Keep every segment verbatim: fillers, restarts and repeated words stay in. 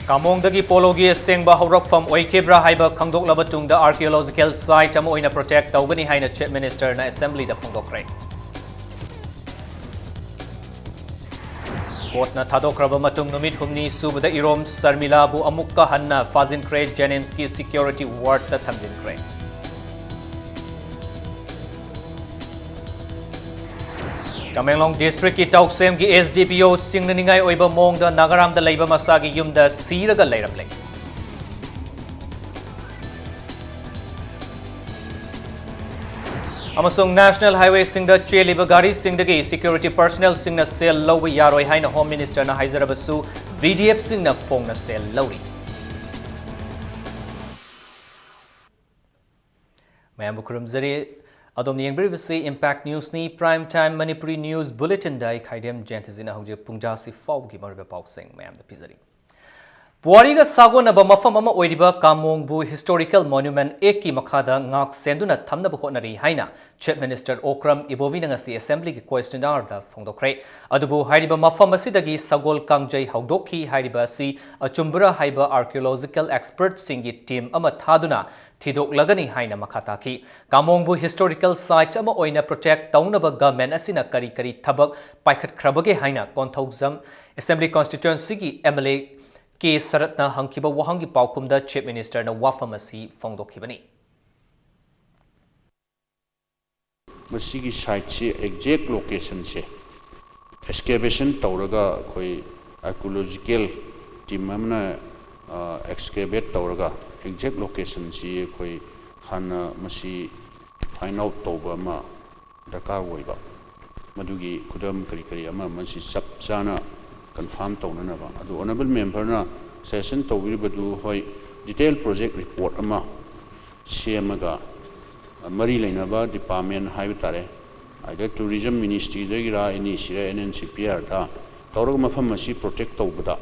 ꯀꯥꯃꯣꯡꯗꯒꯤ ꯄꯣꯂꯣꯒꯤ ꯑꯁꯦꯡꯕ ꯍꯧꯔꯛꯐꯝ ꯑꯣꯏꯈꯤꯕ꯭ꯔꯥ ꯍꯥꯏꯕ ꯈꯪꯗꯣꯛꯂꯕ ꯇꯨꯡꯗ archaeological site ꯑꯃ ꯑꯣꯏꯅ protect ꯇꯧꯒꯅꯤ ꯍꯥꯏꯅ Chief Minister ꯅ Assembly ꯗ ꯐꯣꯡꯗꯣꯛꯈ꯭ꯔꯦ꯫ Court ꯅ ꯊꯥꯗꯣꯛꯈ꯭ꯔꯕ ꯃꯇꯨꯡ ꯅꯨꯃꯤꯠ ꯍꯨꯝꯅꯤ ꯁꯨꯕꯗ ꯏꯔꯣꯝ ꯁꯔꯃꯤꯂꯥꯕꯨ ꯑꯃꯨꯛꯀ ꯍꯟꯅ ꯐꯥꯖꯤꯟꯈ꯭ꯔꯦ, JNIMS ꯀꯤ security ward ꯇ ꯊꯝꯖꯤꯟꯈ꯭ꯔꯦ꯫ ꯇꯃꯦꯡꯂꯣꯡ district ꯀꯤ ꯇꯧꯁꯦꯝꯒꯤ S D P O ꯁꯤꯡꯅ ꯅꯤꯡꯉꯥꯏ ꯑꯣꯏꯕ ꯃꯑꯣꯡꯗ ꯅꯥꯒꯥꯔꯥꯝꯗ ꯂꯩꯕ ꯃꯁꯥꯒꯤ ꯌꯨꯝꯗ ꯁꯤꯔꯒ ꯂꯩꯔꯝꯂꯦ꯫ ꯑꯃꯁꯨꯡ National Highway ꯁꯤꯡꯗ ꯆꯦꯜꯂꯤꯕ ꯒꯥꯔꯤꯁꯤꯡꯗꯒꯤ security personnel ꯁꯤꯡꯅ ꯁꯦꯜ ꯂꯧꯕ ꯌꯥꯔꯣꯏ ꯍꯥꯏꯅ Home Minister ꯅ ꯍꯥꯏꯖꯔꯕꯁꯨ, V D F ꯁꯤꯡꯅ ꯐꯣꯡꯅ ꯁꯦꯜ ꯂꯧꯔꯤ꯫ ꯃꯌꯥꯝꯕꯨ ꯈꯨꯔꯨꯝꯖꯔꯤ꯫ ꯑꯗꯣꯝꯅ ꯌꯦꯡꯕꯤꯔꯤꯕꯁꯤ Impact News ꯅꯤ꯫ Prime Time Manipuri News Bulletin ꯗ ꯑꯩ ꯈꯥꯏꯗꯦꯝ ꯖꯌꯟꯇꯖꯤꯠꯅ ꯍꯧꯖꯤꯛ ꯄꯨꯡ ꯇꯔꯥꯁꯤ ꯐꯥꯎꯕꯒꯤ ꯃꯔꯨꯑꯣꯏꯕ ꯄꯥꯎꯁꯤꯡ ꯃꯌꯥꯝꯗ ꯄꯤꯖꯔꯤ꯫ ꯄꯨꯋꯥꯔꯤꯒ ꯁꯥꯒꯣꯟꯅꯕ ꯃꯐꯝ ꯑꯃ ꯑꯣꯏꯔꯤꯕ ꯀꯥꯃꯣꯡꯕꯨ Historical Monument Act ꯀꯤ ꯃꯈꯥꯗ ꯉꯥꯛ ꯁꯦꯟꯗꯨꯅ ꯊꯝꯅꯕ ꯍꯣꯠꯅꯔꯤ ꯍꯥꯏꯅ Chief Minister ꯑꯣꯀ꯭ꯔꯝ ꯏꯕꯣꯕꯤꯅ ꯉꯁꯤ Assembly ꯒꯤ question hour ꯗ ꯐꯣꯡꯗꯣꯛꯈ꯭ꯔꯦ꯫ ꯑꯗꯨꯕꯨ ꯍꯥꯏꯔꯤꯕ ꯃꯐꯝ ꯑꯁꯤꯗꯒꯤ ꯁꯒꯣꯜ ꯀꯥꯡꯖꯩ ꯍꯧꯗꯣꯛꯈꯤ ꯍꯥꯏꯔꯤꯕ ꯑꯁꯤ ꯑꯆꯨꯝꯕꯔꯥ ꯍꯥꯏꯕ archaeological expert ꯁꯤꯡꯒꯤ team ꯑꯃ ꯊꯥꯗꯨꯅ ꯊꯤꯗꯣꯛꯂꯒꯅꯤ ꯍꯥꯏꯅ ꯃꯈꯥ ꯇꯥꯈꯤ꯫ ꯀꯥꯃꯣꯡꯕꯨ historical site ꯑꯃ ꯑꯣꯏꯅ protect ꯇꯧꯅꯕ government ꯑꯁꯤꯅ ꯀꯔꯤ ꯀꯔꯤ ꯊꯕꯛ ꯄꯥꯏꯈꯠꯈ꯭ꯔꯕꯒꯦ ꯍꯥꯏꯅ ꯀꯣꯟꯊꯧꯖꯝ Assembly Constituency ꯒꯤ M L A K ꯁꯔꯠꯅ ꯍꯪꯈꯤꯕ ꯋꯥꯍꯪꯒꯤ ꯄꯥꯎꯈꯨꯝꯗ Chief Minister ꯅ ꯋꯥꯐꯝ ꯑꯁꯤ ꯐꯣꯡꯗꯣꯛꯈꯤꯕꯅꯤ꯫ ꯃꯁꯤꯒꯤ site ꯁꯤ exact location ꯁꯦ excavation ꯇꯧꯔꯒ ꯑꯩꯈꯣꯏ archaeological team ꯑꯃꯅ, ꯑ, excavate ꯇꯧꯔꯒ exact location ꯁꯤ ꯑꯩꯈꯣꯏ ꯍꯥꯟꯅ ꯃꯁꯤ find out ꯇꯧꯕ ꯑꯃ ꯗꯔꯀꯥꯔ ꯑꯣꯏꯕ, ꯃꯗꯨꯒꯤ ꯈꯨꯗꯝ ꯀꯔꯤ ꯀꯔꯤ ꯑꯃ ꯑꯃꯁꯤ ꯆꯞ ꯆꯥꯅ confirm ꯇꯧꯅꯅꯕ꯫ ꯑꯗꯨ Honourable Member ꯅ suggestion ꯇꯧꯕꯤꯔꯤꯕꯗꯨ, ꯍꯣꯏ, detail project report ꯑꯃ ꯁꯦꯝꯃꯒ, ꯃꯔꯤ ꯂꯩꯅꯕ department ꯍꯥꯏꯕ ꯇꯥꯔꯦ, either Tourism Ministry ꯗꯒꯤꯔꯥ, N E C ꯔ, N N C P R ꯗ ꯇꯧꯔꯒ ꯃꯐꯝ ꯑꯁꯤ protect ꯇꯧꯕꯗ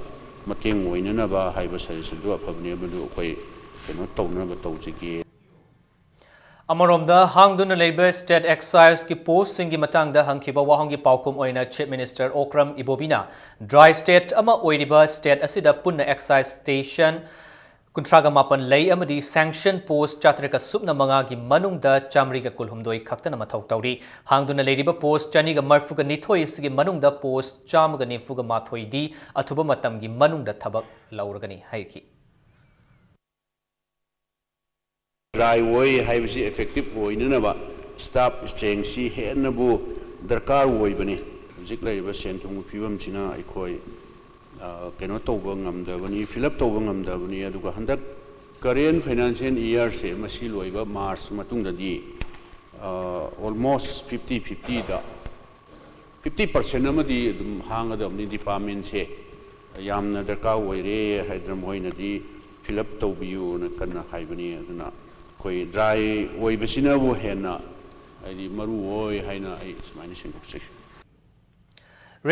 ꯃꯇꯦꯡ ꯑꯣꯏꯅꯅꯕ ꯍꯥꯏꯕ suggestion ꯗꯨ ꯑꯐꯕꯅꯤ, ꯃꯗꯨ ꯑꯩꯈꯣꯏ ꯀꯩꯅꯣ ꯇꯧꯅꯕ ꯇꯧꯖꯒꯦ꯫ ꯑꯃꯔꯣꯝꯗ, ꯍꯥꯡꯗꯨꯅ ꯂꯩꯔꯤꯕ state excise ꯀꯤ post ꯁꯤꯡꯒꯤ ꯃꯇꯥꯡꯗ ꯍꯪꯈꯤꯕ ꯋꯥꯍꯪꯒꯤ ꯄꯥꯎꯈꯨꯝ ꯑꯣꯏꯅ Chief Minister Okram Ibobi ꯅ dry state ꯑꯃ ꯑꯣꯏꯔꯤꯕ state ꯑꯁꯤꯗ ꯄꯨꯟꯅ excise station ꯀꯨꯟꯊ꯭ꯔꯥꯒ ꯃꯥꯄꯟ ꯂꯩ ꯑꯃꯗꯤ sanction post ꯆꯥꯇ꯭ꯔꯦꯠꯀ ꯁꯨꯞꯅ ꯃꯉꯥꯒꯤ ꯃꯅꯨꯡꯗ ꯆꯥꯃꯔꯤꯒ ꯀꯨꯟꯍꯨꯝꯗꯣꯏ ꯈꯛꯇꯅ ꯃꯊꯧ ꯇꯧꯔꯤ꯫ ꯍꯥꯡꯗꯨꯅ ꯂꯩꯔꯤꯕ post ꯆꯅꯤꯒ ꯃꯔꯤꯐꯨꯒ ꯅꯤꯊꯣꯏ ꯑꯁꯤꯒꯤ ꯃꯅꯨꯡꯗ post ꯆꯥꯝꯃꯒ ꯅꯤꯐꯨꯒ ꯃꯥꯊꯣꯏꯗꯤ ꯑꯊꯨꯕ ꯃꯇꯝꯒꯤ ꯃꯅꯨꯡꯗ ꯊꯕꯛ ꯂꯧꯔꯒꯅꯤ ꯍꯥꯏꯈꯤ꯫ Dry ꯑꯣꯏ ꯍꯥꯏꯕꯁꯤ effective ꯑꯣꯏꯅꯅꯕ staff strength ꯁꯤ ꯍꯦꯟꯅꯕꯨ ꯗꯔꯀꯥꯔ ꯑꯣꯏꯕꯅꯤ꯫ ꯍꯧꯖꯤꯛ ꯂꯩꯔꯤꯕ ꯁꯦꯟ ꯊꯨꯝꯒꯤ ꯐꯤꯕꯝꯁꯤꯅ ꯑꯩꯈꯣꯏ, ꯑ, ꯀꯩꯅꯣ ꯇꯧꯕ ꯉꯝꯗꯕꯅꯤ, fill up ꯇꯧꯕ ꯉꯝꯗꯕꯅꯤ꯫ ꯑꯗꯨꯒ ꯍꯟꯗꯛ current financial year ꯁꯦ, ꯃꯁꯤ ꯂꯣꯏꯕ March ꯃꯇꯨꯡꯗꯗꯤ, ꯑ, almost fifty fifty ꯗ fifty percent ꯑꯃꯗꯤ ꯑꯗꯨꯝ ꯍꯥꯡꯒꯗꯕꯅꯤ꯫ Department ꯁꯦ ꯌꯥꯝꯅ ꯗꯔꯀꯥꯔ ꯑꯣꯏꯔꯦ ꯍꯥꯏꯗꯅ ꯃꯣꯏꯅꯗꯤ fill up ꯇꯧꯕꯤꯌꯨꯅ ꯀꯟꯅ ꯍꯥꯏꯕꯅꯤ꯫ ꯑꯗꯨꯅ ꯑꯩꯈꯣꯏ dry ꯑꯣꯏꯕꯁꯤꯅꯕꯨ ꯍꯦꯟꯅ ꯍꯥꯏꯗꯤ ꯃꯔꯨ ꯑꯣꯏ ꯍꯥꯏꯅ ꯑꯩ ꯁꯨꯃꯥꯏꯅ ꯁꯦꯡꯗꯣꯛꯆꯩ꯫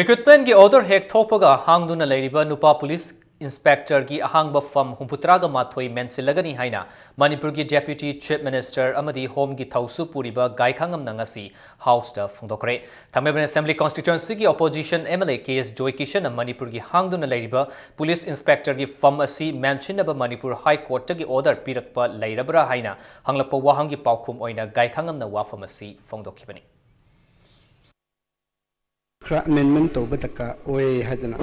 Recruitment ꯀꯤ order ꯍꯦꯛ ꯊꯣꯛꯄꯒ ꯍꯥꯡꯗꯨꯅ ꯂꯩꯔꯤꯕ ꯅꯨꯄꯥ police inspector ꯒꯤ ꯑꯍꯥꯡꯕ ꯐꯝ ꯍꯨꯝꯐꯨꯇꯔꯥꯒ ꯃꯥꯊꯣꯏ ꯃꯦꯟꯁꯤꯜꯂꯒꯅꯤ ꯍꯥꯏꯅ ꯃꯅꯤꯄꯨꯔꯒꯤ Deputy Chief Minister ꯑꯃꯗꯤ Home ꯒꯤ ꯊꯧꯁꯨ ꯄꯨꯔꯤꯕ ꯒꯥꯏꯈꯥꯉꯝꯅ ꯉꯁꯤ House ꯇ ꯐꯣꯡꯗꯣꯛꯈ꯭ꯔꯦ꯫ ꯊꯥꯡꯃꯩꯕꯟ Assembly Constituency ꯒꯤ opposition MLA ꯀꯦ ꯑꯦꯁ ꯖꯣꯏꯀꯤꯁꯟꯅ ꯃꯅꯤꯄꯨꯔꯒꯤ ꯍꯥꯡꯗꯨꯅ ꯂꯩꯔꯤꯕ police inspector ꯒꯤ ꯐꯝ ꯑꯁꯤ ꯃꯦꯟꯁꯤꯟꯅꯕ ꯃꯅꯤꯄꯨꯔ High Court ꯇꯒꯤ order ꯄꯤꯔꯛꯄ ꯂꯩꯔꯕ꯭ꯔꯥ ꯍꯥꯏꯅ ꯍꯪꯂꯛꯄ ꯋꯥꯍꯪꯒꯤ ꯄꯥꯎꯈꯨꯝ ꯑꯣꯏꯅ ꯒꯥꯏꯈꯥꯉꯝꯅ ꯋꯥꯐꯝ ꯑꯁꯤ ꯐꯣꯡꯗꯣꯛꯈꯤꯕꯅꯤ꯫ ꯈꯔ amendment ꯇꯧꯕ ꯗꯔꯀꯥꯔ ꯑꯣꯏ ꯍꯥꯏꯗꯅ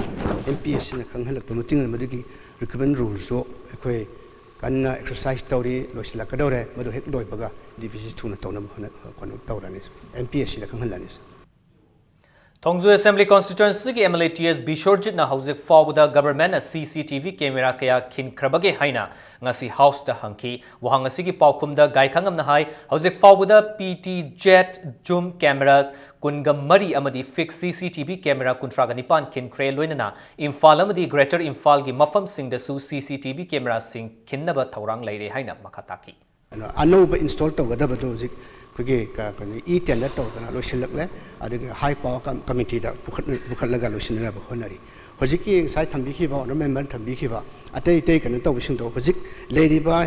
M P ꯑꯁꯤꯅ ꯈꯪꯍꯜꯂꯛꯄ ꯃꯇꯨꯡ ꯃꯗꯨꯒꯤ recruitment rule ꯁꯨ ꯑꯩꯈꯣꯏ ꯀꯟꯅ exercise ꯇꯧꯔꯤ, ꯂꯣꯏꯁꯤꯜꯂꯛꯀꯗꯧꯔꯦ꯫ ꯃꯗꯨ ꯍꯦꯛ ꯂꯣꯏꯕꯒ D V C ꯊꯨꯅ ꯇꯧꯅꯕ ꯍꯣꯠꯅ-, ꯀꯩꯅꯣ ꯇꯧꯔꯅꯤ, M P ꯑꯁꯤꯗ ꯈꯪꯍꯜꯂꯅꯤ꯫ ꯊꯣꯡꯖꯨ Assembly Constituency ꯒꯤ MLA ꯇꯤ ꯑꯦꯁ ꯕꯤꯁꯣꯔꯖꯤꯠꯅ ꯍꯧꯖꯤꯛ ꯐꯥꯎꯕꯗ government ꯅ C C T V camera ꯀꯌꯥ ꯈꯤꯟꯈ꯭ꯔꯕꯒꯦ ꯍꯥꯏꯅ ꯉꯁꯤ House ꯇ ꯍꯪꯈꯤ꯫ ꯋꯥꯍꯪ ꯑꯁꯤꯒꯤ ꯄꯥꯎꯈꯨꯝꯗ ꯒꯥꯏꯈꯥꯉꯝꯅ ꯍꯥꯏ, ꯍꯧꯖꯤꯛ ꯐꯥꯎꯕꯗ P T Z zoom cameras ꯀꯨꯟꯒ ꯃꯔꯤ ꯑꯃꯗꯤ fixed C C T V camera ꯀꯨꯟꯊ꯭ꯔꯥꯒ ꯅꯤꯄꯥꯟ ꯈꯤꯟꯈ꯭ꯔꯦ, ꯂꯣꯏꯅꯅ ꯏꯝꯐꯥꯜ ꯑꯃꯗꯤ Greater ꯏꯝꯐꯥꯜꯒꯤ ꯃꯐꯝꯁꯤꯡꯗꯁꯨ C C T V camera ꯁꯤꯡ ꯈꯤꯟꯅꯕ ꯊꯧꯔꯥꯡ ꯂꯩꯔꯦ ꯍꯥꯏꯅ ꯃꯈꯥ ꯇꯥꯈꯤ꯫ ꯑꯅꯧꯕ install ꯇꯧꯒꯗꯕꯗꯨ ꯍꯧꯖꯤꯛ ꯑꯩꯈꯣꯏꯒꯤ ꯀ-, ꯀꯩꯅꯣ, e tender ꯇꯧꯗꯅ ꯂꯣꯏꯁꯤꯜꯂꯛꯂꯦ꯫ ꯑꯗꯒꯤ high power com-, committee ꯗ ꯄꯨꯈꯠ-, ꯄꯨꯈꯠꯂꯒ ꯂꯣꯏꯁꯤꯟꯅꯅꯕ ꯍꯣꯠꯅꯔꯤ꯫ ꯍꯧꯖꯤꯛꯀꯤ ꯉꯁꯥꯏ ꯊꯝꯕꯤꯈꯤꯕ, honourable member ꯅ ꯊꯝꯕꯤꯈꯤꯕ ꯑꯇꯩ ꯑꯇꯩ ꯀꯩꯅꯣ ꯇꯧꯕꯁꯤꯡꯗꯣ ꯍꯧꯖꯤꯛ ꯂꯩꯔꯤꯕ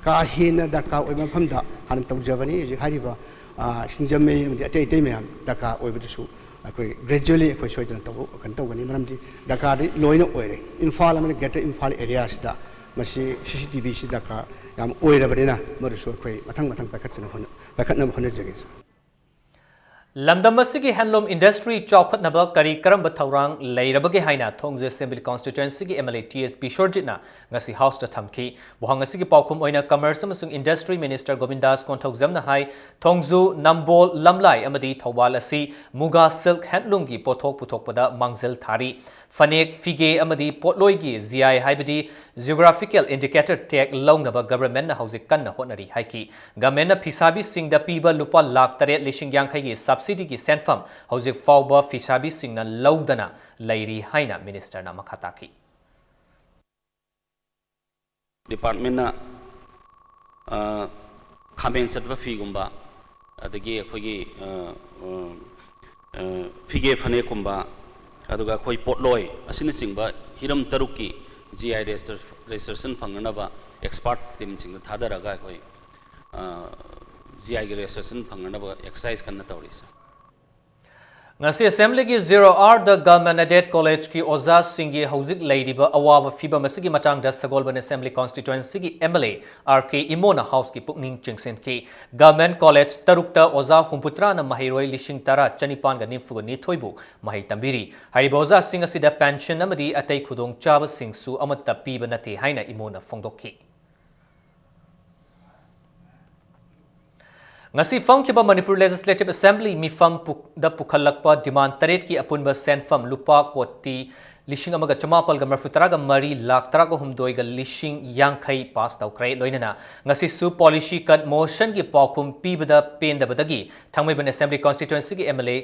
ꯀꯥ ꯍꯦꯟꯅ ꯗꯔꯀꯥꯔ ꯑꯣꯏꯕ ꯃꯐꯝꯗ ꯍꯥꯟꯅ ꯇꯧꯖꯕꯅꯤ꯫ ꯍꯧꯖꯤꯛ ꯍꯥꯏꯔꯤꯕ, ꯑ, ꯁꯤꯡꯖꯃꯩ ꯑꯃꯗꯤ ꯑꯇꯩ ꯑꯇꯩ ꯃꯌꯥꯝ ꯗꯔꯀꯥꯔ ꯑꯣꯏꯕꯗꯨꯁꯨ ꯑꯩꯈꯣꯏ gradually ꯑꯩꯈꯣꯏ ꯁꯣꯏꯗꯅ ꯇꯧꯕ, ꯀꯩꯅꯣ ꯇꯧꯒꯅꯤ꯫ ꯃꯔꯝꯗꯤ ꯗꯔꯀꯥꯔꯗꯤ ꯂꯣꯏꯅ ꯑꯣꯏꯔꯦ꯫ ꯏꯝꯐꯥꯜ ꯑꯃꯗꯤ greater ꯏꯝꯐꯥꯜ areaꯁꯤꯗ ꯃꯁꯤ CCTVꯁꯤ ꯗꯔꯀꯥꯔ ꯌꯥꯝ ꯑꯣꯏꯔꯕꯅꯤꯅ ꯃꯗꯨꯁꯨ ꯑꯩꯈꯣꯏ ꯃꯊꯪ ꯃꯊꯪ ꯄꯥꯏꯈꯠꯆꯅꯕ ꯍꯣꯠꯅ-, ꯄꯥꯏꯈꯠꯅꯕ ꯍꯣꯠꯅꯖꯒꯦ, ꯁꯥꯔ꯫ ꯂꯝꯗꯝ ꯑꯁꯤꯒꯤ handloom industry ꯆꯥꯎꯈꯠꯅꯕ ꯀꯔꯤ ꯀꯔꯝꯕ ꯊꯧꯔꯥꯡ ꯂꯩꯔꯕꯒꯦ ꯍꯥꯏꯅ ꯊꯣꯡꯖꯨ Assembly Constituencyꯒꯤ MLA T S ꯕꯤꯁ꯭ꯋꯔꯖꯤꯠꯅ ꯉꯁꯤ Houseꯇ ꯊꯝꯈꯤ꯫ ꯋꯥꯍꯪ ꯑꯁꯤꯒꯤ ꯄꯥꯎꯈꯨꯝ ꯑꯣꯏꯅ Commerce ꯑꯃꯁꯨꯡ Industry Minister ꯒꯣꯕꯤꯟꯗꯥꯁ ꯀꯣꯟꯊꯧꯖꯝꯅ ꯍꯥꯏ, ꯊꯣꯡꯖꯨ, ꯅꯝꯕꯣꯜ, ꯂꯝꯂꯥꯏ ꯑꯃꯗꯤ ꯊꯧꯕꯥꯜ ꯑꯁꯤ ꯃꯨꯒꯥ silk handloomꯒꯤ ꯄꯣꯠꯊꯣꯛ ꯄꯨꯊꯣꯛꯄꯗ ꯃꯥꯡꯖꯤꯜ ꯊꯥꯔꯤ꯫ ꯐꯅꯦꯛ, ꯐꯤꯒꯦ ꯑꯃꯗꯤ ꯄꯣꯠꯂꯣꯏꯒꯤ G I ꯍꯥꯏꯕꯗꯤ Geographical Indicator tag ꯂꯧꯅꯕ governmentꯅ ꯍꯧꯖꯤꯛ ꯀꯟꯅ ꯍꯣꯠꯅꯔꯤ ꯍꯥꯏꯈꯤ꯫ Governmentꯅ ꯐꯤꯁꯥꯕꯤꯁꯤꯡꯗ ꯄꯤꯕ ꯂꯨꯄꯥ ꯂꯥꯈ ꯇꯔꯦꯠ ꯂꯤꯁꯤꯡ ꯌꯥꯡꯈꯩꯒꯤ subsidyꯒꯤ ꯁꯦꯟꯐꯝ ꯍꯧꯖꯤꯛ ꯐꯥꯎꯕ ꯐꯤꯁꯥꯕꯤꯁꯤꯡꯅ ꯂꯧꯗꯅ ꯂꯩꯔꯤ ꯍꯥꯏꯅ ministerꯅ ꯃꯈꯥ ꯇꯥꯈꯤ꯫ Departmentꯅ, ꯑ, ꯈꯥꯃꯦꯟ ꯆꯠꯄ ꯐꯤꯒꯨꯝꯕ, ꯑꯗꯒꯤ ꯑꯩꯈꯣꯏꯒꯤ, ꯑ, ꯑ, ꯑ, ꯐꯤꯒꯦ ꯐꯅꯦꯛꯀꯨꯝꯕ, ꯑꯗꯨꯒ ꯑꯩꯈꯣꯏ ꯄꯣꯠꯂꯣꯏ ꯑꯁꯤꯅꯆꯤꯡꯕ ꯍꯤꯔꯝ ꯇꯔꯨꯛꯀꯤ G I registration ꯐꯪꯅꯅꯕ expert teamꯁꯤꯡꯗ ꯊꯥꯗꯔꯒ ꯑꯩꯈꯣꯏ, ꯑ, G Iꯒꯤ registration ꯐꯪꯅꯅꯕ exercise ꯀꯟꯅ ꯇꯧꯔꯤ, ꯁꯥꯔ꯫ ꯉꯁꯤ Assemblyꯒꯤ Zero Hourꯗ Government Aided Collegeꯀꯤ ꯑꯣꯖꯥꯁꯤꯡꯒꯤ ꯍꯧꯖꯤꯛ ꯂꯩꯔꯤꯕ ꯑꯋꯥꯕ ꯐꯤꯚꯝ ꯑꯁꯤꯒꯤ ꯃꯇꯥꯡꯗ ꯁꯒꯣꯜꯕꯟ Assembly Constituencyꯒꯤ MLA R K ꯏꯃꯣꯅ Houseꯀꯤ ꯄꯨꯛꯅꯤꯡ ꯆꯤꯡꯁꯤꯟꯈꯤ꯫ Government College ꯇꯔꯨꯛꯇ ꯑꯣꯖꯥ ꯍꯨꯝꯐꯨꯇꯔꯥꯅ ꯃꯍꯩꯔꯣꯏ ꯂꯤꯁꯤꯡ ꯇꯔꯥ ꯆꯅꯤꯄꯥꯟꯒ ꯅꯤꯐꯨꯒ ꯅꯤꯊꯣꯏꯕꯨ ꯃꯍꯩ ꯇꯝꯕꯤꯔꯤ꯫ ꯍꯥꯏꯔꯤꯕ ꯑꯣꯖꯥꯁꯤꯡ ꯑꯁꯤꯗ pension ꯑꯃꯗꯤ ꯑꯇꯩ ꯈꯨꯗꯣꯡꯆꯥꯕꯁꯤꯡꯁꯨ ꯑꯃꯠꯇ ꯄꯤꯕ ꯅꯠꯇꯦ ꯍꯥꯏꯅ ꯏꯃꯣꯅ ꯐꯣꯡꯗꯣꯛꯈꯤ꯫ ꯉꯁꯤ ꯐꯝꯈꯤꯕ ꯃꯅꯤꯄꯨꯔ Legislative Assembly ꯃꯤꯐꯝ ꯄꯨ-, ꯗ ꯄꯨꯈꯠꯂꯛꯄ demand ꯇꯔꯦꯠꯀꯤ ꯑꯄꯨꯟꯕ ꯁꯦꯟꯐꯝ ꯂꯨꯄꯥ ꯀꯣꯇꯤ ꯂꯤꯁꯤꯡ ꯑꯃꯒ ꯆꯃꯥꯄꯜꯒ ꯃꯔꯤꯐꯨ ꯇꯔꯥꯒ ꯃꯔꯤ ꯂꯥꯈ ꯇꯔꯥꯒ ꯍꯨꯝꯗꯣꯏꯒ ꯂꯤꯁꯤꯡ ꯌꯥꯡꯈꯩ pass ꯇꯧꯈ꯭ꯔꯦ꯫ ꯂꯣꯏꯅꯅ ꯉꯁꯤꯁꯨ policy cut motionꯒꯤ ꯄꯥꯎꯈꯨꯝ ꯄꯤꯕꯗ ꯄꯦꯟꯗꯕꯗꯒꯤ ꯊꯥꯡꯃꯩꯕꯟ Assembly Constituencyꯒꯤ MLA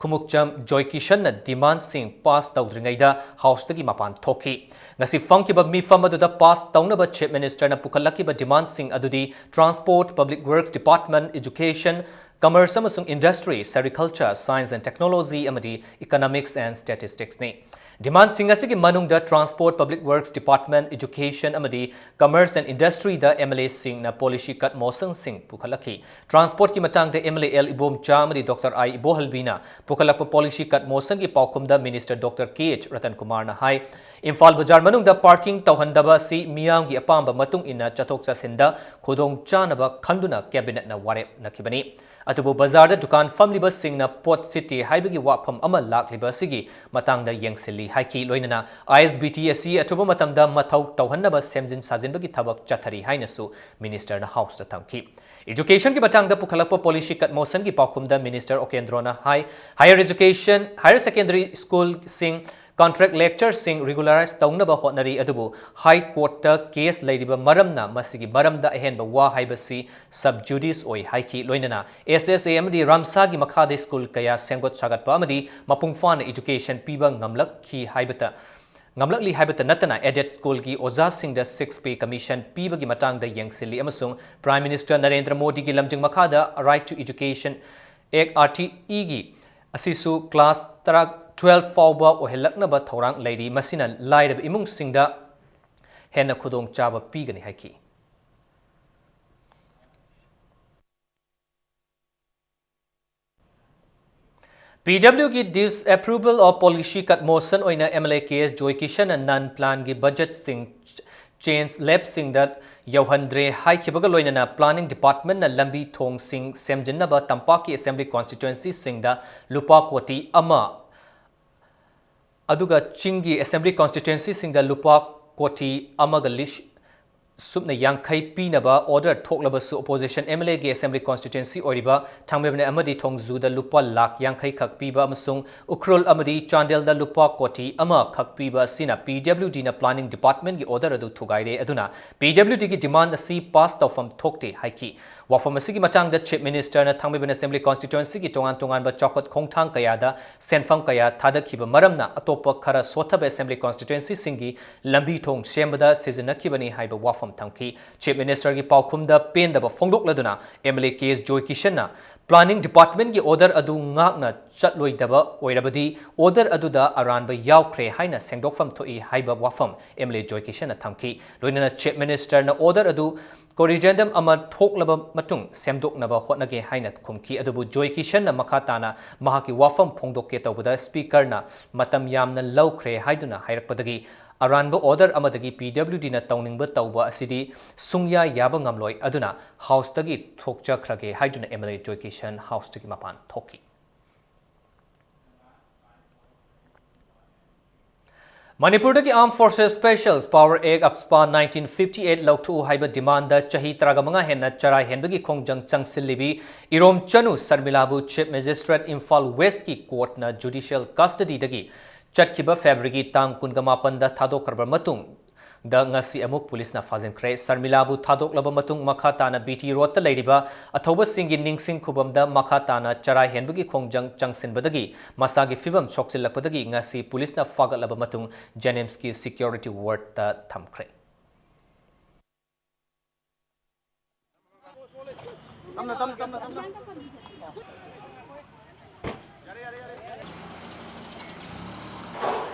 ꯈꯨꯃꯨꯛꯆꯝ ꯖꯣꯏꯀꯤꯁꯟꯅ demandꯁꯤꯡ pass ꯇꯧꯗ꯭ꯔꯤꯉꯩꯗ Houseꯇꯒꯤ ꯃꯄꯥꯟ ꯊꯣꯛꯈꯤ꯫ ꯉꯁꯤ ꯐꯝꯈꯤꯕ ꯃꯤꯐꯝ ꯑꯗꯨꯗ pass ꯇꯧꯅꯕ Chief Ministerꯅ ꯄꯨꯈꯠꯂꯛꯈꯤꯕ demandꯁꯤꯡ ꯑꯗꯨꯗꯤ Transport, Public Works Department, Education, Commerce ꯑꯃꯁꯨꯡ Industry, Sericulture, Science and Technology ꯑꯃꯗꯤ Economics and Statistics ꯅꯤ꯫ Demand ꯁꯤꯡ ꯑꯁꯤꯒꯤ ꯃꯅꯨꯡꯗ Transport, Public Works Department, Education ꯑꯃꯗꯤ Commerce and Industry the M L A ꯁꯤꯡꯅ policy cut motion ꯁꯤꯡ ꯄꯨꯈꯠꯂꯛꯈꯤ꯫ Transport ꯀꯤ ꯃꯇꯥꯡꯗ M L A L Ibomcha ꯑꯃꯗꯤ Doctor I ꯏꯕꯣꯍꯜꯕꯤꯅ ꯄꯨꯈꯠꯂꯛꯄ policy cut motion ꯒꯤ ꯄꯥꯎꯈꯨꯝꯗ Minister Doctor K H Ratan ꯀꯨꯃꯥꯔꯅ ꯍꯥꯏ, ꯏꯝꯐꯥꯜ ꯕꯖꯥꯔ ꯃꯅꯨꯡꯗ parking ꯇꯧꯍꯟꯗꯕ ꯑꯁꯤ ꯃꯤꯌꯥꯝꯒꯤ ꯑꯄꯥꯝꯕ ꯃꯇꯨꯡ ꯏꯟꯅ ꯆꯠꯊꯣꯛ ꯆꯠꯁꯤꯟꯗ ꯈꯨꯗꯣꯡ ꯆꯥꯅꯕ ꯈꯟꯗꯨꯅ Cabinet ꯅ ꯋꯥꯔꯦꯞ ꯅꯈꯤꯕꯅꯤ꯫ ꯑꯗꯨꯕꯨ ꯕꯖꯥꯔꯗ ꯗꯨꯀꯥꯟ ꯐꯝꯂꯤꯕꯁꯤꯡꯅ ꯄꯣꯠ ꯁꯤꯠꯇꯦ ꯍꯥꯏꯕꯒꯤ ꯋꯥꯐꯝ ꯑꯃ ꯂꯥꯛꯂꯤꯕ ꯑꯁꯤꯒꯤ ꯃꯇꯥꯡꯗ ꯌꯦꯡꯁꯤꯜꯂꯤ ꯍꯥꯏꯈꯤ꯫ ꯂꯣꯏꯅꯅ I S B T ꯑꯁꯤ ꯑꯊꯨꯕ ꯃꯇꯝꯗ ꯃꯊꯧ ꯇꯧꯍꯟꯅꯕ ꯁꯦꯝꯖꯤꯟ ꯁꯥꯖꯤꯟꯕꯒꯤ ꯊꯕꯛ ꯆꯠꯊꯔꯤ ꯍꯥꯏꯅꯁꯨ Minister ꯅ House ꯇ ꯊꯝꯈꯤ꯫ Education ꯒꯤ ꯃꯇꯥꯡꯗ ꯄꯨꯈꯠꯂꯛꯄ policy cut motion ꯒꯤ ꯄꯥꯎꯈꯨꯝꯗ Minister ꯎꯀꯦꯟꯗ꯭ꯔꯣꯅ ꯍꯥꯏ, Higher Education, Higher Secondary School ꯁꯤꯡ contract lecture ꯁꯤꯡ regularize ꯇꯧꯅꯕ ꯍꯣꯠꯅꯔꯤ, ꯑꯗꯨꯕꯨ High Court ꯇ case ꯂꯩꯔꯤꯕ ꯃꯔꯝꯅ ꯃꯁꯤꯒꯤ ꯃꯔꯝꯗ ꯑꯍꯦꯟꯕ ꯋꯥ ꯍꯥꯏꯕꯁꯤ sub judice ꯑꯣꯏ ꯍꯥꯏꯈꯤ꯫ ꯂꯣꯏꯅꯅ S S A ꯑꯃꯗꯤ ꯔꯥꯝꯁꯥꯒꯤ ꯃꯈꯥꯗ school ꯀꯌꯥ ꯁꯦꯝꯒꯠ ꯁꯥꯒꯠꯄ ꯑꯃꯗꯤ ꯃꯄꯨꯡ ꯐꯥꯅ education ꯄꯤꯕ ꯉꯝꯂꯛꯈꯤ ꯍꯥꯏꯕꯇ, ꯉꯝꯂꯛꯂꯤ ꯍꯥꯏꯕꯇ ꯅꯠꯇꯅ aided school ꯒꯤ ꯑꯣꯖꯥꯁꯤꯡꯗ six pay commission ꯄꯤꯕꯒꯤ ꯃꯇꯥꯡꯗ ꯌꯦꯡꯁꯤꯜꯂꯤ ꯑꯃꯁꯨꯡ Prime Minister ꯅꯔꯦꯟꯗ꯭ꯔ ꯃꯣꯗꯤꯒꯤ ꯂꯝꯖꯤꯡ ꯃꯈꯥꯗ Right to Education Act, R T E ꯒꯤ ꯑꯁꯤꯁꯨ class ꯇꯔꯥ, twelve ꯐꯥꯎꯕ ꯑꯣꯏꯍꯜꯂꯛꯅꯕ ꯊꯧꯔꯥꯡ ꯂꯩꯔꯤ, ꯃꯁꯤꯅ ꯂꯥꯏꯔꯕ ꯏꯃꯨꯡꯁꯤꯡꯗ ꯍꯦꯟꯅ ꯈꯨꯗꯣꯡꯆꯥꯕ ꯄꯤꯒꯅꯤ ꯍꯥꯏꯈꯤ꯫ P W ꯒꯤ Disapproval of Policy Cut Motion ꯑꯣꯏꯅ M L A K S ꯖꯣꯏꯀꯤꯁꯟꯅ non plan ꯒꯤ budget ꯁꯤꯡ change ꯂꯦꯞꯁꯤꯡꯗ ꯌꯧꯍꯟꯗ꯭ꯔꯦ ꯍꯥꯏꯈꯤꯕꯒ ꯂꯣꯏꯅꯅ Planning Department ꯅ ꯂꯝꯕꯤ ꯊꯣꯡꯁꯤꯡ ꯁꯦꯝꯖꯤꯟꯅꯕ ꯇꯝꯄꯥꯛꯀꯤ Assembly Constituency ꯁꯤꯡꯗ ꯂꯨꯄꯥ ꯀꯣꯇꯤ ꯑꯃ, ꯑꯗꯨꯒ ꯆꯤꯡꯒꯤ Assembly Constituency ꯁꯤꯡꯗ ꯂꯨꯄꯥ ꯀꯣꯇꯤ ꯑꯃꯒ ꯂꯤꯁ-, ꯁꯨꯞꯅ ꯌꯥꯡꯈꯩ ꯄꯤꯅꯕ order ꯊꯣꯛꯂꯕꯁꯨ, opposition M L A ꯒꯤ Assembly Constituency ꯑꯣꯏꯔꯤꯕ ꯊꯥꯡꯃꯩꯕꯟ ꯑꯃꯗꯤ ꯊꯣꯡꯖꯨꯗ ꯂꯨꯄꯥ ꯂꯥꯈ ꯌꯥꯡꯈꯩ ꯈꯛ ꯄꯤꯕ ꯑꯃꯁꯨꯡ ꯎꯈ꯭ꯔꯨꯜ ꯑꯃꯗꯤ ꯆꯥꯟꯗꯦꯜꯗ ꯂꯨꯄꯥ ꯀꯣꯇꯤ ꯑꯃ ꯈꯛ ꯄꯤꯕ ꯑꯁꯤꯅ P W D ꯅ Planning Department ꯀꯤ order ꯑꯗꯨ ꯊꯨꯒꯥꯏꯔꯦ꯫ ꯑꯗꯨꯅ P W D ꯒꯤ demand ꯑꯁꯤ pass ꯇꯧꯐꯝ ꯊꯣꯛꯇꯦ ꯍꯥꯏꯈꯤ꯫ ꯋꯥꯐꯝ ꯑꯁꯤꯒꯤ ꯃꯇꯥꯡꯗ Chief Minister ꯅ ꯊꯥꯡꯃꯩꯕꯟ Assembly Constituency ꯒꯤ ꯇꯣꯉꯥꯟ ꯇꯣꯉꯥꯟꯕ ꯆꯥꯎꯈꯠ ꯈꯣꯡꯊꯥꯡ ꯀꯌꯥꯗ ꯁꯦꯟꯐꯝ ꯀꯌꯥ ꯊꯥꯗꯈꯤꯕ ꯃꯔꯝꯅ ꯑꯇꯣꯞꯄ ꯈꯔ ꯁꯣꯠꯊꯕ Assembly Constituency ꯁꯤꯡꯒꯤ ꯂꯝꯕꯤ ꯊꯣꯡ ꯁꯦꯝꯕꯗ ꯁꯤꯖꯤꯟꯅꯈꯤꯕꯅꯤ ꯍꯥꯏꯕ ꯋꯥꯐꯝ ꯊꯝꯈꯤ꯫ Chief Minister ꯒꯤ ꯄꯥꯎꯈꯨꯝꯗ ꯄꯦꯟꯗꯕ ꯐꯣꯡꯗꯣꯛꯂꯗꯨꯅ M L A K S ꯖꯣꯏꯀꯤꯁꯟꯅ planning department ꯀꯤ order ꯑꯗꯨ ꯉꯥꯛꯅ ꯆꯠꯂꯣꯏꯗꯕ ꯑꯣꯏꯔꯕꯗꯤ order ꯑꯗꯨꯗ ꯑꯔꯥꯟꯕ ꯌꯥꯎꯈ꯭ꯔꯦ ꯍꯥꯏꯅ ꯁꯦꯡꯗꯣꯛꯐꯝ ꯊꯣꯛꯏ ꯍꯥꯏꯕ ꯋꯥꯐꯝ M L A ꯖꯣꯏꯀꯤꯁꯟꯅ ꯊꯝꯈꯤ꯫ ꯂꯣꯏꯅꯅ Chief Minister ꯅ order ꯑꯗꯨ corrigendum ꯑꯃ ꯊꯣꯛꯂꯕ ꯃꯇꯨꯡ ꯁꯦꯝꯗꯣꯛꯅꯕ ꯍꯣꯠꯅꯒꯦ ꯍꯥꯏꯅ ꯈꯨꯝꯈꯤ꯫ ꯑꯗꯨꯕꯨ ꯖꯣꯏꯀꯤꯁꯟꯅ ꯃꯈꯥ ꯇꯥꯅ ꯃꯍꯥꯛꯀꯤ ꯋꯥꯐꯝ ꯐꯣꯡꯗꯣꯛꯀꯦ ꯇꯧꯕꯗ Speaker ꯅ ꯃꯇꯝ ꯌꯥꯝꯅ ꯂꯧꯈ꯭ꯔꯦ ꯍꯥꯏꯗꯨꯅ ꯍꯥꯏꯔꯛꯄꯗꯒꯤ ꯑꯔꯥꯟꯕ order ꯑꯃꯗꯒꯤ P W D ꯅ ꯇꯧꯅꯤꯡꯕ ꯇꯧꯕ ꯑꯁꯤꯗꯤ ꯁꯨꯡꯌꯥ ꯌꯥꯕ ꯉꯝꯂꯣꯏ, ꯑꯗꯨꯅ House ꯇꯒꯤ ꯊꯣꯛꯆꯈ꯭ꯔꯒꯦ ꯍꯥꯏꯗꯨꯅ M L A Joykishan House ꯇꯒꯤ ꯃꯄꯥꯟ ꯊꯣꯛꯈꯤ꯫ ꯃꯅꯤꯄꯨꯔꯗꯒꯤ Armed Forces Special Power Act, AFSPA, nineteen fifty eight ꯂꯧꯊꯣꯛꯎ ꯍꯥꯏꯕ demand ꯗ ꯆꯍꯤ ꯇꯔꯥꯃꯉꯥ ꯍꯦꯟꯅ ꯆꯔꯥ ꯍꯦꯟꯕꯒꯤ ꯈꯣꯡꯖꯪ ꯆꯪꯁꯤꯜꯂꯤꯕꯤ ꯏꯔꯣꯝꯆꯅꯨ ꯁꯔꯃꯤꯂꯥꯕꯨ Chief Magistrate ꯏꯝꯐꯥꯜ West ꯀꯤ court ꯅ judicial custody ꯗꯒꯤ ꯆꯠꯈꯤꯕ February ꯒꯤ ꯇꯥꯡ ꯀꯨꯟꯃꯥꯄꯟꯗ ꯊꯥꯗꯣꯛꯈ꯭ꯔꯕ ꯃꯇꯨꯡ ꯗ ꯉꯁꯤ ꯑꯃꯨꯛ police ꯅ ꯐꯥꯖꯤꯟꯈ꯭ꯔꯦ꯫ ꯁꯔꯃꯤꯂꯥꯕꯨ ꯊꯥꯗꯣꯛꯂꯕ ꯃꯇꯨꯡ ꯃꯈꯥ ꯇꯥꯅ B T Road ꯇ ꯂꯩꯔꯤꯕ ꯑꯊꯧꯕꯁꯤꯡꯒꯤ ꯅꯤꯡꯁꯤꯡ ꯈꯨꯕꯝꯗ ꯃꯈꯥ ꯇꯥꯅ ꯆꯔꯥ ꯍꯦꯟꯕꯒꯤ ꯈꯣꯡꯖꯪ ꯆꯪꯁꯤꯟꯕꯗꯒꯤ ꯃꯁꯥꯒꯤ ꯐꯤꯕꯝ ꯁꯣꯛꯆꯤꯜꯂꯛꯄꯗꯒꯤ ꯉꯁꯤ police ꯅ ꯐꯥꯒꯠꯂꯕ ꯃꯇꯨꯡ JNIMS ꯀꯤ security ward ꯇ ꯊꯝꯈ꯭ꯔꯦ꯫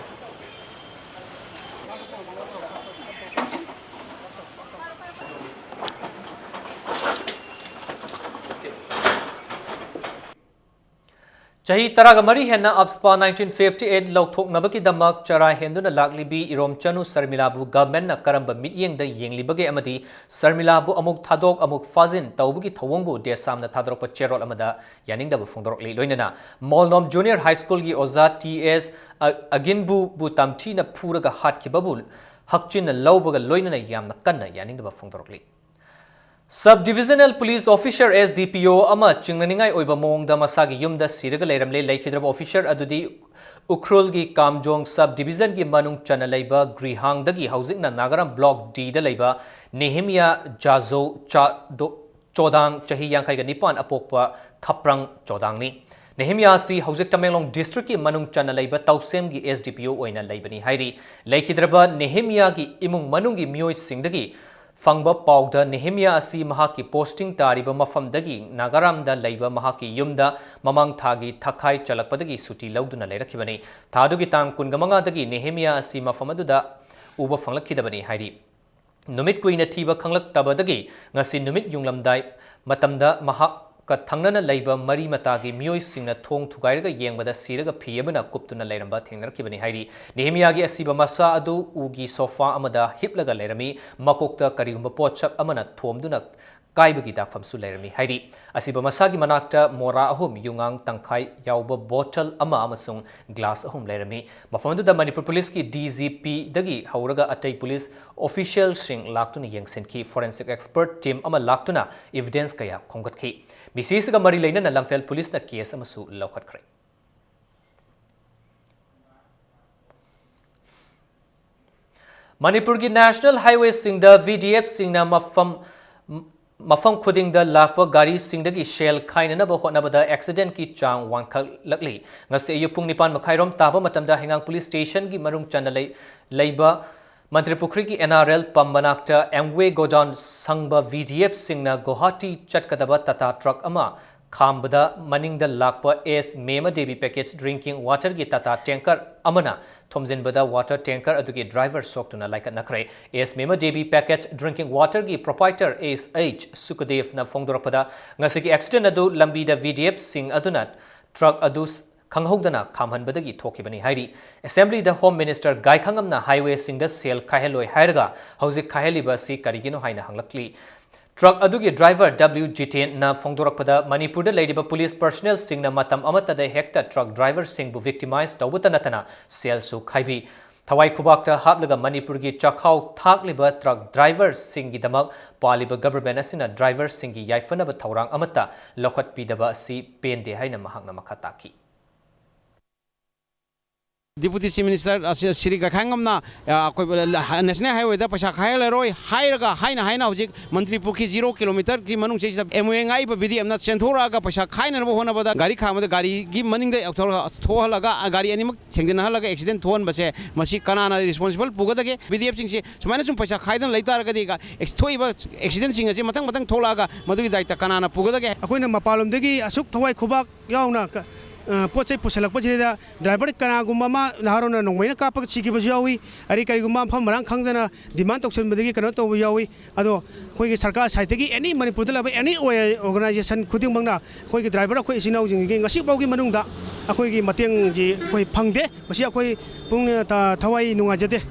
ꯆꯍꯤ ꯇꯔꯥꯃꯔꯤ ꯍꯦꯟꯅ AFSPA nineteen fifty eight ꯂꯧꯊꯣꯛꯅꯕꯒꯤꯗꯃꯛ ꯆꯔꯥ ꯍꯦꯟꯗꯨꯅ ꯂꯥꯛꯂꯤꯕꯤ ꯏꯔꯣꯝꯆꯅꯨ ꯁꯔꯃꯤꯂꯥꯕꯨ government ꯅ ꯀꯔꯝꯕ ꯃꯤꯠꯌꯦꯡꯗ ꯌꯦꯡꯂꯤꯕꯒꯦ ꯑꯃꯗꯤ ꯁꯔꯃꯤꯂꯥꯕꯨ ꯑꯃꯨꯛ ꯊꯥꯗꯣꯛ ꯑꯃꯨꯛ ꯐꯥꯖꯤꯟ ꯇꯧꯕꯒꯤ ꯊꯧꯑꯣꯡꯕꯨ ꯗꯦꯁꯥꯝꯅ ꯊꯥꯗꯣꯔꯛꯄ ꯆꯦꯔꯣꯜ ꯑꯃꯗ ꯌꯥꯅꯤꯡꯗꯕ ꯐꯣꯡꯗꯣꯔꯛꯂꯤ꯫ ꯂꯣꯏꯅꯅ ꯃꯣꯜꯅꯣꯝ Junior High School ꯒꯤ ꯑꯣꯖꯥ T S ꯑ-, ꯑꯒꯤꯟꯕꯨꯕꯨ ꯇꯝꯊꯤꯅ ꯐꯨꯔꯒ ꯍꯥꯠꯈꯤꯕꯕꯨ ꯍꯛꯆꯤꯟꯅ ꯂꯧꯕꯒ ꯂꯣꯏꯅꯅ ꯌꯥꯝꯅ ꯀꯟꯅ ꯌꯥꯅꯤꯡꯗꯕ ꯐꯣꯡꯗꯣꯔꯛꯂꯤ꯫ Sub Divisional Police Officer, S D P O, ꯑꯃ ꯆꯤꯡꯅꯅꯤꯡꯉꯥꯏ ꯑꯣꯏꯕ ꯃꯑꯣꯡꯗ ꯃꯁꯥꯒꯤ ꯌꯨꯝꯗ ꯁꯤꯔꯒ ꯂꯩꯔꯝꯂꯦ꯫ ꯂꯩꯈꯤꯗ꯭ꯔꯕ officer ꯑꯗꯨꯗꯤ ꯎꯈ꯭ꯔꯨꯜꯒꯤ ꯀꯥꯝꯖꯣꯡ Sub Division ꯒꯤ ꯃꯅꯨꯡ ꯆꯟꯅ ꯂꯩꯕ ꯒ꯭ꯔꯤꯍꯥꯡꯗꯒꯤ ꯍꯧꯖꯤꯛꯅ ꯅꯥꯒꯥꯔꯥꯝ Block D ꯗ ꯂꯩꯕ ꯅꯦꯍꯤꯃꯤꯌꯥ ꯖꯥꯖꯣ ꯆꯥꯗꯣ-, ꯆꯣꯗꯥꯡ, ꯆꯍꯤ ꯌꯥꯡꯈꯩꯒ ꯅꯤꯄꯥꯟ, ꯑꯄꯣꯛꯄ ꯈꯥꯄ꯭ꯔꯪ ꯆꯣꯗꯥꯡꯅꯤ꯫ ꯅꯦꯍꯤꯃꯤꯌꯥ ꯑꯁꯤ ꯍꯧꯖꯤꯛ ꯇꯃꯦꯡꯂꯣꯡ district ꯀꯤ ꯃꯅꯨꯡ ꯆꯟꯅ ꯂꯩꯕ ꯇꯧꯁꯦꯝꯒꯤ S D P O ꯑꯣꯏꯅ ꯂꯩꯕꯅꯤ ꯍꯥꯏꯔꯤ꯫ ꯂꯩꯈꯤꯗ꯭ꯔꯕ ꯅꯦꯍꯤꯃꯤꯌꯥꯒꯤ ꯏꯃꯨꯡ ꯃꯅꯨꯡꯒꯤ ꯃꯤꯑꯣꯏꯁꯤꯡꯗꯒꯤ ꯐꯪꯕ ꯄꯥꯎꯗ ꯅꯦꯍꯦꯃꯤꯌꯥ ꯑꯁꯤ ꯃꯍꯥꯛꯀꯤ posting ꯇꯥꯔꯤꯕ ꯃꯐꯝꯗꯒꯤ ꯅꯥꯒꯥꯔꯥꯝꯗ ꯂꯩꯕ ꯃꯍꯥꯛꯀꯤ ꯌꯨꯝꯗ ꯃꯃꯥꯡ ꯊꯥꯒꯤ ꯊꯥꯈꯥꯏ ꯆꯜꯂꯛꯄꯗꯒꯤ ꯁꯨꯇꯤ ꯂꯧꯗꯨꯅ ꯂꯩꯔꯛꯈꯤꯕꯅꯤ꯫ ꯊꯥꯗꯨꯒꯤ ꯇꯥꯡ ꯀꯨꯟꯃꯉꯥꯗꯒꯤ ꯅꯦꯍꯦꯃꯤꯌꯥ ꯑꯁꯤ ꯃꯐꯝ ꯑꯗꯨꯗ ꯎꯕ ꯐꯪꯂꯛꯈꯤꯗꯕꯅꯤ ꯍꯥꯏꯔꯤ꯫ ꯅꯨꯃꯤꯠ ꯀꯨꯏꯅ ꯊꯤꯕ ꯈꯪꯂꯛꯇꯕꯗꯒꯤ ꯉꯁꯤ ꯅꯨꯃꯤꯠ ꯌꯨꯡꯂꯝꯗꯥꯏ ꯃꯇꯝꯗ ꯃꯍꯥꯛꯀ ꯊꯪꯅꯅ ꯂꯩꯕ ꯃꯔꯤ ꯃꯇꯥꯒꯤ ꯃꯤꯑꯣꯏꯁꯤꯡꯅ ꯊꯣꯡ ꯊꯨꯒꯥꯏꯔꯒ ꯌꯦꯡꯕꯗ ꯁꯤꯔꯒ ꯐꯤ ꯑꯃꯅ ꯀꯨꯞꯇꯨꯅ ꯂꯩꯔꯝꯕ ꯊꯦꯡꯅꯔꯛꯈꯤꯕꯅꯤ ꯍꯥꯏꯔꯤ꯫ ꯅꯦꯍꯦꯃꯤꯌꯥꯒꯤ ꯑꯁꯤꯕ ꯃꯁꯥ ꯑꯗꯨ ꯎꯒꯤ sofa ꯑꯃꯗ ꯍꯤꯞꯂꯒ ꯂꯩꯔꯝꯃꯤ꯫ ꯃꯀꯣꯛꯇ ꯀꯔꯤꯒꯨꯝꯕ ꯄꯣꯠꯁꯛ ꯑꯃꯅ ꯊꯣꯝꯗꯨꯅ ꯀꯥꯏꯕꯒꯤ ꯗꯥꯛꯐꯝꯁꯨ ꯂꯩꯔꯝꯃꯤ ꯍꯥꯏꯔꯤ꯫ ꯑꯁꯤꯕ ꯃꯁꯥꯒꯤ ꯃꯅꯥꯛꯇ ꯃꯣꯔꯥ ꯑꯍꯨꯝ, ꯌꯨꯉꯥꯡ ꯇꯪꯈꯥꯏ ꯌꯥꯎꯕ bottle ꯑꯃ ꯑꯃꯁꯨꯡ glass ꯑꯍꯨꯝ ꯂꯩꯔꯝꯃꯤ꯫ ꯃꯐꯝ ꯑꯗꯨꯗ ꯃꯅꯤꯄꯨꯔ ꯄꯨꯂꯤꯁꯀꯤ DGPꯗꯒꯤ ꯍꯧꯔꯒ ꯑꯇꯩ ꯄꯨꯂꯤꯁ officialꯁꯤꯡ ꯂꯥꯛꯇꯨꯅ ꯌꯦꯡꯁꯤꯟꯈꯤ꯫ Forensic expert team ꯑꯃ ꯂꯥꯛꯇꯨꯅ evidence ꯀꯌꯥ ꯈꯣꯝꯒꯠꯈꯤ꯫ ꯃꯤꯁꯤꯁꯤꯒ ꯃꯔꯤ ꯂꯩꯅꯅ ꯂꯝꯐꯦꯜ ꯄꯨꯂꯤꯁꯅ case ꯑꯃꯁꯨ ꯂꯧꯈꯠꯈ꯭ꯔꯦ꯫ ꯃꯅꯤꯄꯨꯔꯒꯤ national highwayꯁꯤꯡꯗ VDFꯁꯤꯡꯅ ꯃꯐꯝ, ꯃꯐꯝ ꯈꯨꯗꯤꯡꯗ ꯂꯥꯛꯄ ꯒꯥꯔꯤꯁꯤꯡꯗꯒꯤ ꯁꯦꯜ ꯈꯥꯏꯅꯅꯕ ꯍꯣꯠꯅꯕꯗ accidentꯀꯤ ꯆꯥꯡ ꯋꯥꯡꯈꯠꯂꯛꯂꯤ꯫ ꯉꯁꯤ ꯑꯌꯨꯛ ꯄꯨꯡ ꯅꯤꯄꯥꯟ ꯃꯈꯥꯏꯔꯣꯝ ꯇꯥꯕ ꯃꯇꯝꯗ ꯍꯩꯉꯥꯡ police stationꯒꯤ ꯃꯅꯨꯡ ꯆꯟꯅ ꯂꯩ-, ꯂꯩꯕ ꯃꯟꯇ꯭ꯔꯤ ꯄꯨꯈ꯭ꯔꯤꯒꯤ NRL pump ꯃꯅꯥꯛꯇ Amway godown ꯁꯪꯕ VDFꯁꯤꯡꯅ ꯒꯨꯋꯥꯍꯥꯇꯤ ꯆꯠꯀꯗꯕ Tata truck ꯑꯃ ꯈꯥꯝꯕꯗ ꯃꯅꯤꯡꯗ ꯂꯥꯛꯄ S ꯃꯦꯃ Devi package drinking waterꯒꯤ Tata tanker ꯑꯃꯅ ꯊꯣꯝꯖꯤꯟꯕꯗ water tanker ꯑꯗꯨꯒꯤ driver ꯁꯣꯛꯇꯨꯅ ꯂꯥꯏꯀꯠꯅꯈ꯭ꯔꯦ꯫ S ꯃꯦꯃ Devi package drinking waterꯒꯤ proprietor S H ꯁꯨꯀꯗꯦꯚꯅ ꯐꯣꯡꯗꯣꯔꯛꯄꯗ, ꯉꯁꯤꯒꯤ accident ꯑꯗꯨ ꯂꯝꯕꯤꯗ VDFꯁꯤꯡ ꯑꯗꯨꯅ truck ꯑꯗꯨ ꯈꯪꯍꯧꯗꯅ ꯈꯥꯝꯍꯟꯕꯗꯒꯤ ꯊꯣꯛꯈꯤꯕꯅꯤ ꯍꯥꯏꯔꯤ꯫ Assemblyꯗ Home Minister ꯒꯥꯏꯈꯪꯉꯝꯅ highwayꯁꯤꯡꯗ ꯁꯦꯜ ꯈꯥꯏꯍꯜꯂꯣꯏ ꯍꯥꯏꯔꯒ ꯍꯧꯖꯤꯛ ꯈꯥꯏꯍꯜꯂꯤꯕ ꯑꯁꯤ ꯀꯔꯤꯒꯤꯅꯣ ꯍꯥꯏꯅ ꯍꯪꯂꯛꯂꯤ꯫ Truck ꯑꯗꯨꯒꯤ driver W ꯖꯤꯇꯦꯟꯅ ꯐꯣꯡꯗꯣꯔꯛꯄꯗ, ꯃꯅꯤꯄꯨꯔꯗ ꯂꯩꯔꯤꯕ police personnelꯁꯤꯡꯅ ꯃꯇꯝ ꯑꯃꯠꯇꯗ ꯍꯦꯛꯇ truck driverꯁꯤꯡꯕꯨ victimize ꯇꯧꯕꯇ ꯅꯠꯇꯅ ꯁꯦꯜꯁꯨ ꯈꯥꯏꯕꯤ꯫ ꯊꯋꯥꯏ ꯈꯨꯕꯥꯛꯇ ꯍꯥꯞꯂꯒ ꯃꯅꯤꯄꯨꯔꯒꯤ ꯆꯥꯛꯈꯥꯎ ꯊꯥꯛꯂꯤꯕ truck driverꯁꯤꯡꯒꯤꯗꯃꯛ ꯄꯥꯜꯂꯤꯕ government ꯑꯁꯤꯅ driverꯁꯤꯡꯒꯤ ꯌꯥꯏꯐꯅꯕ ꯊꯧꯔꯥꯡ ꯑꯃꯠꯇ ꯂꯧꯈꯠꯄꯤꯗꯕ ꯑꯁꯤ ꯄꯦꯟꯗꯦ ꯍꯥꯏꯅ ꯃꯍꯥꯛꯅ ꯃꯈꯥ ꯇꯥꯈꯤ꯫ Deputy Chief Minister ꯑꯁꯤ ꯁ꯭ꯔꯤ ꯒꯥꯏꯈꯥꯡꯉꯝꯅ, ꯑ, ꯑꯩꯈꯣꯏ ꯅꯦꯁꯅꯦꯜ ꯍꯥꯏꯋꯦꯗ ꯄꯩꯁꯥ ꯈꯥꯏꯍꯜꯂꯔꯣꯏ ꯍꯥꯏꯔꯒ, ꯍꯥꯏꯅ ꯍꯥꯏꯅ ꯍꯧꯖꯤꯛ ꯃꯟꯇ꯭ꯔꯤꯄꯨꯔꯒꯤ ꯖꯤꯔꯣ ꯀꯤꯂꯣꯃꯤꯇꯔꯒꯤ ꯃꯅꯨꯡꯁꯤꯗ ꯑꯦꯝ ꯑꯣ ꯑꯦ ꯉꯥꯛꯏꯕ ꯕꯤ ꯗꯤ ꯑꯦꯐꯅ ꯆꯦꯟꯊꯣꯔꯛꯑꯒ ꯄꯩꯁꯥ ꯈꯥꯏꯅꯅꯕ ꯍꯣꯠꯅꯕꯗ ꯒꯥꯔꯤ ꯈꯥꯝꯕꯗ ꯒꯥꯔꯤꯒꯤ ꯃꯅꯤꯡꯗ ꯊꯣꯛꯍꯜꯂꯒ ꯒꯥꯔꯤ ꯑꯅꯤꯃꯛ ꯊꯦꯡꯖꯤꯟꯅꯍꯜꯂꯒ ꯑꯦꯛꯁꯤꯗꯦꯟ ꯊꯣꯛꯍꯟꯕꯁꯦ, ꯃꯁꯤ ꯀꯅꯥꯅ ꯔꯦꯁꯄꯣꯟꯁꯤꯕꯜ ꯄꯨꯒꯗꯒꯦ? ꯕꯤ ꯗꯤ ꯑꯦꯐꯁꯤꯡꯁꯦ ꯁꯨꯃꯥꯏꯅ ꯁꯨꯝ ꯄꯩꯁꯥ ꯈꯥꯏꯗꯅ ꯂꯩ ꯇꯥꯔꯒꯗꯤ, ꯊꯣꯛꯏꯕ ꯑꯦꯛꯁꯤꯗꯦꯟꯁꯤꯡ ꯑꯁꯤ ꯃꯊꯪ ꯃꯊꯪ ꯊꯣꯛꯂꯛꯑꯒ ꯃꯗꯨꯒꯤ ꯗꯥꯏꯇ ꯀꯅꯥꯅ ꯄꯨꯒꯗꯒꯦ? ꯑꯩꯈꯣꯏꯅ ꯃꯄꯥꯟꯂꯣꯝꯗꯒꯤ ꯑꯁꯨꯛ ꯊꯋꯥꯏ ꯈꯨꯕꯥꯛ ꯌꯥꯎꯅ ꯀ-, ꯑ, ꯄꯣꯠ ꯆꯩ ꯄꯨꯁꯜꯂꯛꯄꯁꯤꯗ ꯗ꯭ꯔꯥꯏꯚꯔ ꯀꯅꯥꯒꯨꯝꯕ ꯑꯃ ꯅꯍꯥꯔꯣꯟꯅ ꯅꯣꯡꯃꯩꯅ ꯀꯥꯞꯄꯒ ꯁꯤꯈꯤꯕꯁꯨ ꯌꯥꯎꯏ꯫ ꯑꯗꯩ ꯀꯔꯤꯒꯨꯝꯕ ꯃꯐꯝ ꯃꯔꯥꯡ ꯈꯪꯗꯅ ꯗꯤꯃꯥꯟ ꯇꯧꯁꯟꯕꯗꯒꯤ ꯀꯩꯅꯣ ꯇꯧꯕ ꯌꯥꯎꯏ꯫ ꯑꯗꯣ ꯑꯩꯈꯣꯏꯒꯤ ꯁꯔꯀꯥꯔ ꯁꯥꯏꯠꯇꯒꯤ ꯑꯦꯅꯤ ꯃꯅꯤꯄꯨꯔꯗ ꯂꯩꯕ ꯑꯦꯅꯤ ꯑꯣꯔꯒꯅꯥꯏꯖꯦꯁꯟ ꯈꯨꯗꯤꯡꯃꯛꯅ ꯑꯩꯈꯣꯏꯒꯤ ꯗ꯭ꯔꯥꯏꯚꯔ ꯑꯩꯈꯣꯏ ꯏꯆꯤꯟ ꯏꯅꯥꯎꯁꯤꯡꯒꯤ ꯉꯁꯤꯐꯥꯎꯒꯤ ꯃꯅꯨꯡꯗ ꯑꯩꯈꯣꯏꯒꯤ ꯃꯇꯦꯡꯁꯤ ꯑꯩꯈꯣꯏ ꯐꯪꯗꯦ꯫ ꯃꯁꯤ ꯑꯩꯈꯣꯏ ꯄꯨꯛꯅꯤꯡ ꯊ-, ꯊꯋꯥꯏ ꯅꯨꯡꯉꯥꯏꯖꯗꯦ꯫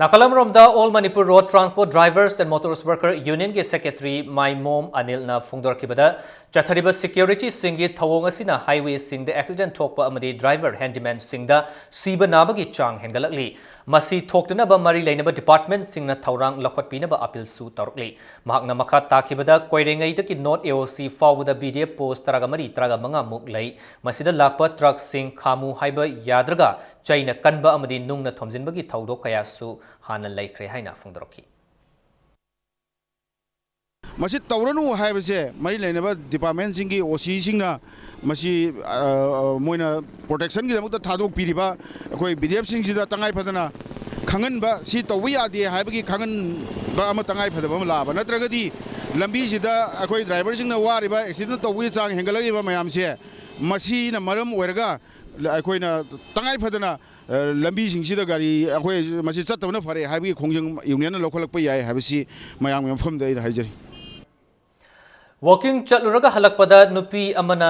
ꯅꯥꯀꯜ ꯑꯃꯔꯣꯝꯗ All Manipur Road Transport Drivers and Motors Worker Unionꯒꯤ secretary ꯃꯥꯏꯃꯣꯝ ꯑꯅꯤꯜꯅ ꯐꯣꯡꯗꯣꯔꯛꯈꯤꯕꯗ, ꯆꯠꯊꯔꯤꯕ ꯁꯦꯀ꯭ꯌꯨꯔꯤꯇꯤꯁꯤꯡꯒꯤ ꯊꯧꯑꯣꯡ ꯑꯁꯤꯅ ꯍꯥꯏꯋꯦꯁꯤꯡꯗ ꯑꯦꯛꯁꯤꯗꯦꯟ ꯊꯣꯛꯄ ꯑꯃꯗꯤ ꯗ꯭ꯔꯥꯏꯚꯔ ꯍꯦꯟꯗꯤꯃꯦꯟꯁꯤꯡꯗ ꯁꯤꯕ ꯅꯥꯕꯒꯤ ꯆꯥꯡ ꯍꯦꯟꯒꯠꯂꯛꯂꯤ꯫ ꯃꯁꯤ ꯊꯣꯛꯇꯅꯕ ꯃꯔꯤ ꯂꯩꯅꯕ ꯗꯤꯄꯥꯔꯠꯃꯦꯟꯁꯤꯡꯅ ꯊꯧꯔꯥꯡ ꯂꯧꯈꯠꯄꯤꯅꯕ ꯑꯄꯤꯜꯁꯨ ꯇꯧꯔꯛꯂꯤ꯫ ꯃꯍꯥꯛꯅ ꯃꯈꯥ ꯇꯥꯈꯤꯕꯗ, ꯀꯣꯏꯔꯦꯡꯉꯩꯗꯒꯤ ꯅꯣꯔꯠ ꯑꯦ ꯑꯣ ꯁꯤ ꯐꯥꯎꯕꯗ ꯕꯤ ꯗꯤ ꯑꯦꯐ ꯄꯣꯁ ꯇꯔꯥꯒ ꯃꯔꯤ, ꯇꯔꯥꯒ ꯃꯉꯥ ꯃꯨꯛ ꯂꯩ꯫ ꯃꯁꯤꯗ ꯂꯥꯛꯄ ꯇ꯭ꯔꯛꯁꯤꯡ ꯈꯥꯝꯃꯨ ꯍꯥꯏꯕ ꯌꯥꯗ꯭ꯔꯒ ꯆꯩꯅ ꯀꯟꯕ ꯑꯃꯗꯤ ꯅꯨꯡꯅ ꯊꯣꯝꯖꯤꯟꯕꯒꯤ ꯊꯧꯗꯣꯛ ꯀꯌꯥꯁꯨ ꯍꯥꯟꯅ ꯂꯩꯈ꯭ꯔꯦ ꯍꯥꯏꯅ ꯐꯣꯡꯗꯣꯔꯛꯈꯤ꯫ ꯃꯁꯤ ꯇꯧꯔꯅꯨ ꯍꯥꯏꯕꯁꯦ ꯃꯔꯤ ꯂꯩꯅꯕ ꯗꯤꯄꯥꯔꯠꯃꯦꯟꯁꯤꯡꯒꯤ ꯑꯣ ꯁꯤꯁꯤꯡꯅ ꯃꯁꯤ, ꯑ, ꯑ, ꯃꯣꯏꯅ ꯄ꯭ꯔꯣꯇꯦꯛꯁꯟꯒꯤꯗꯃꯛꯇ ꯊꯥꯗꯣꯛꯄꯤꯔꯤꯕ ꯑꯩꯈꯣꯏ ꯕꯤ ꯗꯤ ꯑꯦꯐꯁꯤꯡꯁꯤꯗ ꯇꯉꯥꯏ ꯐꯗꯅ ꯈꯪꯍꯟꯕ, ꯁꯤ ꯇꯧꯕ ꯌꯥꯗꯦ ꯍꯥꯏꯕꯒꯤ ꯈꯪꯍꯟꯕ ꯑꯃ ꯇꯉꯥꯏ ꯐꯗꯕ ꯑꯃ ꯂꯥꯛꯑꯕ, ꯅꯠꯇ꯭ꯔꯒꯗꯤ ꯂꯝꯕꯤꯁꯤꯗ ꯑꯩꯈꯣꯏ ꯗ꯭ꯔꯥꯏꯚꯔꯁꯤꯡꯅ ꯋꯥꯔꯤꯕ, ꯑꯦꯛꯁꯤꯗꯦꯟ ꯇꯧꯕꯒꯤ ꯆꯥꯡ ꯍꯦꯟꯒꯠꯂꯛꯂꯤꯕ ꯃꯌꯥꯝꯁꯦ, ꯃꯁꯤꯅ ꯃꯔꯝ ꯑꯣꯏꯔꯒ ꯑꯩꯈꯣꯏꯅ ꯇꯉꯥꯏ ꯐꯗꯅ, ꯑ, ꯂꯝꯕꯤꯁꯤꯡꯁꯤꯗ ꯒꯥꯔꯤ ꯑꯩꯈꯣꯏ ꯃꯁꯤ ꯆꯠꯇꯕꯅ ꯐꯔꯦ ꯍꯥꯏꯕꯒꯤ ꯈꯣꯡꯖꯪ ꯌꯨꯅꯤꯌꯟꯅ ꯂꯧꯈꯠꯂꯛꯄ ꯌꯥꯏ ꯍꯥꯏꯕꯁꯤ ꯃꯌꯥꯝꯒꯤ ꯃꯐꯝꯗ ꯑꯩꯅ ꯍꯥꯏꯖꯔꯤ꯫ ꯋꯥꯀꯤꯡ ꯆꯠꯂꯨꯔꯒ ꯍꯜꯂꯛꯄꯗ ꯅꯨꯄꯤ ꯑꯃꯅ,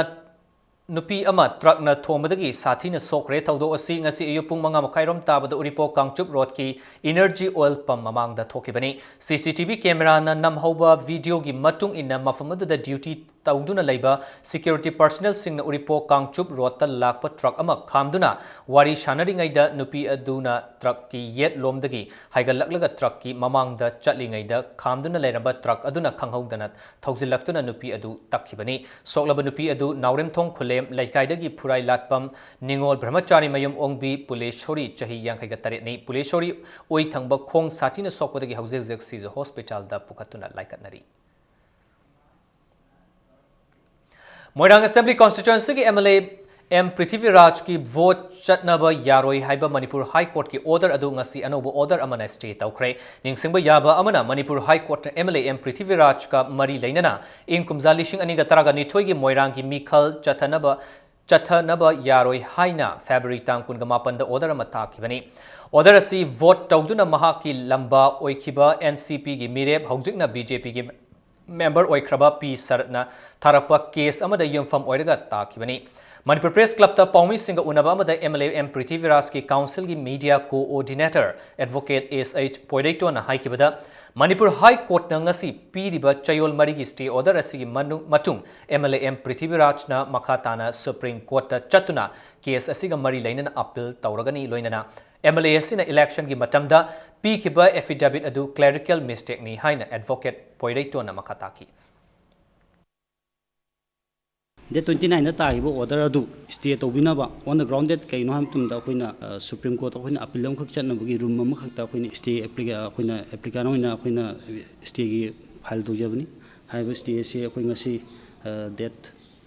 ꯅꯨꯄꯤ ꯑꯃ ꯇ꯭ꯔꯛꯅ ꯊꯣꯝꯕꯗꯒꯤ ꯁꯥꯊꯤꯅ ꯁꯣꯛꯈ꯭ꯔꯦ꯫ ꯊꯧꯗꯣꯛ ꯑꯁꯤ ꯉꯁꯤ ꯑꯌꯨꯛ ꯄꯨꯡ ꯃꯉꯥ ꯃꯈꯥꯏꯔꯣꯝ ꯇꯥꯕꯗ ꯎꯔꯤꯄꯣꯛ ꯀꯥꯡꯆꯨꯞ ꯔꯣꯗꯀꯤ ꯏꯅꯔꯖꯤ ꯑꯣꯏꯜ ꯄꯝ ꯃꯃꯥꯡꯗ ꯊꯣꯛꯈꯤꯕꯅꯤ꯫ ꯁꯤ ꯁꯤ ꯇꯤ ꯚꯤ ꯀꯦꯃꯦꯔꯥꯅ ꯅꯝꯍꯧꯕ ꯚꯤꯗꯤꯑꯣꯒꯤ ꯃꯇꯨꯡ ꯏꯟꯅ ꯃꯐꯝ ꯑꯗꯨꯗ ꯗ꯭ꯌꯨꯇꯤ ꯇꯧꯗꯨꯅ ꯂꯩꯕ security personnelꯁꯤꯡꯅ ꯎꯔꯤꯄꯣꯛ ꯀꯥꯡꯆꯨꯞ ꯔꯣꯗꯇ ꯂꯥꯛꯄ ꯇ꯭ꯔꯛ ꯑꯃ ꯈꯥꯝꯗꯨꯅ ꯋꯥꯔꯤ ꯁꯥꯟꯅꯔꯤꯉꯩꯗ ꯅꯨꯄꯤ ꯑꯗꯨꯅ ꯇ꯭ꯔꯛꯀꯤ ꯌꯦꯠꯂꯣꯝꯗꯒꯤ ꯍꯥꯏꯒꯠꯂꯛꯂꯒ ꯇ꯭ꯔꯛꯀꯤ ꯃꯃꯥꯡꯗ ꯆꯠꯂꯤꯉꯩꯗ ꯈꯥꯝꯗꯨꯅ ꯂꯩꯔꯝꯕ ꯇ꯭ꯔꯛ ꯑꯗꯨꯅ ꯈꯪꯍꯧꯗꯅ ꯊꯧꯖꯤꯜꯂꯛꯇꯨꯅ ꯅꯨꯄꯤ ꯑꯗꯨ ꯇꯛꯈꯤꯕꯅꯤ꯫ ꯁꯣꯛꯂꯕ ꯅꯨꯄꯤ ꯑꯗꯨ ꯅꯥꯎꯔꯦꯝꯊꯣꯡ ꯈꯨꯂꯦꯝ ꯂꯩꯀꯥꯏꯗꯒꯤ ꯐꯨꯔꯥꯏ ꯂꯥꯠꯄꯝ ꯅꯤꯉꯣꯜ ꯕ꯭ꯔꯍꯃꯆꯥꯔꯤ ꯃꯌꯨꯝ ꯑꯣꯡꯕꯤ ꯄꯨꯂꯦꯁꯣꯔꯤ ꯆꯍꯤ ꯌꯥꯡꯈꯩꯒ ꯇꯔꯦꯠꯅꯤ꯫ ꯄꯨꯂꯦꯁꯣꯔꯤ ꯑꯣꯏ ꯊꯪꯕ ꯈꯣꯡ ꯁꯥꯊꯤꯅ ꯁꯣꯛꯄꯗꯒꯤ ꯍꯧꯖꯤꯛ ꯍꯧꯖꯤꯛ ꯁꯤꯖ ꯍꯣꯁꯄꯤꯇꯥꯜꯗ ꯄꯨꯈꯠꯇꯨꯅ ꯂꯥꯏꯀꯠꯅꯔꯤ꯫ ꯃꯣꯏꯔꯥꯡ Assembly Constituencyꯒꯤ MLA ꯑꯦꯝ ꯄ꯭ꯔꯤꯊꯤꯕꯤꯔꯥꯖꯀꯤ vote ꯆꯠꯅꯕ ꯌꯥꯔꯣꯏ ꯍꯥꯏꯕ ꯃꯅꯤꯄꯨꯔ High Courtꯀꯤ order ꯑꯗꯨ ꯉꯁꯤ ꯑꯅꯧꯕ order ꯑꯃꯅ stay ꯇꯧꯈ꯭ꯔꯦ꯫ ꯅꯤꯡꯁꯤꯡꯕ ꯌꯥꯕ ꯑꯃꯅ, ꯃꯅꯤꯄꯨꯔ High Courtꯅ MLA ꯑꯦꯝ ꯄ꯭ꯔꯤꯊꯤꯕꯤꯔꯥꯖꯀ ꯃꯔꯤ ꯂꯩꯅꯅ ꯏꯪ ꯀꯨꯝꯖꯥ ꯂꯤꯁꯤꯡ ꯑꯅꯤꯒ ꯇꯔꯥꯒ ꯅꯤꯊꯣꯏꯒꯤ ꯃꯣꯏꯔꯥꯡꯒꯤ ꯃꯤꯈꯜ ꯆꯠꯊꯅꯕ, ꯆꯠꯊꯅꯕ ꯌꯥꯔꯣꯏ ꯍꯥꯏꯅ February ꯇꯥꯡ ꯀꯨꯟꯒ ꯃꯥꯄꯟꯗ order ꯑꯃ ꯊꯥꯈꯤꯕꯅꯤ꯫ Order ꯑꯁꯤ vote ꯇꯧꯗꯨꯅ ꯃꯍꯥꯛꯀꯤ ꯂꯝꯕꯥ ꯑꯣꯏꯈꯤꯕ NCPꯒꯤ ꯃꯤꯔꯦꯞ, ꯍꯧꯖꯤꯛꯅ BJPꯒꯤ member ꯑꯣꯏꯈ꯭ꯔꯕ ꯄꯤ ꯁꯔꯠꯅ ꯊꯥꯔꯛꯄ case ꯑꯃꯗ ꯌꯨꯝꯐꯝ ꯑꯣꯏꯔꯒ ꯇꯥꯈꯤꯕꯅꯤ꯫ ꯃꯅꯤꯄꯨꯔ Press Clubꯇ ꯄꯥꯎꯃꯤꯁꯤꯡꯒ ꯎꯅꯕ ꯑꯃꯗ MLA ꯑꯦꯝ ꯄ꯭ꯔꯤꯊꯤꯕꯤꯔꯥꯖꯀꯤ councilꯒꯤ media coordinator advocate S H ꯄꯣꯏꯔꯩꯇꯣꯟꯅ ꯍꯥꯏꯈꯤꯕꯗ, ꯃꯅꯤꯄꯨꯔ High Courtꯅ ꯉꯁꯤ ꯄꯤꯔꯤꯕ ꯆꯌꯣꯜ ꯃꯔꯤꯒꯤ stay order ꯑꯁꯤꯒꯤ ꯃꯅꯨꯡ-, ꯃꯇꯨꯡ MLA ꯑꯦꯝ ꯄ꯭ꯔꯤꯊꯤꯕꯤꯔꯥꯖꯅ ꯃꯈꯥ ꯇꯥꯅ Supreme Courtꯇ ꯆꯠꯇꯨꯅ case ꯑꯁꯤꯒ ꯃꯔꯤ ꯂꯩꯅꯅ appeal ꯇꯧꯔꯒꯅꯤ꯫ ꯂꯣꯏꯅꯅ MLA ꯑꯁꯤꯅ electionꯒꯤ ꯃꯇꯝꯗ ꯄꯤꯈꯤꯕ affidavit ꯑꯗꯨ clerical mistakeꯅꯤ ꯍꯥꯏꯅ advocate ꯄꯣꯏꯔꯩꯇꯣꯟꯅ ꯃꯈꯥ ꯇꯥꯈꯤ꯫ Date twenty nineꯗ ꯇꯥꯈꯤꯕ order ꯑꯗꯨ stay ꯇꯧꯕꯤꯅꯕ on the ground date ꯀꯩꯅꯣ ꯍꯥꯏꯕ ꯃꯇꯝꯗ ꯑꯩꯈꯣꯏꯅ, ꯑ, Supreme Courtꯇ ꯑꯩꯈꯣꯏꯅ appeal ꯑꯃꯈꯛ ꯆꯠꯅꯕꯒꯤ room ꯑꯃꯈꯛꯇ ꯑꯩꯈꯣꯏꯅ stay applica-, ꯑꯩꯈꯣꯏꯅ applicant ꯑꯣꯏꯅ ꯑꯩꯈꯣꯏꯅ stayꯒꯤ file ꯇꯧꯖꯕꯅꯤ꯫ ꯍꯥꯏꯔꯤꯕ stay ꯑꯁꯤ ꯑꯩꯈꯣꯏ ꯉꯁꯤ, ꯑ, date,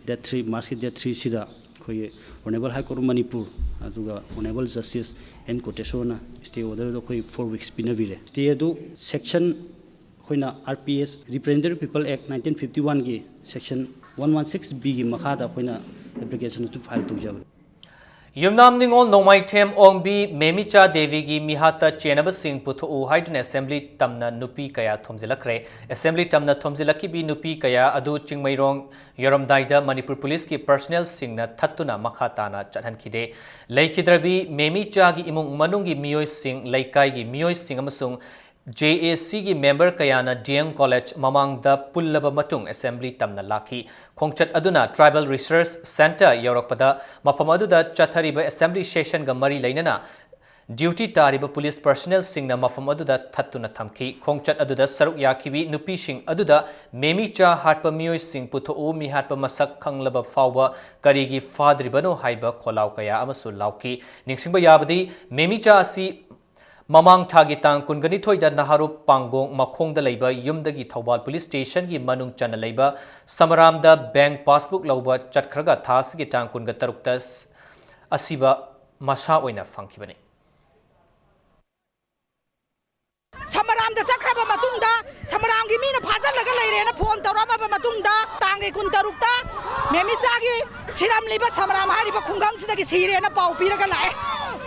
date three, Marchꯀꯤ date threeꯁꯤꯗ ꯑꯩꯈꯣꯏꯒꯤ Honourable High Court of Manipur ꯑꯗꯨꯒ Honourable Justice ꯑꯦꯟ ꯀꯣꯇꯦꯁꯣꯔꯅ stay order ꯑꯗꯨ ꯑꯩꯈꯣꯏ four weeks ꯄꯤꯅꯕꯤꯔꯦ꯫ Stay ꯑꯗꯨ section ꯑꯩꯈꯣꯏꯅ R P S, Representative People Act nineteen fifty oneꯒꯤ section one one six Bꯒꯤ ꯃꯈꯥꯗ ꯑꯩꯈꯣꯏꯅ application ꯑꯗꯨ file ꯇꯧꯖꯕꯅꯤ꯫ ꯌꯨꯝꯅꯥꯝ ꯅꯤꯉꯣꯜ ꯅꯣꯡꯃꯥꯏꯊꯦꯝ ꯑꯣꯡꯕꯤ ꯃꯦꯃꯤꯆꯥ ꯗꯦꯕꯤꯒꯤ ꯃꯤꯍꯥꯠꯇ ꯆꯦꯟꯅꯕꯁꯤꯡ ꯄꯨꯊꯣꯛꯎ ꯍꯥꯏꯗꯨꯅ Assembly ꯇꯝꯅ ꯅꯨꯄꯤ ꯀꯌꯥ ꯊꯣꯝꯖꯤꯜꯂꯛꯈ꯭ꯔꯦ꯫ Assembly ꯇꯝꯅ ꯊꯣꯝꯖꯤꯜꯂꯛꯈꯤꯕꯤ ꯅꯨꯄꯤ ꯀꯌꯥ ꯑꯗꯨ ꯆꯤꯡꯃꯩꯔꯣꯡ ꯌꯧꯔꯝꯗꯥꯏꯗ ꯃꯅꯤꯄꯨꯔ ꯄꯨꯂꯤꯁꯀꯤ personnelꯁꯤꯡꯅ ꯊꯠꯇꯨꯅ ꯃꯈꯥ ꯇꯥꯅ ꯆꯠꯍꯟꯈꯤꯗꯦ꯫ ꯂꯩꯈꯤꯗ꯭ꯔꯕꯤ ꯃꯦꯃꯤꯆꯥꯒꯤ ꯏꯃꯨꯡ ꯃꯅꯨꯡꯒꯤ ꯃꯤꯑꯣꯏꯁꯤꯡ, ꯂꯩꯀꯥꯏꯒꯤ ꯃꯤꯑꯣꯏꯁꯤꯡ ꯑꯃꯁꯨꯡ ꯖꯦ ꯑꯦ ꯁꯤꯒꯤ ꯃꯦꯝꯕꯔ ꯀꯌꯥꯅ ꯗꯤ ꯑꯦꯝ ꯀꯣꯂꯦꯖ ꯃꯃꯥꯡꯗ ꯄꯨꯜꯂꯕ ꯃꯇꯨꯡ ꯑꯦꯁꯦꯝꯕ꯭ꯂꯤ ꯇꯝꯅ ꯂꯥꯛꯈꯤ꯫ ꯈꯣꯡꯆꯠ ꯑꯗꯨꯅ ꯇ꯭ꯔꯥꯏꯕꯦꯜ ꯔꯤꯁꯔꯁ ꯁꯦꯟꯇꯔ ꯌꯧꯔꯛꯄꯗ ꯃꯐꯝ ꯑꯗꯨꯗ ꯆꯠꯊꯔꯤꯕ ꯑꯦꯁꯦꯝꯕ꯭ꯂꯤ ꯁꯦꯁꯟꯒ ꯃꯔꯤ ꯂꯩꯅꯅ ꯗ꯭ꯌꯨꯇꯤ ꯇꯥꯔꯤꯕ ꯄꯨꯂꯤꯁ ꯄꯔꯁꯅꯦꯜꯁꯤꯡꯅ ꯃꯐꯝ ꯑꯗꯨꯗ ꯊꯠꯇꯨꯅ ꯊꯝꯈꯤ꯫ ꯈꯣꯡꯆꯠ ꯑꯗꯨꯗ ꯁꯔꯨꯛ ꯌꯥꯈꯤꯕꯤ ꯅꯨꯄꯤꯁꯤꯡ ꯑꯗꯨꯗ ꯃꯦꯃꯤ ꯆꯥ ꯍꯥꯠꯄ ꯃꯤꯑꯣꯏꯁꯤꯡ ꯄꯨꯊꯣꯛꯎ, ꯃꯤꯍꯥꯠꯄ ꯃꯁꯛ ꯈꯪꯂꯕ ꯐꯥꯎꯕ ꯀꯔꯤꯒꯤ ꯐꯥꯗ꯭ꯔꯤꯕꯅꯣ ꯍꯥꯏꯕ ꯈꯣꯜꯂꯥꯎ ꯀꯌꯥ ꯑꯃꯁꯨ ꯂꯥꯎꯈꯤ꯫ ꯅꯤꯡꯁꯤꯡꯕ ꯌꯥꯕꯗꯤ, ꯃꯦꯃꯤ ꯆꯥ ꯑꯁꯤ ꯃꯃꯥꯡ ꯊꯥꯒꯤ ꯇꯥꯡ ꯀꯨꯟꯒꯅꯤꯊꯣꯏꯗ ꯅꯍꯥꯔꯨꯞ ꯄꯥꯡꯒꯣꯡ ꯃꯈꯣꯡꯗ ꯂꯩꯕ ꯌꯨꯝꯗꯒꯤ ꯊꯧꯕꯥꯜ ꯄꯨꯂꯤꯁ ꯁ꯭ꯇꯦꯁꯟꯒꯤ ꯃꯅꯨꯡ ꯆꯟꯅ ꯂꯩꯕ ꯁꯃꯔꯥꯝꯗ ꯕꯦꯡꯛ ꯄꯥꯁꯕꯨꯛ ꯂꯧꯕ ꯆꯠꯈ꯭ꯔꯒ ꯊꯥ ꯑꯁꯤꯒꯤ ꯇꯥꯡ ꯀꯨꯟꯒ ꯇꯔꯨꯛꯇ ꯁ-, ꯑꯁꯤꯕ ꯃꯁꯥ ꯑꯣꯏꯅ ꯐꯪꯈꯤꯕꯅꯤ꯫ ꯁꯃꯔꯥꯝꯗ ꯆꯠꯈ꯭ꯔꯕ ꯃꯇꯨꯡꯗ, ꯁꯃꯔꯥꯝꯒꯤ ꯃꯤꯅ ꯐꯥꯖꯤꯜꯂꯒ ꯂꯩꯔꯦꯅ ꯐꯣꯟ ꯇꯧꯔꯛꯑꯝꯃꯕ ꯃꯇꯨꯡꯗ, ꯇꯥꯡꯒꯤ ꯀꯨꯟꯇꯔꯨꯛꯇ ꯃꯦꯃꯤꯆꯥꯒꯤ ꯁꯤꯔꯝꯂꯤꯕ ꯁꯃꯔꯥꯝ ꯍꯥꯏꯔꯤꯕ ꯈꯨꯡꯒꯪꯁꯤꯗꯒꯤ ꯁꯤꯔꯦꯅ ꯄꯥꯎ ꯄꯤꯔꯒ ꯂꯥꯛꯑꯦ꯫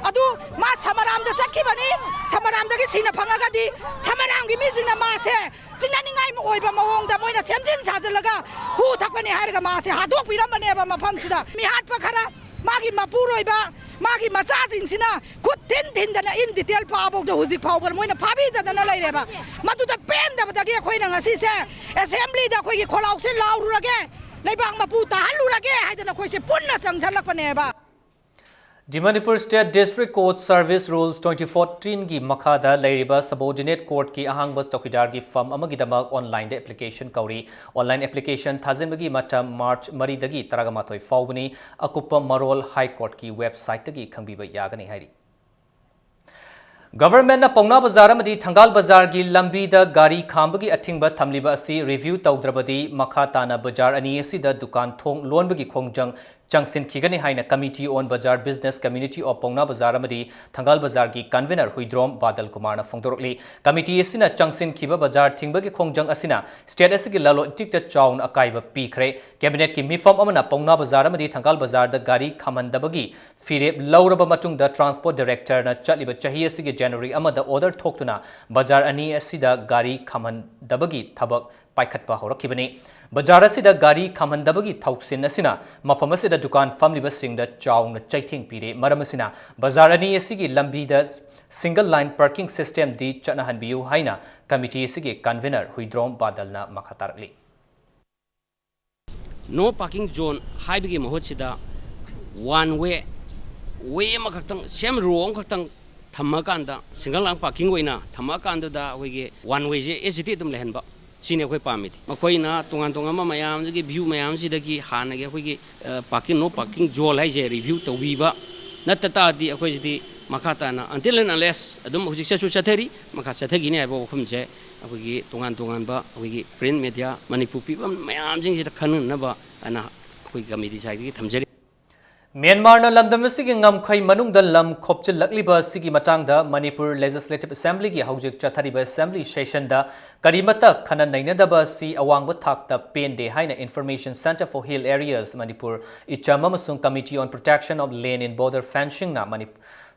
ꯑꯗꯨ ꯃꯥ ꯁꯃꯔꯥꯝꯗ ꯆꯠꯈꯤꯕꯅꯤ, ꯁꯃꯔꯥꯝꯗꯒꯤ ꯁꯤꯅ ꯐꯪꯉꯒꯗꯤ ꯁꯃꯔꯥꯝꯒꯤ ꯃꯤꯁꯤꯡꯅ ꯃꯥꯁꯦ ꯆꯤꯡꯅꯅꯤꯡꯉꯥꯏ ꯑꯣꯏꯕ ꯃꯑꯣꯡꯗ ꯃꯣꯏꯅ ꯁꯦꯝꯖꯤꯟ ꯁꯥꯖꯤꯜꯂꯒ ꯍꯨ ꯊꯛꯄꯅꯤ ꯍꯥꯏꯔꯒ ꯃꯥꯁꯦ ꯍꯥꯗꯣꯛꯄꯤꯔꯝꯕꯅꯦꯕ ꯃꯐꯝꯁꯤꯗ꯫ ꯃꯤꯍꯥꯠꯄ ꯈꯔ, ꯃꯥꯒꯤ ꯃꯄꯨꯔꯣꯏꯕ, ꯃꯥꯒꯤ ꯃꯆꯥꯁꯤꯡꯁꯤꯅ ꯈꯨꯠ ꯊꯤꯟ ꯊꯤꯟꯗꯅ in detail ꯐꯥꯕꯧꯗ ꯍꯧꯖꯤꯛ ꯐꯥꯎꯕ ꯃꯣꯏꯅ ꯐꯥꯕꯤꯗꯗꯅ ꯂꯩꯔꯦꯕ꯫ ꯃꯗꯨꯗ ꯄꯦꯟꯗꯕꯗꯒꯤ ꯑꯩꯈꯣꯏꯅ ꯉꯁꯤꯁꯦ ꯑꯦꯁꯦꯝꯕ꯭ꯂꯤꯗ ꯑꯩꯈꯣꯏꯒꯤ ꯈꯣꯜꯂꯥꯎꯁꯦ ꯂꯥꯎꯔꯨꯔꯒꯦ, ꯂꯩꯕꯥꯛ ꯃꯄꯨ ꯇꯥꯍꯜꯂꯨꯔꯒꯦ ꯍꯥꯏꯗꯅ ꯑꯩꯈꯣꯏꯁꯦ ꯄꯨꯟꯅ ꯆꯪꯁꯤꯜꯂꯛꯄꯅꯦꯕ꯫ The Manipur State District Court Service Rules twenty fourteen ꯒꯤ ꯃꯈꯥꯗ ꯂꯩꯔꯤꯕ subordinate courtꯀꯤ ꯑꯍꯥꯡꯕ ꯆꯧꯀꯤꯗꯥꯔꯒꯤ ꯐꯝ ꯑꯃꯒꯤꯗꯃꯛ online-ꯗ application ꯀꯧꯔꯤ꯫ Online application ꯊꯥꯖꯤꯟꯕꯒꯤ ꯃꯇꯝ March ꯃꯔꯤꯗꯒꯤ ꯇꯔꯥꯃꯥꯊꯣꯏ ꯐꯥꯎꯕꯅꯤ꯫ ꯑꯀꯨꯞꯄ ꯃꯔꯣꯜ High Courtꯀꯤ website-ꯇꯒꯤ ꯈꯪꯕꯤꯕ ꯌꯥꯒꯅꯤ ꯍꯥꯏꯔꯤ꯫ Government-ꯅ ꯄꯥꯎꯅꯥ ꯕꯖꯥꯔ ꯑꯃꯗꯤ ꯊꯪꯒꯥꯜ ꯕꯖꯥꯔꯒꯤ ꯂꯝꯕꯤꯗ ꯒꯥꯔꯤ ꯈꯥꯝꯕꯒꯤ ꯑꯊꯤꯡꯕ ꯊꯝꯂꯤꯕ ꯑꯁꯤ review ꯇꯧꯗ꯭ꯔꯕꯗꯤ ꯃꯈꯥ ꯇꯥꯅ ꯕꯖꯥꯔ ꯑꯅꯤ ꯑꯁꯤꯗ ꯗꯨꯀꯥꯟ ꯊꯣꯡ ꯂꯣꯟꯕꯒꯤ ꯈꯣꯡꯖꯪ ꯆꯪꯁꯤꯟꯈꯤꯒꯅꯤ ꯍꯥꯏꯅ Committee on Bazaar Business, Community of Pawna Bazar ꯑꯃꯗꯤ ꯊꯪꯒꯥꯜ ꯕꯖꯥꯔꯒꯤ convener ꯍꯨꯏꯗ꯭ꯔꯣꯝ ꯕꯥꯗꯜ ꯀꯨꯃꯥꯔꯅ ꯐꯣꯡꯗꯣꯔꯛꯂꯤ꯫ Committee ꯑꯁꯤꯅ ꯆꯪꯁꯤꯟꯈꯤꯕ ꯕꯖꯥꯔ ꯊꯤꯡꯕꯒꯤ ꯈꯣꯡꯖꯪ ꯑꯁꯤꯅ state ꯑꯁꯤꯒꯤ ꯂꯂꯣꯟ ꯏꯇꯤꯛꯇ ꯆꯥꯎꯅ ꯑꯀꯥꯏꯕ ꯄꯤꯈ꯭ꯔꯦ꯫ Cabinet-ꯀꯤ ꯃꯤꯐꯝ ꯑꯃꯅ ꯄꯥꯎꯅꯥ ꯕꯖꯥꯔ ꯑꯃꯗꯤ ꯊꯪꯒꯥꯜ ꯕꯖꯥꯔꯗ ꯒꯥꯔꯤ ꯈꯥꯝꯍꯟꯗꯕꯒꯤ ꯐꯤꯔꯦꯞ ꯂꯧꯔꯕ ꯃꯇꯨꯡꯗ Transport Director-ꯅ ꯆꯠꯂꯤꯕ ꯆꯍꯤ ꯑꯁꯤꯒꯤ January ꯑꯃꯗ order ꯊꯣꯛꯇꯨꯅ ꯕꯖꯥꯔ ꯑꯅꯤ ꯑꯁꯤꯗ ꯒꯥꯔꯤ ꯈꯥꯝꯍꯟꯗꯕꯒꯤ ꯊꯕꯛ ꯄꯥꯏꯈꯠꯄ ꯍꯧꯔꯛꯈꯤꯕꯅꯤ꯫ ꯕꯖꯥꯔ ꯑꯁꯤꯗ ꯒꯥꯔꯤ ꯈꯥꯝꯍꯟꯗꯕꯒꯤ ꯊꯧꯁꯤꯟ ꯑꯁꯤꯅ ꯃꯐꯝ ꯑꯁꯤꯗ ꯗꯨꯀꯥꯟ ꯐꯝꯂꯤꯕꯁꯤꯡꯗ ꯆꯥꯎꯅ ꯆꯩꯊꯦꯡ ꯄꯤꯔꯦ꯫ ꯃꯔꯝ ꯑꯁꯤꯅ ꯕꯖꯥꯔ ꯑꯅꯤ ꯑꯁꯤꯒꯤ ꯂꯝꯕꯤꯗ single line parking system ꯗꯤ ꯆꯠꯅꯍꯟꯕꯤꯌꯨ ꯍꯥꯏꯅ ꯀꯃꯤꯇꯤ ꯑꯁꯤꯒꯤ convener ꯍꯨꯏꯗ꯭ꯔꯣꯝ ꯕꯥꯗꯜꯅ ꯃꯈꯥ ꯇꯥꯔꯛꯂꯤ꯫ No parking zone ꯍꯥꯏꯕꯒꯤ ꯃꯍꯨꯠꯁꯤꯗ one way, way ꯑꯃꯈꯛꯇꯪ, same row ꯑꯃꯈꯛꯇꯪ ꯊꯝꯃꯀꯥꯟꯗ, single line parking ꯑꯣꯏꯅ ꯊꯝꯃꯀꯥꯟꯗꯨꯗ ꯑꯩꯈꯣꯏꯒꯤ one way say as it is ꯑꯗꯨꯝ ꯂꯩꯍꯟꯕ, ꯁꯤꯅꯤ ꯑꯩꯈꯣꯏ ꯄꯥꯝꯃꯤꯗꯤ꯫ ꯃꯈꯣꯏꯅ ꯇꯣꯉꯥꯟ ꯇꯣꯉꯥꯟꯕ ꯃꯌꯥꯝꯁꯤꯒꯤ view ꯃꯌꯥꯝꯁꯤꯗꯒꯤ ꯍꯥꯟꯅꯒꯤ ꯑꯩꯈꯣꯏꯒꯤ, ꯑ, parking, no parking zone ꯍꯥꯏꯁꯦ review ꯇꯧꯕꯤꯕ ꯅꯠꯇ ꯇꯥꯔꯗꯤ, ꯑꯩꯈꯣꯏꯁꯤꯗꯤ ꯃꯈꯥ ꯇꯥꯅ until and unless ꯑꯗꯨꯝ ꯍꯧꯖꯤꯛ ꯆꯠꯁꯨ ꯆꯠꯊꯔꯤ, ꯃꯈꯥ ꯆꯠꯊꯈꯤꯅꯤ ꯍꯥꯏꯕ ꯋꯥꯐꯝꯁꯦ ꯑꯩꯈꯣꯏꯒꯤ ꯇꯣꯉꯥꯟ ꯇꯣꯉꯥꯟꯕ ꯑꯩꯈꯣꯏꯒꯤ print media, ꯃꯅꯤꯄꯨꯔ ꯐꯤꯕꯝ ꯃꯌꯥꯝꯁꯤꯡꯁꯤꯗ ꯈꯟꯅꯅꯕ ꯑꯅ ꯑꯩꯈꯣꯏ ꯀꯃꯤꯇꯤ ꯁꯥꯏꯠꯇꯒꯤ ꯊꯝꯖꯔꯤ꯫ ꯃ꯭ꯌꯥꯟꯃꯥꯔꯅ ꯂꯝꯗꯝ ꯑꯁꯤꯒꯤ ꯉꯝꯈꯩ ꯃꯅꯨꯡꯗ ꯂꯝ ꯈꯣꯞꯆꯤꯜꯂꯛꯂꯤꯕ ꯑꯁꯤꯒꯤ ꯃꯇꯥꯡꯗ ꯃꯅꯤꯄꯨꯔ Legislative Assembly ꯒꯤ ꯍꯧꯖꯤꯛ ꯆꯠꯊꯔꯤꯕ assembly session ꯗ ꯀꯔꯤꯃꯠꯇ ꯈꯟꯅ ꯅꯩꯅꯗꯕ ꯑꯁꯤ ꯑꯋꯥꯡꯕ ꯊꯥꯛꯇ ꯄꯦꯟꯗꯦ ꯍꯥꯏꯅ Information Centre for Hill Areas Manipur, ꯏꯆꯝ ꯑꯃꯁꯨꯡ Committee on Protection of Land in Border Fencing ꯅ ꯃꯅꯤ-,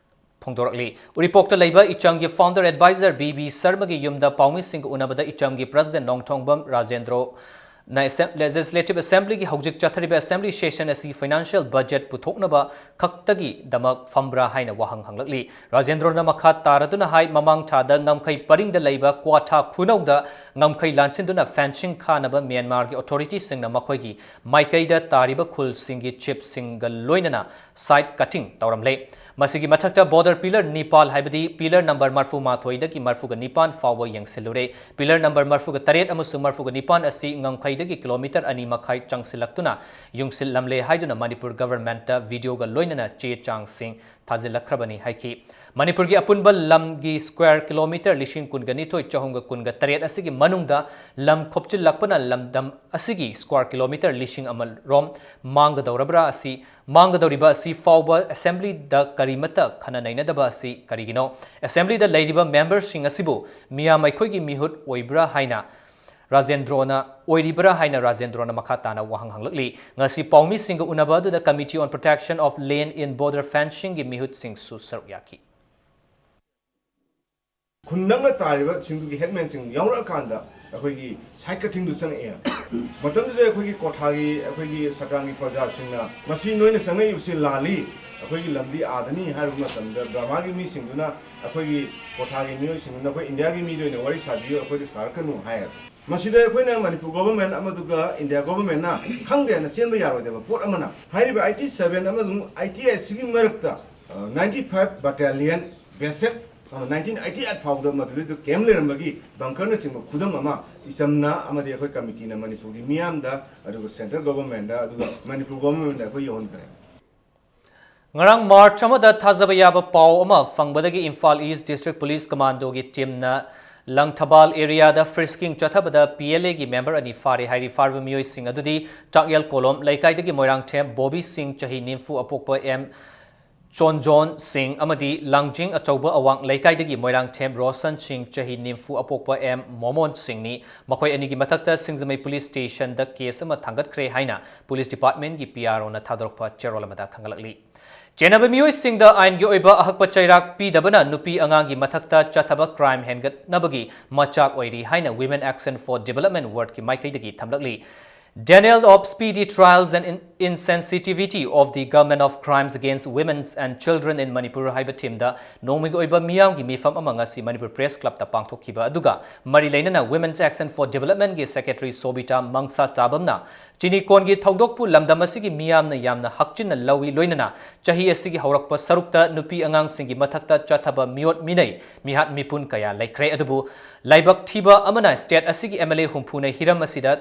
ꯐꯣꯡꯗꯣꯔꯛꯂꯤ꯫ ꯎꯔꯤꯄꯣꯛꯇ ꯂꯩꯕ ꯏꯆꯝꯒꯤ founder advisor ꯕꯤ ꯕꯤ ꯁꯔꯃꯒꯤ ꯌꯨꯝꯗ ꯄꯥꯎꯃꯤꯁꯤꯡꯒ ꯎꯅꯕꯗ ꯏꯆꯝꯒꯤ president ꯅꯣꯡꯊꯣꯡꯕꯝ ꯔꯥꯖꯦꯟꯗ꯭ꯔꯣꯅ ꯑꯁꯦꯝ-, Legislative Assembly ꯒꯤ ꯍꯧꯖꯤꯛ ꯆꯠꯊꯔꯤꯕ assembly session ꯑꯁꯤ financial budget ꯄꯨꯊꯣꯛꯅꯕ ꯈꯛꯇꯒꯤꯗꯃꯛ ꯐꯝꯕ꯭ꯔꯥ ꯍꯥꯏꯅ ꯋꯥꯍꯪ ꯍꯪꯂꯛꯂꯤ꯫ ꯔꯥꯖꯦꯟꯗ꯭ꯔꯣꯅ ꯃꯈꯥ ꯇꯥꯔꯗꯨꯅ ꯍꯥꯏ, ꯃꯃꯥꯡ ꯊꯥꯗ ꯉꯝꯈꯩ ꯄꯔꯤꯡꯗ ꯂꯩꯕ ꯀ꯭ꯋꯥꯊꯥ ꯈꯨꯅꯧꯗ ꯉꯝꯈꯩ ꯂꯥꯟꯁꯤꯟꯗꯨꯅ fencing ꯈꯥꯅꯕ ꯃ꯭ꯌꯥꯟꯃꯥꯔꯒꯤ authority ꯁꯤꯡꯅ ꯃꯈꯣꯏꯒꯤ ꯃꯥꯏꯀꯩꯗ ꯇꯥꯔꯤꯕ ꯈꯨꯜꯁꯤꯡꯒꯤ chief ꯁꯤꯡꯒ ꯂꯣꯏꯅꯅ site cutting ꯇꯧꯔꯝꯂꯦ꯫ ꯃꯁꯤꯒꯤ ꯃꯊꯛꯇ border pillar ꯅꯤꯄꯥꯜ, ꯍꯥꯏꯕꯗꯤ pillar number ꯃꯔꯐꯨ ꯃꯥꯊꯣꯏꯗꯒꯤ ꯃꯔꯐꯨꯒ ꯅꯤꯄꯥꯟ ꯐꯥꯎꯕ ꯌꯦꯡꯁꯤꯜꯂꯨꯔꯦ꯫ Pillar number ꯃꯔꯐꯨꯒ ꯇꯔꯦꯠ ꯑꯃꯁꯨꯡ ꯃꯔꯐꯨꯒ ꯅꯤꯄꯥꯟ ꯑꯁꯤ ꯉꯝꯈꯩꯗꯒꯤ kilometre ꯑꯅꯤ ꯃꯈꯥꯏ ꯆꯪꯁꯤꯜꯂꯛꯇꯨꯅ ꯌꯨꯡꯁꯤꯜꯂꯝꯂꯦ ꯍꯥꯏꯗꯨꯅ ꯃꯅꯤꯄꯨꯔ government ꯇ video ꯒ ꯂꯣꯏꯅꯅ ꯆꯦ ꯆꯥꯡꯁꯤꯡ ꯊꯥꯖꯤꯜꯂꯛꯈ꯭ꯔꯕꯅꯤ ꯍꯥꯏꯈꯤ꯫ ꯃꯅꯤꯄꯨꯔꯒꯤ ꯑꯄꯨꯟꯕ ꯂꯝꯒꯤ square kilometre ꯂꯤꯁꯤꯡ ꯀꯨꯟꯒ ꯅꯤꯊꯣꯏ ꯆꯍꯨꯝꯒ ꯀꯨꯟꯒ ꯇꯔꯦꯠ ꯑꯁꯤꯒꯤ ꯃꯅꯨꯡꯗ ꯂꯝ ꯈꯣꯞꯆꯤꯜꯂꯛꯄꯅ ꯂꯝꯗꯝ ꯑꯁꯤꯒꯤ square kilometre ꯂꯤꯁꯤꯡ ꯑꯃ ꯔꯣꯝ ꯃꯥꯡꯒꯗꯧꯔꯕ꯭ꯔꯥ ꯑꯁꯤ, ꯃꯥꯡꯒꯗꯧꯔꯤꯕ ꯑꯁꯤ ꯐꯥꯎꯕ assembly ꯗ ꯀꯔꯤꯃꯠꯇ ꯈꯟꯅ ꯅꯩꯅꯗꯕ ꯑꯁꯤ ꯀꯔꯤꯒꯤꯅꯣ? Assembly ꯗ ꯂꯩꯔꯤꯕ member ꯁꯤꯡ ꯑꯁꯤꯕꯨ ꯃꯤꯌꯥꯝ ꯑꯩꯈꯣꯏꯒꯤ ꯃꯤꯍꯨꯠ ꯑꯣꯏꯕ꯭ꯔꯥ ꯍꯥꯏꯅ ꯔꯥꯖꯦꯟꯗ꯭ꯔꯣꯅ, ꯑꯣꯏꯔꯤꯕ꯭ꯔꯥ ꯍꯥꯏꯅ ꯔꯥꯖꯦꯟꯗ꯭ꯔꯣꯅ ꯃꯈꯥ ꯇꯥꯅ ꯋꯥꯍꯪ ꯍꯪꯂꯛꯂꯤ꯫ ꯉꯁꯤ ꯄꯥꯎꯃꯤꯁꯤꯡꯒ ꯎꯅꯕ ꯑꯗꯨꯗ Committee on Protection of Land in Border Fencing ꯒꯤ ꯃꯤꯍꯨꯠꯁꯤꯡꯁꯨ ꯁꯔꯨꯛ ꯌꯥꯈꯤ꯫ ꯈꯨꯟ ꯅꯛꯅ ꯇꯥꯔꯤꯕꯁꯤꯡꯗꯨꯒꯤ headman ꯁꯤꯡ ꯌꯥꯎꯔꯛꯑꯀꯥꯟꯗ ꯑꯩꯈꯣꯏꯒꯤ ꯁꯥꯏꯠ ꯀꯠꯊꯤꯡꯗꯨ ꯆꯪꯉꯛꯑꯦ꯫ ꯃꯇꯝꯗꯨꯗ ꯑꯩꯈꯣꯏꯒꯤ ꯀꯣꯊꯥꯒꯤ, ꯑꯩꯈꯣꯏꯒꯤ ꯁꯇ꯭ꯔꯥꯡꯒꯤ ꯄ꯭ꯔꯖꯥꯁꯤꯡꯅ, "ꯃꯁꯤ ꯅꯣꯏꯅ ꯆꯪꯉꯛꯏꯕꯁꯤ ꯂꯥꯜꯂꯤ, ꯑꯩꯈꯣꯏꯒꯤ ꯂꯝꯗꯤ ꯑꯥꯗꯅꯤ" ꯍꯥꯏꯔꯨꯕ ꯃꯇꯝꯗ, ꯕꯔꯃꯥꯒꯤ ꯃꯤꯁꯤꯡꯗꯨꯅ, ꯑꯩꯈꯣꯏꯒꯤ ꯀꯣꯊꯥꯒꯤ ꯃꯤꯑꯣꯏꯁꯤꯡꯗꯨꯅ, "ꯑꯩꯈꯣꯏ ꯏꯟꯗꯤꯌꯥꯒꯤ ꯃꯤꯗ ꯑꯣꯏꯅ ꯋꯥꯔꯤ ꯁꯥꯕꯤꯌꯨ, ꯑꯩꯈꯣꯏꯗ ꯁꯥꯔꯛꯀꯅꯨ" ꯍꯥꯏꯌꯦꯕ꯫ ꯃꯁꯤꯗ ꯑꯩꯈꯣꯏꯅ ꯃꯅꯤꯄꯨꯔ ꯒꯣꯚꯔꯟꯃꯦꯟꯠ ꯑꯃꯗꯨꯒ ꯏꯟꯗꯤꯌꯥ ꯒꯣꯚꯔꯟꯃꯦꯟꯠꯅ ꯈꯪꯗꯦ ꯍꯥꯏꯅ ꯆꯦꯟꯕ ꯌꯥꯔꯣꯏꯗꯕ ꯄꯣꯠ ꯑꯃꯅ, ꯍꯥꯏꯔꯤꯕ ꯑꯩꯠꯇꯤ ꯁꯚꯦꯟ ꯑꯃꯁꯨꯡ ꯑꯩꯠꯇꯤ ꯑꯩꯠꯁꯤꯒꯤ ꯃꯔꯛꯇ, ꯑ, ꯅꯥꯏꯟꯇꯤ ꯐꯥꯏꯚ ꯕꯠꯇꯥꯂꯤꯌꯟ ꯕꯦꯁꯦꯛ, ꯑ, ꯅꯥꯏꯟꯇꯤꯟ ꯑꯩꯠꯇꯤ ꯑꯩꯠ ꯐꯥꯎꯕꯗ ꯃꯗꯨꯗꯩꯗ ꯀꯦꯝꯞ ꯂꯩꯔꯝꯕꯒꯤ ꯕꯪꯀꯔꯅꯆꯤꯡꯕ ꯈꯨꯗꯝ ꯑꯃ ꯏꯆꯝꯅ ꯑꯃꯗꯤ ꯑꯩꯈꯣꯏ ꯀꯃꯤꯇꯤꯅ ꯃꯅꯤꯄꯨꯔꯒꯤ ꯃꯤꯌꯥꯝꯗ, ꯑꯗꯨꯒ ꯁꯦꯟꯇ꯭ꯔꯦꯜ ꯒꯣꯚꯔꯟꯃꯦꯟꯠꯗ, ꯑꯗꯨꯒ ꯃꯅꯤꯄꯨꯔ ꯒꯣꯚꯔꯟꯃꯦꯟꯠꯗ ꯑꯩꯈꯣꯏ ꯌꯧꯍꯟꯈ꯭ꯔꯦ꯫ ꯉꯔꯥꯡ ꯃꯥꯔꯆ ꯑꯃꯗ ꯊꯥꯖꯕ ꯌꯥꯕ ꯄꯥꯎ ꯑꯃ ꯐꯪꯕꯗꯒꯤ ꯏꯝꯐꯥꯜ ꯏꯁ꯭ꯠ ꯗꯤꯁꯇ꯭ꯔꯤꯛ ꯄꯨꯂꯤꯁ ꯀꯃꯥꯟꯗꯣꯒꯤ ꯇꯤꯝꯅ ꯂꯪꯊꯕꯥꯜ ꯑꯦꯔꯤꯌꯥꯗ ꯐ꯭ꯔꯤꯁꯀꯤꯡ ꯆꯠꯊꯕꯗ ꯄꯤ ꯑꯦꯜ ꯑꯦꯒꯤ ꯃꯦꯝꯕꯔ ꯑꯅꯤ ꯐꯥꯔꯦ ꯍꯥꯏꯔꯤ꯫ ꯐꯥꯔꯤꯕ ꯃꯤꯑꯣꯏꯁꯤꯡ ꯑꯗꯨꯗꯤ ꯇꯥꯛꯌꯦꯜ ꯀꯣꯂꯣꯝ ꯂꯩꯀꯥꯏꯗꯒꯤ ꯃꯣꯏꯔꯥꯡꯊꯦꯝ ꯕꯣꯕꯤ ꯁꯤꯡ, ꯆꯍꯤ ꯅꯤꯐꯨ, ꯑꯄꯣꯛꯄ ꯑꯦꯝ ꯆꯣꯟꯖꯣꯟ ꯁꯤꯡ ꯑꯃꯗꯤ ꯂꯥꯡꯖꯤꯡ ꯑꯆꯧꯕ ꯑꯋꯥꯡ ꯂꯩꯀꯥꯏꯗꯒꯤ ꯃꯣꯏꯔꯥꯡꯊꯦꯝ ꯔꯣꯁꯟ ꯁꯤꯡ, ꯆꯍꯤ ꯅꯤꯐꯨ, ꯑꯄꯣꯛꯄ ꯑꯦꯝ ꯃꯣꯃꯣꯟ ꯁꯤꯡꯅꯤ꯫ ꯃꯈꯣꯏ ꯑꯅꯤꯒꯤ ꯃꯊꯛꯇ ꯁꯤꯡꯖꯃꯩ ꯄꯨꯂꯤꯁ ꯁ꯭ꯇꯦꯁꯟꯗ ꯀꯦꯁ ꯑꯃ ꯊꯥꯡꯒꯠꯈ꯭ꯔꯦ ꯍꯥꯏꯅ ꯄꯨꯂꯤꯁ ꯗꯤꯄꯥꯔꯠꯃꯦꯟꯠꯀꯤ ꯄꯤ ꯑꯥꯔ ꯑꯣꯅ ꯊꯥꯗꯣꯔꯛꯄ ꯆꯦꯔꯣꯜ ꯑꯃꯗ ꯈꯪꯒꯠꯂꯛꯂꯤ꯫ ꯆꯦꯟꯅꯕ ꯃꯤꯑꯣꯏꯁꯤꯡꯗ ꯑꯥꯏꯟꯒꯤ ꯑꯣꯏꯕ ꯑꯍꯛꯄ ꯆꯩꯔꯥꯛ ꯄꯤꯗꯕꯅ ꯅꯨꯄꯤ ꯑꯉꯥꯡꯒꯤ ꯃꯊꯛꯇ ꯆꯠꯊꯕ ꯀ꯭ꯔꯥꯏꯝ ꯍꯦꯟꯒꯠꯅꯕꯒꯤ ꯃꯆꯥꯛ ꯑꯣꯏꯔꯤ ꯍꯥꯏꯅ Women Action for Development ꯋꯥꯔꯗꯀꯤ ꯃꯥꯏꯀꯩꯗꯒꯤ ꯊꯝꯂꯛꯂꯤ꯫ Denial of speedy trials and in-, insensitivity of the government of crimes against women and children in Manipur ꯍꯥꯏꯕ ꯊꯤꯝꯗ ꯅꯣꯡꯃꯒꯤ ꯑꯣꯏꯕ ꯃꯤꯌꯥꯝꯒꯤ ꯃꯤꯐꯝ ꯑꯃ ꯉꯁꯤ ꯃꯅꯤꯄꯨꯔ ꯄ꯭ꯔꯦꯁ ꯀ꯭ꯂꯕꯇ ꯄꯥꯡꯊꯣꯛꯈꯤꯕ ꯑꯗꯨꯒ ꯃꯔꯤ ꯂꯩꯅꯅ Women's Action for Developmentꯀꯤ ꯁꯦꯀ꯭ꯔꯦꯇꯔꯤ ꯁꯣꯕꯤꯇꯥ ꯃꯪꯁꯥ ꯇꯥꯕꯝꯅ ꯆꯤꯅꯤꯀꯣꯟꯒꯤ ꯊꯧꯗꯣꯛꯄꯨ ꯂꯝꯗꯝ ꯑꯁꯤꯒꯤ ꯃꯤꯌꯥꯝꯅ ꯌꯥꯝꯅ ꯍꯛꯆꯤꯟꯅ ꯂꯧꯏ, ꯂꯣꯏꯅꯅ ꯆꯍꯤ ꯑꯁꯤꯒꯤ ꯍꯧꯔꯛꯄ ꯁꯔꯨꯛꯇ ꯅꯨꯄꯤ ꯑꯉꯥꯡꯁꯤꯡꯒꯤ ꯃꯊꯛꯇ ꯆꯠꯊꯕ ꯃꯤꯑꯣꯠ ꯃꯤꯅꯩ, ꯃꯤꯍꯥꯠ ꯃꯤꯄꯨꯟ ꯀꯌꯥ ꯂꯩꯈ꯭ꯔꯦ꯫ ꯑꯗꯨꯕꯨ ꯂꯥꯏꯕꯛ ꯊꯤꯕ ꯑꯃꯅ ꯁ꯭ꯇꯦꯠ ꯑꯁꯤꯒꯤ ꯑꯦꯝ ꯑꯦꯜ ꯑꯦ ꯍꯨꯝꯐꯨꯅ ꯍꯤꯔꯝ ꯑꯁꯤꯗ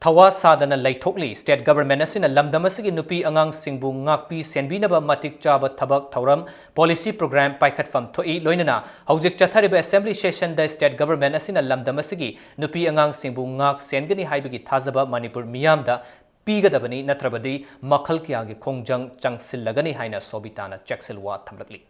ꯊꯋꯥ ꯁꯥꯗꯅ ꯂꯩꯊꯣꯛꯂꯤ꯫ ꯁ꯭ꯇꯦꯠ ꯒꯚꯔꯟꯃꯦꯟꯠ ꯑꯁꯤꯅ ꯂꯝꯗꯝ ꯑꯁꯤꯒꯤ ꯅꯨꯄꯤ ꯑꯉꯥꯡꯁꯤꯡꯕꯨ ꯉꯥꯛꯄꯤ ꯁꯦꯟꯕꯤꯅꯕ ꯃꯇꯤꯛ ꯆꯥꯕ ꯊꯕꯛ ꯊꯧꯔꯝ, ꯄꯣꯂꯤꯁꯤ ꯄ꯭ꯔꯣꯒ꯭ꯔꯥꯝ ꯄꯥꯏꯈꯠꯐꯝ ꯊꯣꯛꯏ꯫ ꯂꯣꯏꯅꯅ ꯍꯧꯖꯤꯛ ꯆꯠꯊꯔꯤꯕ ꯑꯦꯁꯦꯝꯕ꯭ꯂꯤ ꯁꯦꯁꯟꯗ ꯁ꯭ꯇꯦꯠ ꯒꯚꯔꯟꯃꯦꯟꯠ ꯑꯁꯤꯅ ꯂꯝꯗꯝ ꯑꯁꯤꯒꯤ ꯅꯨꯄꯤ ꯑꯉꯥꯡꯁꯤꯡꯕꯨ ꯉꯥꯛ ꯁꯦꯟꯒꯅꯤ ꯍꯥꯏꯕꯒꯤ ꯊꯥꯖꯕ ꯃꯅꯤꯄꯨꯔ ꯃꯤꯌꯥꯝꯗ ꯄꯤꯒꯗꯕꯅꯤ, ꯅꯠꯇ꯭ꯔꯕꯗꯤ ꯃꯈꯜ ꯀꯌꯥꯒꯤ ꯈꯣꯡꯖꯪ ꯆꯪꯁꯤꯜꯂꯒꯅꯤ ꯍꯥꯏꯅ ꯁꯣꯕꯤꯇꯥꯅ ꯆꯦꯛꯁꯤꯜ ꯋꯥ ꯊꯝꯂꯛꯂꯤ꯫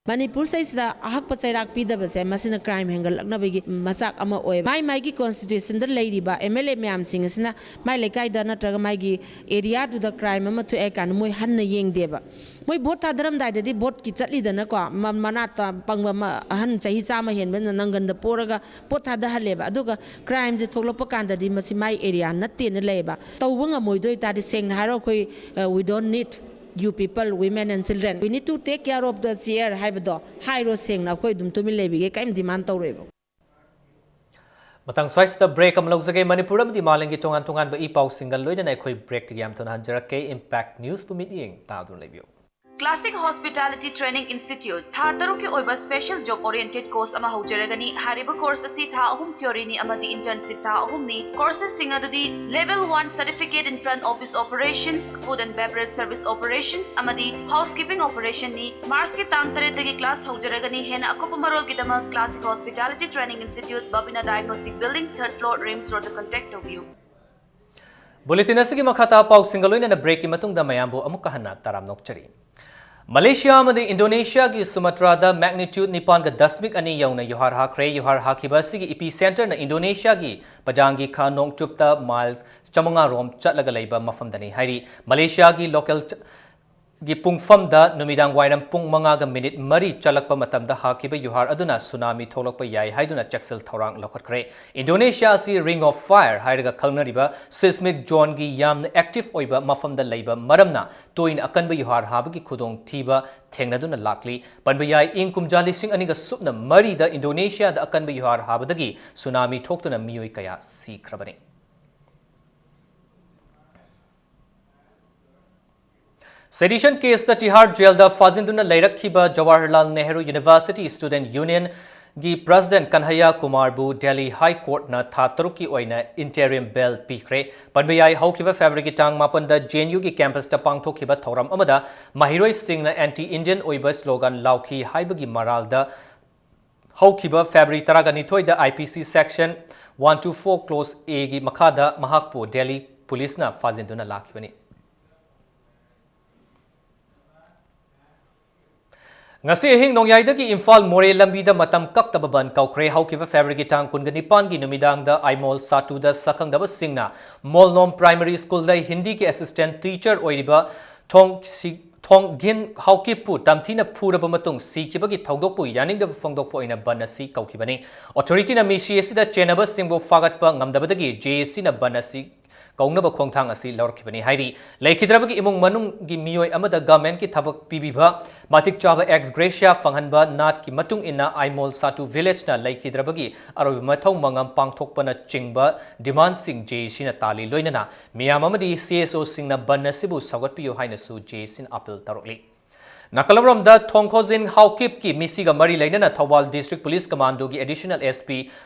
ꯃꯅꯤꯄꯨꯔꯁꯤꯗꯩꯁꯤꯗ ꯑꯍꯛꯄ ꯆꯩꯔꯥꯛ ꯄꯤꯗꯕꯁꯦ, ꯃꯁꯤꯅ ꯀ꯭ꯔꯥꯏꯝ ꯍꯦꯟꯒꯠꯂꯛꯅꯕꯒꯤ ꯃꯆꯥꯛ ꯑꯃ ꯑꯣꯏ꯫ ꯃꯥꯏ ꯃꯥꯏꯒꯤ ꯀꯣꯟꯁꯇꯤꯇ꯭ꯌꯨꯁꯟꯗ ꯂꯩꯔꯤꯕ ꯑꯦꯝ ꯑꯦꯜ ꯑꯦ ꯃꯌꯥꯝꯁꯤꯡ ꯑꯁꯤꯅ ꯃꯥꯏ ꯂꯩꯀꯥꯏꯗ ꯅꯠꯇ꯭ꯔꯒ ꯃꯥꯒꯤ ꯑꯦꯔꯤꯌꯥꯗꯨꯗ ꯀ꯭ꯔꯥꯏꯝ ꯑꯃ ꯊꯣꯛꯑꯦ ꯀꯥꯏꯅ ꯃꯣꯏ ꯍꯟꯅ ꯌꯦꯡꯗꯦꯕ꯫ ꯃꯣꯏ ꯚꯣꯠ ꯊꯥꯗꯔꯝꯗꯥꯏꯗꯗꯤ ꯚꯣꯠꯀꯤ ꯆꯠꯂꯤꯗꯅꯀꯣ, ꯃ-, ꯃꯅꯥꯠꯇ ꯄꯪꯕ ꯑꯃ, ꯑꯍꯟ ꯆꯍꯤ ꯆꯥꯝꯃ ꯍꯦꯟꯕꯅ ꯅꯪꯒꯟꯗ ꯄꯣꯔꯒ ꯚꯣꯠ ꯊꯥꯗꯍꯜꯂꯦꯕ꯫ ꯑꯗꯨꯒ ꯀ꯭ꯔꯥꯏꯝꯁꯦ ꯊꯣꯛꯂꯛꯄ ꯀꯥꯟꯗꯗꯤ ꯃꯁꯤ ꯃꯥꯏ ꯑꯦꯔꯤꯌꯥ ꯅꯠꯇꯦꯅ ꯂꯩꯌꯦꯕ꯫ ꯇꯧꯕ ꯉꯝꯃꯣꯏꯗꯣꯏ ꯇꯥꯔꯗꯤ, ꯁꯦꯡꯅ ꯍꯥꯏꯔꯣ, ꯑꯩꯈꯣꯏ, ꯑ, "We don't need you people, women and children. We need to take care of the chair" ꯍꯥꯏꯕꯗꯣ ꯍꯥꯏꯔꯣ, ꯁꯦꯡꯅ ꯑꯩꯈꯣꯏ ꯑꯗꯨꯝ ꯇꯨꯃꯤꯟ ꯂꯩꯕꯤꯒꯦ, ꯀꯔꯤꯝ ꯗꯤꯃꯥꯟ ꯇꯧꯔꯣꯏꯕ꯫ ꯃꯇꯥꯡ ꯁ꯭ꯋꯥꯏꯁꯤꯗ ꯕ꯭ꯔꯦꯛ ꯑꯃ ꯂꯧꯖꯒꯦ꯫ ꯃꯅꯤꯄꯨꯔ ꯑꯃꯗꯤ ꯃꯥꯂꯦꯝꯒꯤ ꯇꯣꯉꯥꯟ ꯇꯣꯉꯥꯟꯕ ꯏ ꯄꯥꯎꯁꯤꯡꯒ ꯂꯣꯏꯅꯅ ꯑꯩꯈꯣꯏ ꯕ꯭ꯔꯦꯛꯇꯒꯤ ꯌꯥꯝ ꯊꯨꯅ ꯍꯟꯖꯔꯛꯀꯦ꯫ ꯏꯝꯄꯦꯛ ꯅ꯭ꯌꯨꯁꯄꯨ ꯃꯤꯠꯌꯦꯡ ꯇꯥꯗꯨꯅ ꯂꯩꯕꯤꯌꯨ꯫ Classic Hospitality Training Institute ꯊꯥ ꯇꯔꯨꯛꯀꯤ ꯑꯣꯏꯕ special job oriented course ꯑꯃ ꯍꯧꯖꯔꯒꯅꯤ꯫ ꯍꯥꯏꯔꯤꯕ course ꯑꯁꯤ ꯊꯥ ꯑꯍꯨꯝ theoryꯅꯤ ꯑꯃꯗꯤ internship ꯊꯥ ꯑꯍꯨꯝꯅꯤ꯫ Courses ꯁꯤꯡ ꯑꯗꯨꯗꯤ Level one Certificate in Front Office Operations, Food and Beverage Service Operations ꯑꯃꯗꯤ Housekeeping Operationꯅꯤ꯫ Marchꯀꯤ ꯇꯥꯡ ꯇꯔꯦꯠꯇꯒꯤ class ꯍꯧꯖꯔꯒꯅꯤ꯫ ꯍꯦꯟꯅ ꯑꯀꯨꯞꯄ ꯃꯔꯣꯜꯒꯤꯗꯃꯛ Classic Hospitality Training Institute, Babina Diagnostic Building, third floor, RIMS Roadꯇ contact ꯇꯧꯕꯤꯌꯨ꯫ Bulletin ꯑꯁꯤꯒꯤ ꯃꯈꯥ ꯇꯥꯕ ꯄꯥꯎꯁꯤꯡꯒ ꯂꯣꯏꯅꯅ ꯕ꯭ꯔꯦꯛꯀꯤ ꯃꯇꯨꯡꯗ ꯃꯌꯥꯝꯕꯨ ꯑꯃꯨꯛꯀ ꯍꯟꯅ ꯇꯔꯥꯝꯅ ꯑꯣꯛꯆꯔꯤ꯫ ꯃꯂꯦꯁꯤꯌꯥ ꯑꯃꯗꯤ ꯏꯟꯗꯣꯅꯦꯁꯤꯌꯥꯒꯤ ꯁꯨꯃꯇ꯭ꯔꯥꯗ magnitude ꯅꯤꯄꯥꯟꯒ ꯗꯁꯃꯤꯛ ꯑꯅꯤ ꯌꯧꯅ ꯌꯨꯍꯥꯔ ꯍꯥꯈ꯭ꯔꯦ꯫ ꯌꯨꯍꯥꯔ ꯍꯥꯈꯤꯕ ꯑꯁꯤꯒꯤ epicenterꯅ ꯏꯟꯗꯣꯅꯦꯁꯤꯌꯥꯒꯤ ꯄꯖꯥꯡꯒꯤ ꯈꯥ ꯅꯣꯡꯆꯨꯞꯇ ꯃꯥꯏꯜꯁ ꯆꯥꯃꯉꯥ ꯔꯣꯝ ꯆꯠꯂꯒ ꯂꯩꯕ ꯃꯐꯝꯗꯅꯤ ꯍꯥꯏꯔꯤ꯫ ꯃꯂꯦꯁꯤꯌꯥꯒꯤ local ꯒꯤ ꯄꯨꯡꯐꯝꯗ ꯅꯨꯃꯤꯗꯥꯡ ꯋꯥꯏꯔꯝ ꯄꯨꯡ ꯃꯉꯥꯒ ꯃꯤꯅꯤꯠ ꯃꯔꯤ ꯆꯠꯂꯛꯄ ꯃꯇꯝꯗ ꯍꯥꯈꯤꯕ ꯌꯨꯍꯥꯔ ꯑꯗꯨꯅ ꯁꯨꯅꯥꯃꯤ ꯊꯣꯛꯂꯛꯄ ꯌꯥꯏ ꯍꯥꯏꯗꯨꯅ ꯆꯦꯛꯁꯤꯜ ꯊꯧꯔꯥꯡ ꯂꯧꯈꯠꯈ꯭ꯔꯦ꯫ ꯏꯟꯗꯣꯅꯦꯁꯤꯌꯥ ꯑꯁꯤ Ring of Fire ꯍꯥꯏꯔꯒ ꯈꯪꯅꯔꯤꯕ seismic zoneꯒꯤ ꯌꯥꯝꯅ active ꯑꯣꯏꯕ ꯃꯐꯝꯗ ꯂꯩꯕ ꯃꯔꯝꯅ ꯇꯣꯏꯅ ꯑꯀꯟꯕ ꯌꯨꯍꯥꯔ ꯍꯥꯕꯒꯤ ꯈꯨꯗꯣꯡꯊꯤꯕ ꯊꯦꯡꯅꯗꯨꯅ ꯂꯥꯛꯂꯤ꯫ ꯄꯟꯕ ꯌꯥꯏ, ꯏꯪ ꯀꯨꯝꯖꯥ ꯂꯤꯁꯤꯡ ꯑꯅꯤꯒ ꯁꯨꯞꯅ ꯃꯔꯤꯗ ꯏꯟꯗꯣꯅꯦꯁꯤꯌꯥꯗ ꯑꯀꯟꯕ ꯌꯨꯍꯥꯔ ꯍꯥꯕꯗꯒꯤ ꯁꯨꯅꯥꯃꯤ ꯊꯣꯛꯇꯨꯅ ꯃꯤꯑꯣꯏ ꯀꯌꯥ ꯁꯤꯈ꯭ꯔꯕꯅꯤ꯫ Sedition caseꯇ ꯇꯤꯍꯥꯔ ꯖꯦꯜꯗ ꯐꯥꯖꯤꯟꯗꯨꯅ ꯂꯩꯔꯛꯈꯤꯕ Jawaharlal Nehru University Student Unionꯒꯤ President ꯀꯟꯍꯩꯌꯥ ꯀꯨꯃꯥꯔꯕꯨ Delhi High Courtꯅ ꯊꯥ ꯇꯔꯨꯛꯀꯤ ꯑꯣꯏꯅ interim bail ꯄꯤꯈ꯭ꯔꯦ꯫ ꯄꯟꯕ ꯌꯥꯏ, ꯍꯧꯈꯤꯕ Februaryꯒꯤ ꯇꯥꯡ ꯃꯥꯄꯟꯗ JNUꯒꯤ campusꯇ ꯄꯥꯡꯊꯣꯛꯈꯤꯕ ꯊꯧꯔꯝ ꯑꯃꯗ ꯃꯍꯩꯔꯣꯏꯁꯤꯡꯅ anti Indian ꯑꯣꯏꯕ slogan ꯂꯥꯎꯈꯤ ꯍꯥꯏꯕꯒꯤ ꯃꯔꯥꯜꯗ ꯍꯧꯈꯤꯕ February ꯇꯔꯥꯒ ꯅꯤꯊꯣꯏꯗ IPC section one two four clause Aꯒꯤ ꯃꯈꯥꯗ ꯃꯍꯥꯛꯄꯨ ꯗꯦꯜꯂꯤ ꯄꯨꯂꯤꯁꯅ ꯐꯥꯖꯤꯟꯗꯨꯅ ꯂꯥꯛꯈꯤꯕꯅꯤ꯫ ꯉꯁꯤ ꯑꯍꯤꯡ ꯅꯣꯡꯌꯥꯏꯗꯒꯤ ꯏꯝꯐꯥꯜ ꯃꯣꯔꯦ ꯂꯝꯕꯤꯗ ꯃꯇꯝ ꯀꯛꯇꯕ ꯕꯟ ꯀꯧꯈ꯭ꯔꯦ꯫ ꯍꯧꯈꯤꯕ ꯐꯦꯕ꯭ꯔꯨꯋꯥꯔꯤꯒꯤ ꯇꯥꯡ ꯀꯨꯟꯒ ꯅꯤꯄꯥꯟꯒꯤ ꯅꯨꯃꯤꯗꯥꯡꯗ ꯑꯥꯏꯃꯣꯜ ꯁꯥꯇꯨꯗ ꯁꯛꯈꯪꯗꯕꯁꯤꯡꯅ ꯃꯣꯜꯅꯣꯝ ꯄ꯭ꯔꯥꯏꯃꯔꯤ ꯁ꯭ꯀꯨꯜꯗ ꯍꯤꯟꯗꯤꯒꯤ ꯑꯦꯁꯤꯁꯇꯦꯟꯠ ꯇꯤꯆꯔ ꯑꯣꯏꯔꯤꯕ ꯊꯣꯡ ꯁꯤ-, ꯊꯣꯡꯒꯤꯟ ꯍꯥꯎꯀꯤꯞꯄꯨ ꯇꯝꯊꯤꯅ ꯐꯨꯔꯕ ꯃꯇꯨꯡ ꯁꯤꯈꯤꯕꯒꯤ ꯊꯧꯗꯣꯛꯄꯨ ꯌꯥꯅꯤꯡꯗꯕ ꯐꯣꯡꯗꯣꯛꯄ ꯑꯣꯏꯅ ꯕꯟ ꯑꯁꯤ ꯀꯧꯈꯤꯕꯅꯤ꯫ ꯑꯣꯊꯣꯔꯤꯇꯤꯅ ꯃꯤꯁꯤ ꯑꯁꯤꯗ ꯆꯦꯟꯅꯕꯁꯤꯡꯕꯨ ꯐꯥꯒꯠꯄ ꯉꯝꯗꯕꯗꯒꯤ ꯖꯦ ꯑꯦ ꯁꯤꯅ ꯕꯟ ꯑꯁꯤ ꯀꯧꯅꯕ ꯈꯣꯡꯊꯥꯡ ꯑꯁꯤ ꯂꯧꯔꯛꯈꯤꯕꯅꯤ ꯍꯥꯏꯔꯤ꯫ ꯂꯩꯈꯤꯗ꯭ꯔꯕꯒꯤ ꯏꯃꯨꯡ ꯃꯅꯨꯡꯒꯤ ꯃꯤꯑꯣꯏ ꯑꯃꯗ ꯒꯚꯔꯟꯃꯦꯟꯠꯀꯤ ꯊꯕꯛ ꯄꯤꯕꯤꯕ ꯃꯇꯤꯛ ꯆꯥꯕ ꯑꯦꯛꯁ ꯒ꯭ꯔꯦꯁꯤꯌꯥ ꯐꯪꯍꯟꯕ, ꯅꯥꯠꯀꯤ ꯃꯇꯨꯡ ꯏꯟꯅ ꯑꯥꯏꯃꯣꯜ ꯁꯥꯇꯨ ꯚꯤꯂꯦꯖꯅ ꯂꯩꯈꯤꯗ꯭ꯔꯕꯒꯤ ꯑꯔꯣꯏꯕ ꯃꯊꯧ ꯃꯉꯝ ꯄꯥꯡꯊꯣꯛꯄꯅꯆꯤꯡꯕ ꯗꯤꯃꯥꯟꯁꯤꯡ ꯖꯦ ꯑꯦ ꯁꯤꯅ ꯇꯥꯜꯂꯤ꯫ ꯂꯣꯏꯅꯅ ꯃꯤꯌꯥꯝ ꯑꯃꯗꯤ ꯁꯤ ꯑꯦꯁ ꯑꯣꯁꯤꯡꯅ ꯕꯟ ꯑꯁꯤꯕꯨ ꯁꯧꯒꯠꯄꯤꯌꯨ ꯍꯥꯏꯅꯁꯨ ꯖꯦ ꯑꯦ ꯁꯤꯅ ꯑꯄꯤꯜ ꯇꯧꯔꯛꯂꯤ꯫ ꯅꯥꯀꯜ ꯑꯃꯔꯣꯝꯗ, ꯊꯣꯡꯈꯣꯖꯤꯟ ꯍꯥꯎꯀꯤꯞꯀꯤ ꯃꯤꯁꯤꯒ ꯃꯔꯤ ꯂꯩꯅꯅ ꯊꯧꯕꯥꯜ ꯗꯤꯁꯇ꯭ꯔꯤꯛ ꯄꯨꯂꯤꯁ ꯀꯃꯥꯟꯗꯣꯒꯤ ꯑꯦꯗꯤꯁꯅꯦꯜ ꯑꯦꯁ ꯄꯤ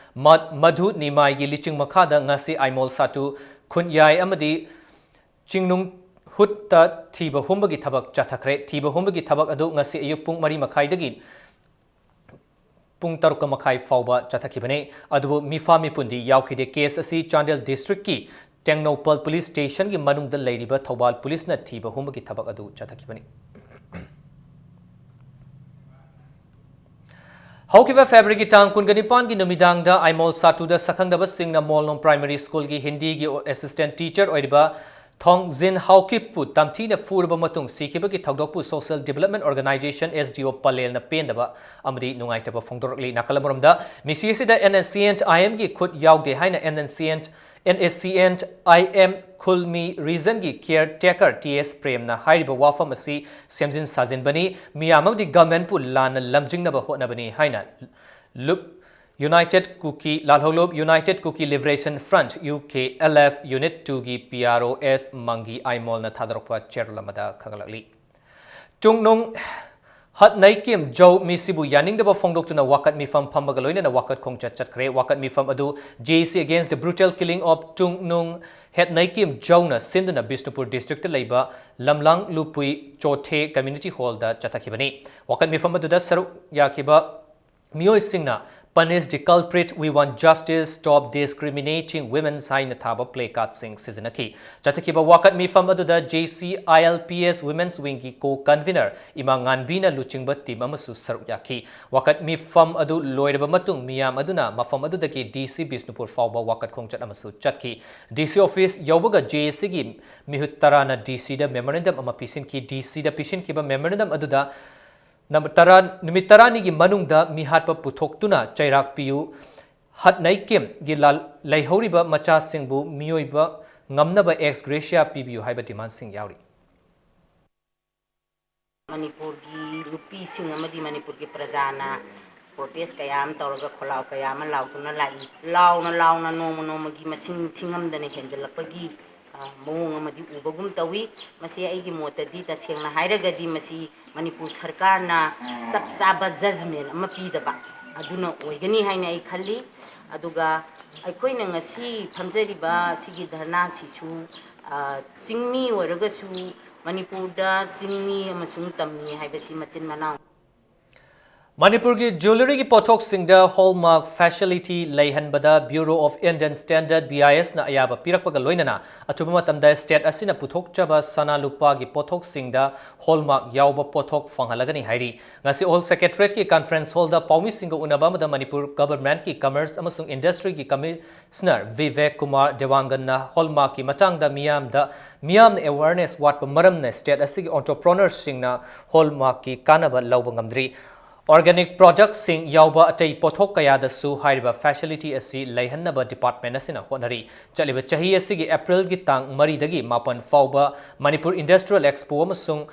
ꯃ-, ꯃꯙꯨ ꯅꯤꯃꯥꯏꯒꯤ ꯂꯤꯆꯤꯡ ꯃꯈꯥꯗ ꯉꯁꯤ ꯑꯥꯏꯃꯣꯜ ꯁꯥꯇꯨ ꯈꯨꯟꯌꯥꯏ ꯑꯃꯗꯤ ꯆꯤꯡꯅꯨꯡ ꯍꯨꯠꯇ ꯊꯤꯕ ꯍꯨꯝꯕꯒꯤ ꯊꯕꯛ ꯆꯠꯊꯈ꯭ꯔꯦ꯫ ꯊꯤꯕ ꯍꯨꯝꯕꯒꯤ ꯊꯕꯛ ꯑꯗꯨ ꯉꯁꯤ ꯑꯌꯨꯛ ꯄꯨꯡ ꯃꯔꯤ ꯃꯈꯥꯏꯗꯒꯤ ꯄꯨꯡ ꯇꯔꯨꯛ ꯃꯈꯥꯏ ꯐꯥꯎꯕ ꯆꯠꯊꯈꯤꯕꯅꯤ꯫ ꯑꯗꯨꯕꯨ ꯃꯤꯐꯥ ꯃꯤꯄꯨꯟꯗꯤ ꯌꯥꯎꯈꯤꯗꯦ꯫ ꯀꯦꯁ ꯑꯁꯤ ꯆꯥꯟꯗꯦꯜ ꯗꯤꯁꯇ꯭ꯔꯤꯛꯀꯤ ꯇꯦꯡꯅꯧꯄꯜ ꯄꯨꯂꯤꯁ ꯁ꯭ꯇꯦꯁꯟꯒꯤ ꯃꯅꯨꯡꯗ ꯂꯩꯔꯤꯕ ꯊꯧꯕꯥꯜ ꯄꯨꯂꯤꯁꯅ ꯊꯤꯕ ꯍꯨꯝꯕꯒꯤ ꯊꯕꯛ ꯑꯗꯨ ꯆꯠꯊꯈꯤꯕꯅꯤ꯫ ꯍꯧꯈꯤꯕ ꯐꯦꯕ꯭ꯔꯨꯋꯥꯔꯤꯒꯤ ꯇꯥꯡ ꯀꯨꯟꯒ ꯅꯤꯄꯥꯟꯒꯤ ꯅꯨꯃꯤꯗꯥꯡꯗ ꯑꯥꯏꯃꯣꯜ ꯁꯥꯇꯨꯗ ꯁꯛꯈꯪꯗꯕꯁꯤꯡꯅ ꯃꯣꯜꯅꯣꯝ ꯄ꯭ꯔꯥꯏꯃꯔꯤ ꯁ꯭ꯀꯨꯜꯒꯤ ꯍꯤꯟꯗꯤꯒꯤ ꯑꯦꯁꯤꯁꯇꯦꯟꯠ ꯇꯤꯆꯔ ꯑꯣꯏꯔꯤꯕ ꯊꯣꯡꯖꯤꯟ ꯍꯥꯎꯀꯤꯞꯄꯨ ꯇꯝꯊꯤꯅ ꯐꯨꯔꯕ ꯃꯇꯨꯡ ꯁꯤꯈꯤꯕꯒꯤ ꯊꯧꯗꯣꯛꯄꯨ social development organisation, S D O, ꯄꯂꯦꯜꯅ ꯄꯦꯟꯗꯕ ꯑꯃꯗꯤ ꯅꯨꯡꯉꯥꯏꯇꯕ ꯐꯣꯡꯗꯣꯔꯛꯂꯤ꯫ ꯅꯥꯀꯜ ꯑꯃꯔꯣꯝꯗ, ꯃꯤꯁꯤ ꯑꯁꯤꯗ ꯑꯦꯟ ꯑꯦꯁ ꯁꯤ ꯑꯦꯟ ꯑꯥꯏ ꯑꯦꯝꯒꯤ ꯈꯨꯠ ꯌꯥꯎꯗꯦ ꯍꯥꯏꯅ and S C and, N S C N I M Khulmi ꯔꯤꯖꯟꯒꯤ ꯀꯤꯌꯔ ꯇꯦꯀꯔ ꯇꯤ ꯑꯦꯁ ꯄ꯭ꯔꯦꯝꯅ ꯍꯥꯏꯔꯤꯕ ꯋꯥꯐꯝ ꯑꯁꯤ ꯁꯦꯝꯖꯤꯟ ꯁꯥꯖꯤꯟꯕꯅꯤ, ꯃꯤꯌꯥꯝ ꯑꯃꯗꯤ ꯒꯚꯔꯟꯃꯦꯟꯠꯄꯨ ꯂꯥꯟꯅ ꯂꯝꯖꯤꯡꯅꯕ ꯍꯣꯠꯅꯕꯅꯤ ꯍꯥꯏꯅ ꯂꯨꯞ ꯌꯨꯅꯥꯏꯇꯦꯗ ꯀꯨꯀꯤ, ꯂꯥꯜꯍꯧꯂꯨꯞ united Kuki liberation front, U K L F, unit ꯇꯨꯒꯤ ꯄꯤ ꯑꯥꯔ ꯑꯣ ꯑꯦꯁ ꯃꯪꯒꯤ ꯑꯥꯏꯃꯣꯜꯅ ꯊꯥꯗꯣꯔꯛꯄ ꯆꯦꯔꯣꯜ ꯑꯃꯗ ꯈꯪꯂꯛꯂꯤ꯫ ꯇꯨꯡꯅꯨꯡ ꯍꯠꯅꯩꯀꯤꯝ ꯖꯧ ꯃꯤꯁꯤꯕꯨ ꯌꯥꯅꯤꯡꯗꯕ ꯐꯣꯡꯗꯣꯛꯇꯨꯅ ꯋꯥꯀꯠ ꯃꯤꯐꯝ ꯐꯝꯕꯒ ꯂꯣꯏꯅꯅ ꯋꯥꯀꯠ ꯈꯣꯡꯆꯠ ꯆꯠꯈ꯭ꯔꯦ꯫ ꯋꯥꯀꯠ ꯃꯤꯐꯝ ꯑꯗꯨ J A C Against the Brutal Killing of ꯇꯨꯡꯅꯨꯡ ꯍꯦꯠꯅꯩꯀꯤꯝ ꯖꯧꯅ ꯁꯤꯟꯗꯨꯅ ꯕꯤꯁꯅꯨꯄꯨꯔ ꯗꯤꯁꯇ꯭ꯔꯤꯛꯇ ꯂꯩꯕ ꯂꯝꯂꯥꯡ ꯂꯨꯄꯨꯏ ꯆꯣꯊꯦ ꯀꯝꯃ꯭ꯌꯨꯅꯤꯇꯤ ꯍꯣꯜꯗ ꯆꯠꯊꯈꯤꯕꯅꯤ꯫ ꯋꯥꯀꯠ ꯃꯤꯐꯝ ꯑꯗꯨꯗ ꯁꯔꯨꯛ ꯌꯥꯈꯤꯕ ꯃꯤꯑꯣꯏꯁꯤꯡꯅ "Punish the culprit, we want justice, stop discriminating women" ꯍꯥꯏꯅ ꯊꯥꯕ placardꯁꯤꯡ ꯁꯤꯖꯤꯟꯅꯈꯤ꯫ ꯆꯠꯊꯈꯤꯕ ꯋꯥꯀꯠ ꯃꯤꯐꯝ ꯑꯗꯨꯗ J C I L P S Women's Wingꯒꯤ co-convener ꯏꯃꯥ ꯉꯥꯟꯕꯤꯅ ꯂꯨꯆꯤꯡꯕ team ꯑꯃꯁꯨ ꯁꯔꯨꯛ ꯌꯥꯈꯤ꯫ ꯋꯥꯀꯠ ꯃꯤꯐꯝ ꯑꯗꯨ ꯂꯣꯏꯔꯕ ꯃꯇꯨꯡ ꯃꯤꯌꯥꯝ ꯑꯗꯨꯅ ꯃꯐꯝ ꯑꯗꯨꯗꯒꯤ D C ꯕꯤꯁꯅꯨꯄꯨꯔ ꯐꯥꯎꯕ ꯋꯥꯀꯠ ꯈꯣꯡꯆꯠ ꯑꯃꯁꯨ ꯆꯠꯈꯤ꯫ D C office ꯌꯧꯕꯒ J A Cꯒꯤ ꯃꯤꯍꯨꯠ ꯇꯔꯥꯅ D Cꯗ memorandum ꯑꯃ ꯄꯤꯁꯤꯟꯈꯤ꯫ D Cꯗ ꯄꯤꯁꯤꯟꯈꯤꯕ memorandum ꯑꯗꯨꯗ ꯅꯝꯕꯔ ꯇꯔꯥ, ꯅꯨꯃꯤꯠ ꯇꯔꯥꯅꯤꯒꯤ ꯃꯅꯨꯡꯗ ꯃꯤꯍꯥꯠꯄ ꯄꯨꯊꯣꯛꯇꯨꯅ ꯆꯩꯔꯥꯛ ꯄꯤꯌꯨ, ꯍꯠꯅꯩ ꯀꯦꯝꯞꯀꯤ ꯂꯥꯜ-, ꯂꯩꯍꯧꯔꯤꯕ ꯃꯆꯥꯁꯤꯡꯕꯨ ꯃꯤꯑꯣꯏꯕ ꯉꯝꯅꯕ ex gratia ꯄꯤꯕꯤꯌꯨ ꯍꯥꯏꯕ demandꯁꯤꯡ ꯌꯥꯎꯔꯤ꯫ ꯃꯅꯤꯄꯨꯔꯒꯤ ꯅꯨꯄꯤꯁꯤꯡ ꯑꯃꯗꯤ ꯃꯅꯤꯄꯨꯔꯒꯤ ꯄ꯭ꯔꯖꯥꯅ protest ꯀꯌꯥ ꯑꯃ ꯇꯧꯔꯒ ꯈꯣꯜꯂꯥꯎ ꯀꯌꯥ ꯑꯃ ꯂꯥꯎꯗꯨꯅ ꯂꯥꯛꯏ꯫ ꯂꯥꯎꯅ ꯂꯥꯎꯅ ꯅꯣꯡꯃ ꯅꯣꯡꯃꯒꯤ ꯃꯁꯤꯡ ꯊꯤꯉꯝꯗꯅ ꯍꯦꯟꯖꯜꯂꯛꯄꯒꯤ, ꯑ, ꯃꯑꯣꯡ ꯑꯃꯗꯤ ꯎꯕꯒꯨꯝ ꯇꯧꯏ꯫ ꯃꯁꯤ ꯑꯩꯒꯤ ꯃꯣꯠꯇꯗꯤ ꯇꯁꯦꯡꯅ ꯍꯥꯏꯔꯒꯗꯤ ꯃꯁꯤ ꯃꯅꯤꯄꯨꯔ ꯁꯔꯀꯥꯔꯅ ꯆꯞ ꯆꯥꯕ judgment ꯑꯃ ꯄꯤꯗꯕ ꯑꯗꯨꯅ ꯑꯣꯏꯒꯅꯤ ꯍꯥꯏꯅ ꯑꯩ ꯈꯜꯂꯤ꯫ ꯑꯗꯨꯒ ꯑꯩꯈꯣꯏꯅ ꯉꯁꯤ ꯐꯝꯖꯔꯤꯕ ꯁꯤꯒꯤ ꯙꯔꯅꯥꯁꯤꯁꯨ, ꯑ, ꯆꯤꯡꯃꯤ ꯑꯣꯏꯔꯒꯁꯨ, ꯃꯅꯤꯄꯨꯔꯗ ꯆꯤꯡꯃꯤ ꯑꯃꯁꯨꯡ ꯇꯝꯃꯤ ꯍꯥꯏꯕꯁꯤ ꯃꯆꯤꯟ ꯃꯅꯥꯎ꯫ ꯃꯅꯤꯄꯨꯔꯒꯤ jewelleryꯒꯤ ꯄꯣꯠꯊꯣꯛꯁꯤꯡꯗ hallmark facility ꯂꯩꯍꯟꯕꯗ Bureau of Indian Standard, B I S ꯅ ꯑꯌꯥꯕ ꯄꯤꯔꯛꯄꯒ ꯂꯣꯏꯅꯅ ꯑꯊꯨꯕ ꯃꯇꯝꯗ state ꯑꯁꯤꯅ ꯄꯨꯊꯣꯛꯆꯕ ꯁꯅꯥ ꯂꯨꯄꯥꯒꯤ ꯄꯣꯠꯊꯣꯛꯁꯤꯡꯗ hallmark ꯌꯥꯎꯕ ꯄꯣꯠꯊꯣꯛ ꯐꯪꯍꯜꯂꯒꯅꯤ ꯍꯥꯏꯔꯤ꯫ ꯉꯁꯤ Old Secretariatꯀꯤ conference hallꯗ ꯄꯥꯎꯃꯤꯁꯤꯡꯒ ꯎꯅꯕ ꯑꯃꯗ ꯃꯅꯤꯄꯨꯔ governmentꯀꯤ commerce ꯑꯃꯁꯨꯡ industryꯒꯤ commissioner ꯚꯤꯚꯦꯛ ꯀꯨꯃꯥꯔ ꯗꯦꯋꯥꯡꯒꯟꯅ hallmarkꯀꯤ ꯃꯇꯥꯡꯗ ꯃꯤꯌꯥꯝꯗ, ꯃꯤꯌꯥꯝꯅ awareness ꯋꯥꯠꯄ ꯃꯔꯝꯅ state ꯑꯁꯤꯒꯤ entrepreneurꯁꯤꯡꯅ hallmarkꯀꯤ ꯀꯥꯟꯅꯕ ꯂꯧꯕ ꯉꯝꯗ꯭ꯔꯤ꯫ Organic productꯁꯤꯡ ꯌꯥꯎꯕ ꯑꯇꯩ ꯄꯣꯠꯊꯣꯛ ꯀꯌꯥꯗꯁꯨ ꯍꯥꯏꯔꯤꯕ facility ꯑꯁꯤ ꯂꯩꯍꯟꯅꯕ department ꯑꯁꯤꯅ ꯍꯣꯠꯅꯔꯤ꯫ ꯆꯠꯂꯤꯕ ꯆꯍꯤ ꯑꯁꯤꯒꯤ Aprilꯒꯤ ꯇꯥꯡ ꯃꯔꯤꯗꯒꯤ ꯃꯥꯄꯟ ꯐꯥꯎꯕ ꯃꯅꯤꯄꯨꯔ Industrial Expo ꯑꯃꯁꯨꯡ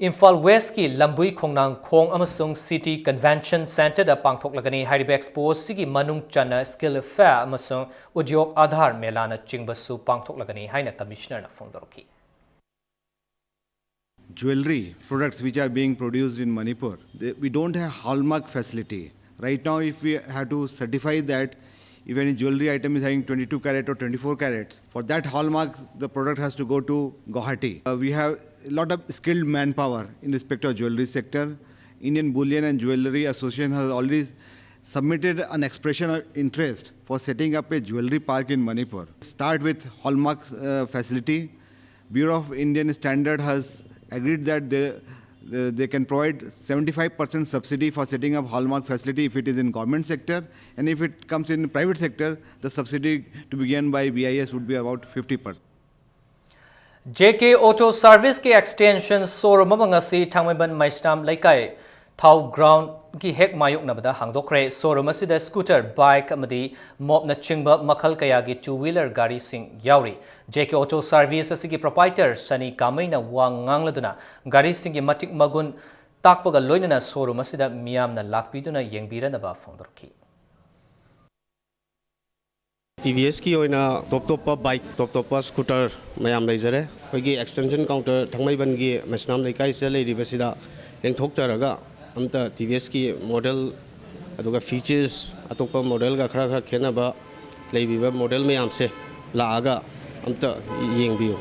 ꯏꯝꯐꯥꯜ Westꯀꯤ ꯂꯝꯕꯨꯏ ꯈꯣꯡꯅꯥꯡꯈꯣꯡ ꯑꯃꯁꯨꯡ City Convention Centreꯗ ꯄꯥꯡꯊꯣꯛꯂꯒꯅꯤ꯫ ꯍꯥꯏꯔꯤꯕ expo ꯑꯁꯤꯒꯤ ꯃꯅꯨꯡ ꯆꯟꯅ Skill Fair ꯑꯃꯁꯨꯡ Udyog Aadhaar Melaꯅꯆꯤꯡꯕꯁꯨ ꯄꯥꯡꯊꯣꯛꯂꯒꯅꯤ ꯍꯥꯏꯅ commissionerꯅ ꯐꯣꯡꯗꯣꯔꯛꯈꯤ꯫ Jewelry products which are being produced in Manipur, they, we don't have hallmark facility. Right now, if we have to certify that if any jewelry item is having twenty-two carat or twenty-four carats, for that hallmark, the product has to go to Guwahati. Uh, we have a lot of skilled manpower in respect of jewelry sector. Indian Bullion and Jewellery Association has already submitted an expression of interest for setting up a jewellery park in Manipur. Start with hallmark uh, facility. Bureau of Indian Standard has agreed that they, they, they can provide seventy-five percent subsidy for setting up hallmark facility if it is in government sector, and if it comes in private sector, the subsidy to be given by B I S would be about fifty percent. J K Auto Service ꯀꯤ extension showroom ꯑꯃ ꯉꯁꯤ ꯊꯥꯡꯃꯩꯕꯟ ꯃꯩꯁꯅꯥꯝ ꯂꯩꯀꯥꯏ ꯊꯥꯎ ground ꯒꯤ ꯍꯦꯛ ꯃꯥꯌꯣꯛꯅꯕꯗ ꯍꯥꯡꯗꯣꯛꯈ꯭ꯔꯦ꯫ Showroom ꯑꯁꯤꯗ scooter, bike ꯑꯃꯗꯤ mopꯅꯆꯤꯡꯕ ꯃꯈꯜ ꯀꯌꯥꯒꯤ two wheeler ꯒꯥꯔꯤꯁꯤꯡ ꯌꯥꯎꯔꯤ꯫ J K Auto Service ꯑꯁꯤꯒꯤ proprietor ꯁꯅꯤ ꯀꯥꯃꯩꯅ ꯋꯥ ꯉꯥꯡꯂꯗꯨꯅ ꯒꯥꯔꯤꯁꯤꯡꯒꯤ ꯃꯇꯤꯛ ꯃꯒꯨꯟ ꯇꯥꯛꯄꯒ ꯂꯣꯏꯅꯅ showroom ꯑꯁꯤꯗ ꯃꯤꯌꯥꯝꯅ ꯂꯥꯛꯄꯤꯗꯨꯅ ꯌꯦꯡꯕꯤꯔꯅꯕ ꯐꯣꯡꯗꯣꯔꯛꯈꯤ꯫ ꯇꯤ ꯚꯤ ꯑꯦꯁꯀꯤ ꯑꯣꯏꯅ ꯇꯣꯞ ꯇꯣꯞꯄ bike, ꯇꯣꯞ ꯇꯣꯞꯄ scooter ꯃꯌꯥꯝ ꯂꯩꯖꯔꯦ꯫ ꯑꯩꯈꯣꯏꯒꯤ extension counter ꯊꯥꯡꯃꯩꯕꯟꯒꯤ ꯃꯩꯁꯅꯥꯝ ꯂꯩꯀꯥꯏꯁꯤꯗ ꯂꯩꯔꯤꯕꯁꯤꯗ ꯂꯦꯡꯊꯣꯛꯆꯔꯒ ꯑꯝꯇ ꯇꯤ ꯚꯤ ꯑꯦꯁꯀꯤ model ꯑꯗꯨꯒ features ꯑꯇꯣꯞꯄ modelꯒ ꯈꯔ ꯈꯔ ꯈꯦꯠꯅꯕ ꯂꯩꯕꯤꯕ model ꯃꯌꯥꯝꯁꯦ ꯂꯥꯛꯑꯒ ꯑꯝꯇ ꯌꯦꯡꯕꯤꯌꯨ꯫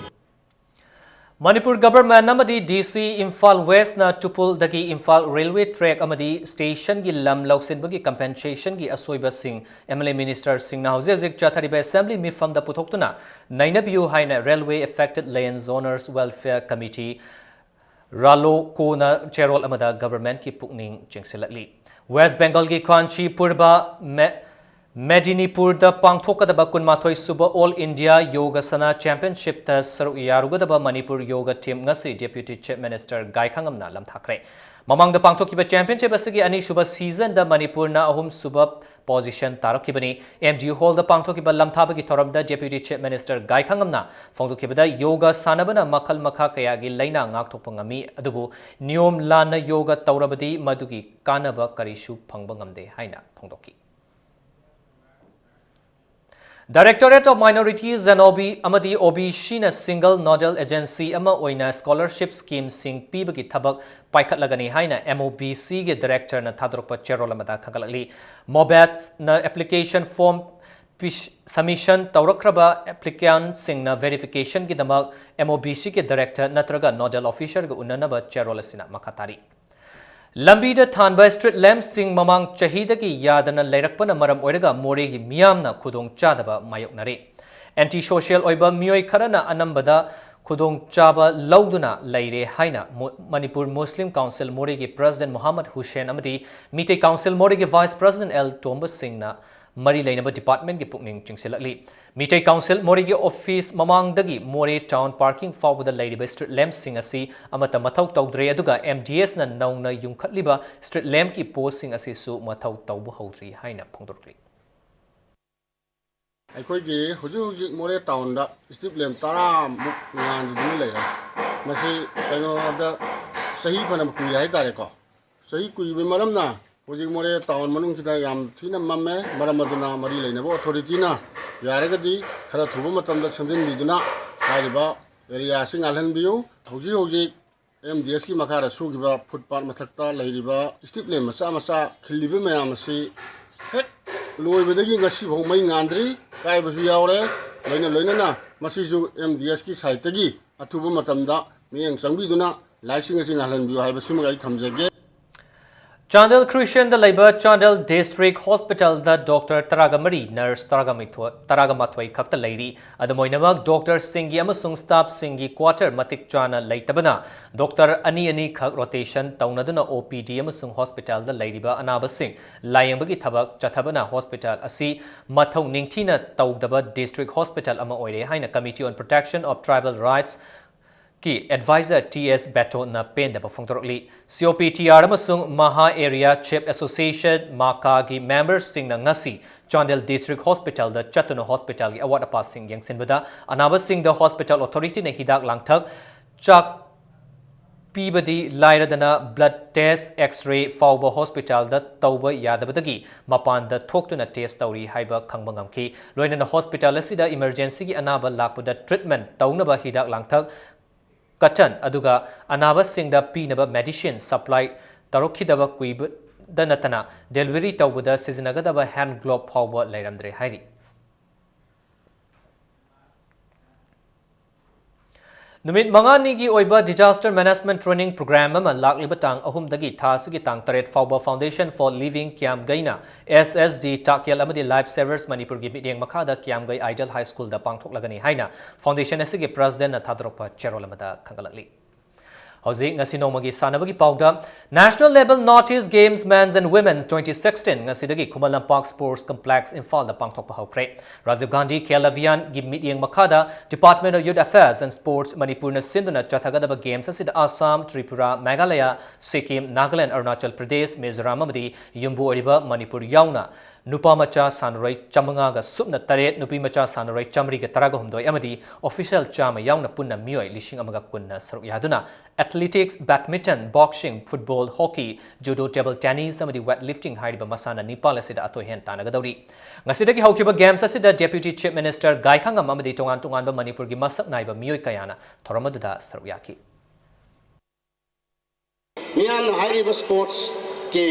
ꯃꯅꯤꯄꯨꯔ Government ꯑꯃꯗꯤ D C Imphal Westꯅ ꯇꯨꯄꯨꯜꯗꯒꯤ Imphal railway track ꯑꯃꯗꯤ stationꯒꯤ ꯂꯝ ꯂꯧꯁꯤꯟꯕꯒꯤ compensationꯒꯤ ꯑꯁꯣꯏꯕꯁꯤꯡ M L A ministerꯁꯤꯡꯅ ꯍꯧꯖꯤꯛ ꯍꯧꯖꯤꯛ ꯆꯠꯊꯔꯤꯕ assembly ꯃꯤꯐꯝꯗ ꯄꯨꯊꯣꯛꯇꯨꯅ ꯅꯩꯅꯕꯤꯌꯨ ꯍꯥꯏꯅ Railway Affected Lands Owners Welfare Committee, RALOCOꯅ ꯆꯦꯔꯣꯜ ꯑꯃꯗ governmentꯀꯤ ꯄꯨꯛꯅꯤꯡ ꯆꯤꯡꯁꯤꯜꯂꯛꯂꯤ꯫ West Bengalꯒꯤ ꯀꯥꯟꯆꯤꯄꯨꯔꯕ ꯃꯦ-, ꯃꯦꯗꯤꯅꯤꯄꯨꯔꯗ ꯄꯥꯡꯊꯣꯛꯀꯗꯕ ꯀꯨꯟꯃꯥꯊꯣꯏ ꯁꯨꯕ All India Yogasana Championshipꯇ ꯁꯔꯨꯛ ꯌꯥꯔꯨꯒꯗꯕ ꯃꯅꯤꯄꯨꯔ ꯌꯣꯒ team ꯉꯁꯤ Deputy Chief Minister ꯒꯥꯏꯈꯥꯉꯝꯅ ꯂꯝꯊꯥꯈ꯭ꯔꯦ꯫ ꯃꯃꯥꯡꯗ ꯄꯥꯡꯊꯣꯛꯈꯤꯕ championship ꯑꯁꯤꯒꯤ ꯑꯅꯤꯁꯨꯕ seasonꯗ ꯃꯅꯤꯄꯨꯔꯅ ꯑꯍꯨꯝꯁꯨꯕ position ꯇꯥꯔꯛꯈꯤꯕꯅꯤ꯫ M D U Hallꯗ ꯄꯥꯡꯊꯣꯛꯈꯤꯕ ꯂꯝꯊꯥꯕꯒꯤ ꯊꯧꯔꯝꯗ Deputy Chief Minister ꯒꯥꯏꯈꯥꯉꯝꯅ ꯐꯣꯡꯗꯣꯛꯈꯤꯕꯗ ꯌꯣꯒ ꯁꯥꯟꯅꯕꯅ ꯃꯈꯜ ꯃꯈꯥ ꯀꯌꯥꯒꯤ ꯂꯥꯏꯅꯥ ꯉꯥꯛꯊꯣꯛꯄ ꯉꯝꯃꯤ, ꯑꯗꯨꯕꯨ ꯅꯤꯌꯣꯝ ꯂꯥꯟꯅ ꯌꯣꯒ ꯇꯧꯔꯕꯗꯤ ꯃꯗꯨꯒꯤ ꯀꯥꯟꯅꯕ ꯀꯔꯤꯁꯨ ꯐꯪꯕ ꯉꯝꯗꯦ ꯍꯥꯏꯅ ꯐꯣꯡꯗꯣꯛꯈꯤ꯫ Directorate of Minorities and O B ꯑꯃꯗꯤ O B Cꯅ single nodal agency ꯑꯃ ꯑꯣꯏꯅ scholarship schemeꯁꯤꯡ ꯄꯤꯕꯒꯤ ꯊꯕꯛ ꯄꯥꯏꯈꯠꯂꯒꯅꯤ ꯍꯥꯏꯅ M O B Cꯒꯤ directorꯅ ꯊꯥꯗꯣꯔꯛꯄ ꯆꯦꯔꯣꯜ ꯑꯃꯗ ꯈꯪꯒꯠꯂꯛꯂꯤ꯫ MOBACꯅ application form ꯄꯤꯁ-, submission ꯇꯧꯔꯛꯈ꯭ꯔꯕ applicantꯁꯤꯡꯅ verificationꯒꯤꯗꯃꯛ M O B Cꯒꯤ director ꯅꯠꯇ꯭ꯔꯒ nodal officerꯒ ꯎꯅꯅꯕ ꯆꯦꯔꯣꯜ ꯑꯁꯤꯅ ꯃꯈꯥ ꯇꯥꯔꯤ꯫ ꯂꯝꯕꯤꯗ ꯊꯥꯟꯕ street lampꯁꯤꯡ ꯃꯃꯥꯡ ꯆꯍꯤꯗꯒꯤ ꯌꯥꯗꯅ ꯂꯩꯔꯛꯄꯅ ꯃꯔꯝ ꯑꯣꯏꯔꯒ ꯃꯣꯔꯦꯒꯤ ꯃꯤꯌꯥꯝꯅ ꯈꯨꯗꯣꯡ ꯆꯥꯗꯕ ꯃꯥꯌꯣꯛꯅꯔꯤ꯫ Anti-social ꯑꯣꯏꯕ ꯃꯤꯑꯣꯏ ꯈꯔꯅ ꯑꯅꯝꯕꯗ ꯈꯨꯗꯣꯡ ꯆꯥꯕ ꯂꯧꯗꯨꯅ ꯂꯩꯔꯦ ꯍꯥꯏꯅ ꯃꯨ-, ꯃꯅꯤꯄꯨꯔ ꯃꯨꯁꯂꯤꯝ ꯀꯥꯎꯟꯁꯤꯜ ꯃꯣꯔꯦꯒꯤ President ꯃꯣꯍꯥꯃꯗ ꯍꯨꯁꯦꯟ ꯑꯃꯗꯤ ꯃꯤꯇꯩ ꯀꯥꯎꯟꯁꯤꯜ ꯃꯣꯔꯦꯒꯤ Vice President ꯑꯦꯜ ꯇꯣꯝꯕ ꯁꯤꯡꯅ ꯃꯔꯤ ꯂꯩꯅꯕ departmentꯀꯤ ꯄꯨꯛꯅꯤꯡ ꯆꯤꯡꯁꯤꯜꯂꯛꯂꯤ꯫ ꯃꯤꯇꯩ ꯀꯥꯎꯟꯁꯤꯜ ꯃꯣꯔꯦꯒꯤ office ꯃꯃꯥꯡꯗꯒꯤ ꯃꯣꯔꯦ town parking ꯐꯥꯎꯕꯗ ꯂꯩꯔꯤꯕ street lampꯁꯤꯡ ꯑꯁꯤ ꯑꯃꯠꯇ ꯃꯊꯧ ꯇꯧꯗ꯭ꯔꯦ, ꯑꯗꯨꯒ MDSꯅ ꯅꯧꯅ ꯌꯨꯝꯈꯠꯂꯤꯕ street lampꯀꯤ postꯁꯤꯡ ꯑꯁꯤꯁꯨ ꯃꯊꯧ ꯇꯧꯕ ꯍꯧꯗ꯭ꯔꯤ ꯍꯥꯏꯅ ꯐꯣꯡꯗꯣꯔꯛꯂꯤ꯫ ꯑꯩꯈꯣꯏꯒꯤ ꯍꯧꯖꯤꯛ ꯍꯧꯖꯤꯛ ꯃꯣꯔꯦ townꯗ street lamp ꯇꯔꯥꯃꯨꯛ ꯉꯥꯟꯗꯨꯅ ꯂꯩꯔꯦ꯫ ꯃꯁꯤ ꯀꯩꯅꯣꯗ ꯆꯍꯤ ꯐꯅ ꯀꯨꯏꯔꯦ ꯍꯥꯏꯇꯥꯔꯦꯀꯣ꯫ ꯆꯍꯤ ꯀꯨꯏꯕꯒꯤ ꯃꯔꯝꯅ ꯍꯧꯖꯤꯛ ꯃꯣꯔꯦ town ꯃꯅꯨꯡꯁꯤꯗ ꯌꯥꯝ ꯊꯤꯅ ꯃꯝꯃꯦ꯫ ꯃꯔꯝ ꯑꯗꯨꯅ ꯃꯔꯤ ꯂꯩꯅꯕ authorityꯅ ꯌꯥꯔꯒꯗꯤ ꯈꯔ ꯊꯨꯕ ꯃꯇꯝꯗ ꯁꯦꯝꯖꯤꯟꯕꯤꯗꯨꯅ ꯍꯥꯏꯔꯤꯕ area ꯑꯁꯤ ꯉꯥꯜꯍꯟꯕꯤꯌꯨ꯫ ꯍꯧꯖꯤꯛ ꯍꯧꯖꯤꯛ MDSꯀꯤ ꯃꯈꯥꯗ ꯁꯨꯈꯤꯕ footpath ꯃꯊꯛꯇ ꯂꯩꯔꯤꯕ street lamp ꯃꯆꯥ ꯃꯆꯥ ꯈꯤꯜꯂꯤꯕ ꯃꯌꯥꯝ ꯑꯁꯤ ꯍꯦꯛ ꯂꯣꯏꯕꯗꯒꯤ ꯉꯁꯤꯐꯥꯎ ꯃꯩ ꯉꯥꯟꯗ꯭ꯔꯤ, ꯀꯥꯏꯕꯁꯨ ꯌꯥꯎꯔꯦ꯫ ꯂꯣꯏꯅ ꯂꯣꯏꯅꯅ ꯃꯁꯤꯁꯨ MDSꯀꯤ sideꯇꯒꯤ ꯑꯊꯨꯕ ꯃꯇꯝꯗ ꯃꯤꯠꯌꯦꯡ ꯆꯪꯕꯤꯗꯨꯅ ꯂꯥꯏꯁꯤꯡ ꯑꯁꯤ ꯉꯥꯜꯍꯟꯕꯤꯌꯨ ꯍꯥꯏꯕꯁꯤꯃꯒ ꯑꯩ ꯊꯝꯖꯒꯦ꯫ ꯆꯥꯟꯗꯦꯜ ꯈ꯭ꯔꯤꯁꯇꯤꯌꯟꯗ ꯂꯩꯕ ꯆꯥꯟꯗꯦꯜ district hospitalꯗ doctor ꯇꯔꯥꯒ ꯃꯔꯤ, nurse ꯇꯔꯥꯒ ꯃꯥꯊꯣꯏ, ꯇꯔꯥꯒ ꯃꯥꯊꯣꯏ ꯈꯛꯇ ꯂꯩꯔꯤ꯫ ꯑꯗꯨꯝ ꯑꯣꯏꯅꯃꯛ, doctorꯁꯤꯡꯒꯤ ꯑꯃꯁꯨꯡ staffꯁꯤꯡꯒꯤ quarter ꯃꯇꯤꯛ ꯆꯥꯅ ꯂꯩꯇꯕꯅ doctor ꯑꯅꯤ ꯑꯅꯤꯈꯛ rotation ꯇꯧꯅꯗꯨꯅ OPD ꯑꯃꯁꯨꯡ hospitalꯗ ꯂꯩꯔꯤꯕ ꯑꯅꯥꯕꯁꯤꯡ ꯂꯥꯌꯦꯡꯕꯒꯤ ꯊꯕꯛ ꯆꯠꯊꯕꯅ hospital ꯑꯁꯤ ꯃꯊꯧ ꯅꯤꯡꯊꯤꯅ ꯇꯧꯗꯕ district hospital ꯑꯃ ꯑꯣꯏꯔꯦ ꯍꯥꯏꯅ Committee on Protection of Tribal Rights ꯀꯤ advisor ꯇꯤ ꯑꯦꯁ ꯕꯦꯇꯣꯟꯅ ꯄꯦꯟꯗꯕ ꯐꯣꯡꯗꯣꯔꯛꯂꯤ꯫ COPTR ꯑꯃꯁꯨꯡ ꯃꯍꯥ Area Chief Association, ꯃꯥꯀꯥꯒꯤ memberꯁꯤꯡꯅ ꯉꯁꯤ ꯆꯥꯟꯗꯦꯜ district hospitalꯗ ꯆꯠꯇꯨꯅ hospitalꯒꯤ ꯑꯋꯥꯠ ꯑꯄꯥꯁꯤꯡ ꯌꯦꯡꯁꯤꯟꯕꯗ, ꯑꯅꯥꯕꯁꯤꯡꯗ hospital authorityꯅ ꯍꯤꯗꯥꯛ ꯂꯥꯡꯊꯛ, ꯆꯥꯛ ꯄꯤꯕꯗꯤ ꯂꯥꯏꯔꯗꯅ blood test, X-ray ꯐꯥꯎꯕ hospitalꯗ ꯇꯧꯕ ꯌꯥꯗꯕꯗꯒꯤ ꯃꯄꯥꯟꯗ ꯊꯣꯛꯇꯨꯅ test ꯇꯧꯔꯤ ꯍꯥꯏꯕ ꯈꯪꯕ ꯉꯝꯈꯤ꯫ ꯂꯣꯏꯅꯅ hospital ꯑꯁꯤꯗ emergencyꯒꯤ ꯑꯅꯥꯕ ꯂꯥꯛꯄꯗ treatment ꯇꯧꯅꯕ ꯍꯤꯗꯥꯛ ꯂꯥꯡꯊꯛ, cotton, ꯑꯗꯨꯒ ꯑꯅꯥꯕꯁꯤꯡꯗ ꯄꯤꯅꯕ medicine supply ꯇꯧꯔꯛꯈꯤꯗꯕ ꯀꯨꯏꯕꯗ ꯅꯠꯇꯅ delivery ꯇꯧꯕꯗ ꯁꯤꯖꯤꯟꯅꯒꯗꯕ hand glove ꯐꯥꯎꯕ ꯂꯩꯔꯝꯗ꯭ꯔꯦ ꯍꯥꯏꯔꯤ꯫ ꯅꯨꯃꯤꯠ ꯃꯉꯥꯅꯤꯒꯤ ꯑꯣꯏꯕ Disaster Management Training Program ꯑꯃ ꯂꯥꯛꯂꯤꯕ ꯇꯥꯡ ꯑꯍꯨꯝꯗꯒꯤ ꯊꯥ ꯑꯁꯤꯒꯤ ꯇꯥꯡ ꯇꯔꯦꯠ ꯐꯥꯎꯕ Foundation for Living ꯀ꯭ꯌꯥꯝꯒꯩꯅ S S D ꯇꯥꯛꯌꯦꯜ ꯑꯃꯗꯤ Life Savers ꯃꯅꯤꯄꯨꯔꯒꯤ ꯃꯤꯠꯌꯦꯡ ꯃꯈꯥꯗ ꯀ꯭ꯌꯥꯝꯒꯩ Ideal High Schoolꯗ ꯄꯥꯡꯊꯣꯛꯂꯒꯅꯤ ꯍꯥꯏꯅ Foundationꯅ ꯑꯁꯤꯒꯤ Presidentꯅ ꯊꯥꯗꯣꯔꯛꯄ ꯆꯦꯔꯣꯜ ꯑꯃꯗ ꯈꯪꯒꯠꯂꯛꯂꯤ꯫ ꯍꯧꯖꯤꯛ ꯉꯁꯤ ꯅꯣꯡꯃꯒꯤ ꯁꯥꯟꯅꯕꯒꯤ ꯄꯥꯎꯗ, National Level North East Games Men's and Women's twenty sixteen ꯉꯁꯤꯗꯒꯤ ꯈꯨꯃꯟ ꯂꯝꯄꯥꯛ Sports Complex ꯏꯝꯐꯥꯜꯗ ꯄꯥꯡꯊꯣꯛꯄ ꯍꯧꯈ꯭ꯔꯦ꯫ Rajiv Gandhi Khel Abhiyanꯒꯤ ꯃꯤꯠꯌꯦꯡ ꯃꯈꯥꯗ Department of Youth Affairs and Sports ꯃꯅꯤꯄꯨꯔꯅ ꯁꯤꯟꯗꯨꯅ ꯆꯠꯊꯒꯗꯕ Games ꯑꯁꯤꯗ ꯑꯁꯥꯝ, ꯇ꯭ꯔꯤꯄꯨꯔꯥ, ꯃꯦꯘꯥꯂꯌ, ꯁꯤꯛꯀꯤꯝ, ꯅꯥꯒꯥꯂꯦꯟ, ꯑꯔꯨꯅꯥꯆꯜ ꯄ꯭ꯔꯗꯦꯁ, ꯃꯤꯖꯣꯔꯥꯝ ꯑꯃꯗꯤ ꯌꯨꯝꯕꯨ ꯑꯣꯏꯔꯤꯕ ꯃꯅꯤꯄꯨꯔ ꯌꯥꯎꯅ ꯅꯨꯄꯥ ꯃꯆꯥ ꯁꯥꯟꯅꯔꯣꯏ ꯆꯥꯃꯉꯥꯒ ꯁꯨꯞꯅ ꯇꯔꯦꯠ, ꯅꯨꯄꯤ ꯃꯆꯥ ꯁꯥꯟꯅꯔꯣꯏ ꯆꯥꯃꯔꯤꯒ ꯇꯔꯥꯒ ꯍꯨꯝꯗꯣꯏ ꯑꯃꯗꯤ official ꯆꯥꯝꯃ ꯌꯥꯎꯅ ꯄꯨꯟꯅ ꯃꯤꯑꯣꯏ ꯂꯤꯁꯤꯡ ꯑꯃꯒ ꯀꯨꯟꯅ ꯁꯔꯨꯛ ꯌꯥꯗꯨꯅ athletics, badminton, boxing, football, hockey, judo, table tennis ꯑꯃꯗꯤ weightlifting ꯍꯥꯏꯔꯤꯕ ꯃꯁꯥꯟꯅ ꯅꯤꯄꯥꯜ ꯑꯁꯤꯗ ꯑꯊꯣꯏ ꯍꯦꯟ ꯇꯥꯟꯅꯒꯗꯧꯔꯤ꯫ ꯉꯁꯤꯗꯒꯤ ꯍꯧꯈꯤꯕ Games ꯑꯁꯤꯗ Deputy Chief Minister ꯒꯥꯏꯈꯥꯉꯝ ꯑꯃꯗꯤ ꯇꯣꯉꯥꯟ ꯇꯣꯉꯥꯟꯕ ꯃꯅꯤꯄꯨꯔꯒꯤ ꯃꯁꯛ ꯅꯥꯏꯕ ꯃꯤꯑꯣꯏ ꯀꯌꯥꯅ ꯊꯧꯔꯝ ꯑꯗꯨꯗ ꯁꯔꯨꯛ ꯌꯥꯈꯤ꯫ ꯃꯤꯌꯥꯝꯅ ꯍꯥꯏꯔꯤꯕ Sportsꯀꯤ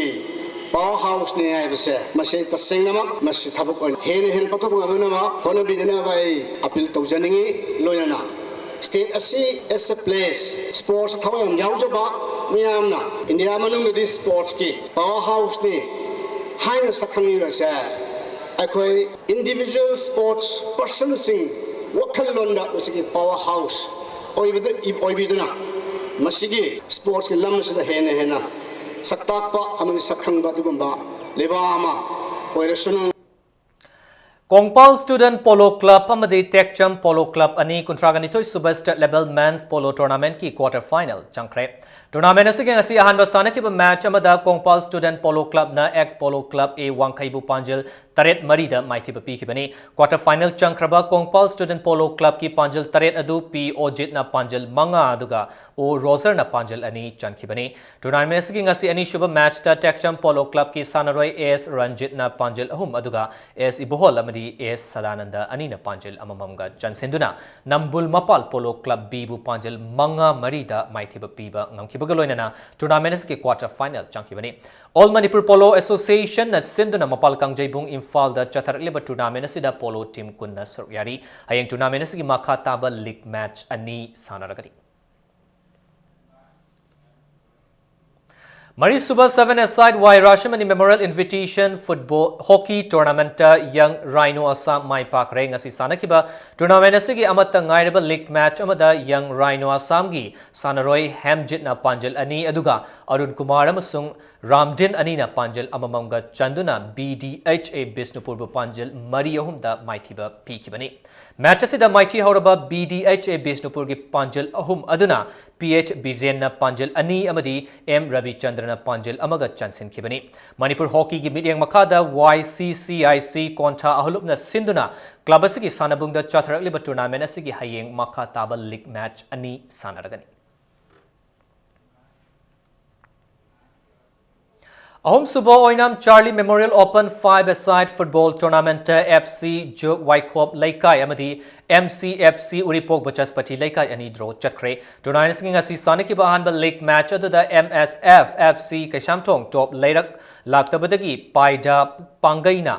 power houseꯅꯤ ꯍꯥꯏꯕꯁꯦ, ꯃꯁꯤ ꯇꯁꯦꯡꯅꯃꯛ ꯃꯁꯤ ꯊꯕꯛ ꯑꯣꯏꯅ ꯍꯦꯟꯅ ꯍꯦꯟꯅ ꯄꯥꯡꯊꯣꯛꯄ ꯉꯝꯅꯅꯕ ꯍꯣꯠꯅꯕꯤꯅꯅꯕ ꯑꯩ appeal ꯇꯧꯖꯅꯤꯡꯏ꯫ ꯂꯣꯏꯅꯅ state ꯑꯁꯤ as a place Sports ꯊꯋꯥꯏ ꯌꯥꯝ ꯌꯥꯎꯖꯕ, ꯃꯤꯌꯥꯝꯅ India ꯃꯅꯨꯡꯗꯗꯤ Sportsꯀꯤ power houseꯅꯤ ꯍꯥꯏꯅ ꯁꯛꯈꯪꯂꯤꯕꯁꯦ ꯑꯩꯈꯣꯏ individual sports personꯁꯤꯡ ꯋꯥꯈꯜꯂꯣꯟꯗ ꯃꯁꯤꯒꯤ power house ꯑꯣꯏꯕꯗ ꯑꯣꯏꯕꯤꯗꯨꯅ ꯃꯁꯤꯒꯤ Sportsꯀꯤ ꯂꯝ ꯑꯁꯤꯗ ꯍꯦꯟꯅ ꯍꯦꯟꯅ ꯁꯛ ꯇꯥꯛꯄ ꯑꯃꯗꯤ ꯁꯛ ꯈꯪꯕ ꯑꯗꯨꯒꯨꯝꯕ ꯂꯩꯕꯥꯛ ꯑꯃ ꯑꯣꯏꯔꯁꯅꯨ꯫ ꯀꯣꯡꯄꯥꯜ Student Polo Club ꯑꯃꯗꯤ ꯇꯦꯛꯆꯝ Polo Club ꯑꯅꯤ ꯀꯨꯟꯊ꯭ꯔꯥꯒ ꯅꯤꯊꯣꯏ ꯁꯨꯕ State Level Men's Polo Tournamentꯀꯤ quarter final ꯆꯪꯈ꯭ꯔꯦ꯫ Tournament ꯑꯁꯤꯒꯤ ꯉꯁꯤ ꯑꯍꯥꯟꯕ ꯁꯥꯟꯅꯈꯤꯕ match ꯑꯃꯗ Kongpal Student Polo Clubꯅ Ex Polo Club A ꯋꯥꯡꯈꯩꯕꯨ ꯄꯥꯟꯖꯤꯜ ꯇꯔꯦꯠ ꯃꯔꯤꯗ ꯃꯥꯏꯊꯤꯕ ꯄꯤꯈꯤꯕꯅꯤ꯫ Quarter final ꯆꯪꯈ꯭ꯔꯕ Kongpal Student Polo Clubꯀꯤ ꯄꯥꯟꯖꯤꯜ ꯇꯔꯦꯠ ꯑꯗꯨ P ꯑꯣꯖꯤꯠꯅ ꯄꯥꯟꯖꯤꯜ ꯃꯉꯥ ꯑꯗꯨꯒ O ꯔꯣꯖꯔꯅ ꯄꯥꯟꯖꯤꯜ ꯑꯅꯤ ꯆꯟꯈꯤꯕꯅꯤ꯫ Tournament ꯑꯁꯤꯒꯤ ꯉꯁꯤ ꯑꯅꯤꯁꯨꯕ matchꯇ ꯇꯦꯛꯆꯝ Polo Clubꯀꯤ ꯁꯥꯟꯅꯔꯣꯏ S ꯔꯟꯖꯤꯠꯅ ꯄꯥꯟꯖꯤꯜ ꯑꯍꯨꯝ ꯑꯗꯨꯒ S ꯏꯕꯣꯍꯣꯜ ꯑꯃꯗꯤ S ꯁꯗꯥꯅꯟꯗ ꯑꯅꯤꯅ ꯄꯥꯟꯖꯤꯜ ꯑꯃꯃꯝꯒ ꯆꯟꯁꯤꯟꯗꯨꯅ ꯅꯝꯕꯨꯜ ꯃꯄꯥꯜ Polo Club Bꯕꯨ ꯄꯥꯟꯖꯤꯜ ꯃꯉꯥ ꯃꯔꯤꯗ ꯃꯥꯏꯊꯤꯕ ꯄꯤꯕ ꯉꯝꯈꯤꯕꯒ ꯂꯣꯏꯅꯅ tournament ꯑꯁꯤꯒꯤ quarter final ꯆꯪꯈꯤꯕꯅꯤ꯫ All Manipur Polo Associationꯅ ꯁꯤꯟꯗꯨꯅ ꯃꯄꯥꯜ ꯀꯥꯡꯖꯩꯕꯨꯡ ꯏꯝꯐꯥꯜ ꯏꯝꯐꯥꯜꯗ ꯆꯠꯊꯔꯛꯂꯤꯕ tournament ꯑꯁꯤꯗ Polo team ꯀꯨꯟꯅ ꯁꯔꯨꯛ ꯌꯥꯔꯤ꯫ ꯍꯌꯦꯡ tournament ꯑꯁꯤꯒꯤ ꯃꯈꯥ ꯇꯥꯕ league match ꯑꯅꯤ ꯁꯥꯟꯅꯔꯒꯅꯤ꯫ ꯃꯔꯤꯁꯨꯕ seven-a-side ꯋꯥꯏ ꯔꯥꯁꯃꯅꯤ Memorial Invitation Football Hockey Tournamentꯇ Young Rhino Assam ꯃꯥꯏ ꯄꯥꯛꯈ꯭ꯔꯦ꯫ ꯉꯁꯤ ꯁꯥꯟꯅꯈꯤꯕ tournament ꯑꯁꯤꯒꯤ ꯑꯃꯠꯇ ꯉꯥꯏꯔꯕ league match ꯑꯃꯗ Young Rhino Assamꯒꯤ ꯁꯥꯟꯅꯔꯣꯏ ꯍꯦꯝꯖꯤꯠꯅ ꯄꯥꯟꯖꯜ ꯑꯅꯤ, ꯑꯗꯨꯒ ꯑꯔꯨꯟ ꯀꯨꯃꯥꯔ ꯑꯃꯁꯨꯡ ꯔꯥꯝꯗꯤꯟ ꯑꯅꯤꯅ ꯄꯥꯟꯖꯜ ꯑꯃꯃꯝꯒ ꯆꯟꯗꯨꯅ B D H A ꯕꯤꯁꯅꯨꯄꯨꯔꯕꯨ ꯄꯥꯟꯖꯜ ꯃꯔꯤ ꯑꯍꯨꯝꯗ ꯃꯥꯏꯊꯤꯕ ꯄꯤꯈꯤꯕꯅꯤ꯫ Match ꯑꯁꯤꯗ ꯃꯥꯏꯊꯤ ꯍꯧꯔꯕ B D H A ꯕꯤꯁꯅꯨꯄꯨꯔꯒꯤ ꯄꯥꯟꯖꯜ ꯑꯍꯨꯝ ꯑꯗꯨꯅ P H ꯕꯤꯖꯦꯟꯅ ꯄꯥꯟꯖꯜ ꯑꯅꯤ ꯑꯃꯗꯤ M ꯔꯕꯤꯆꯟꯗ꯭ꯔꯅ ꯄꯥꯟꯖꯜ ꯑꯃꯒ ꯆꯟꯁꯤꯟꯈꯤꯕꯅꯤ꯫ ꯃꯅꯤꯄꯨꯔ ꯍꯣꯀꯤꯒꯤ ꯃꯤꯠꯌꯦꯡ ꯃꯈꯥꯗ Y C C I C ꯀꯣꯟꯊꯥ ꯑꯍꯂꯨꯞꯅ ꯁꯤꯟꯗꯨꯅ club ꯑꯁꯤꯒꯤ ꯁꯥꯟꯅꯕꯨꯡꯗ ꯆꯠꯊꯔꯛꯂꯤꯕ tournament ꯑꯁꯤꯒꯤ ꯍꯌꯦꯡ ꯃꯈꯥ ꯇꯥꯕ league match ꯑꯅꯤ ꯁꯥꯟꯅꯔꯒꯅꯤ꯫ ꯑꯍꯨꯝꯁꯨꯕ ꯑꯣꯏꯅ Charlie Memorial Open five-a-side Football Tournamentꯇ F C ꯖꯨꯛ ꯋꯥꯏꯈꯣꯝ ꯂꯩꯀꯥꯏ ꯑꯃꯗꯤ M C F C ꯎꯔꯤꯄꯣꯛ ꯕꯆꯁꯄꯇꯤ ꯂꯩꯀꯥꯏ ꯑꯅꯤ draw ꯆꯠꯈ꯭ꯔꯦ꯫ Tournament ꯑꯁꯤꯒꯤ ꯉꯁꯤ ꯁꯥꯟꯅꯈꯤꯕ ꯑꯍꯥꯟꯕ league match ꯑꯗꯨꯗ M S F F C Keishamthong top ꯂꯩꯔꯛ ꯂꯥꯛꯇꯕꯗꯒꯤ ꯄꯥꯏꯗ ꯄꯥꯡꯒꯩꯅ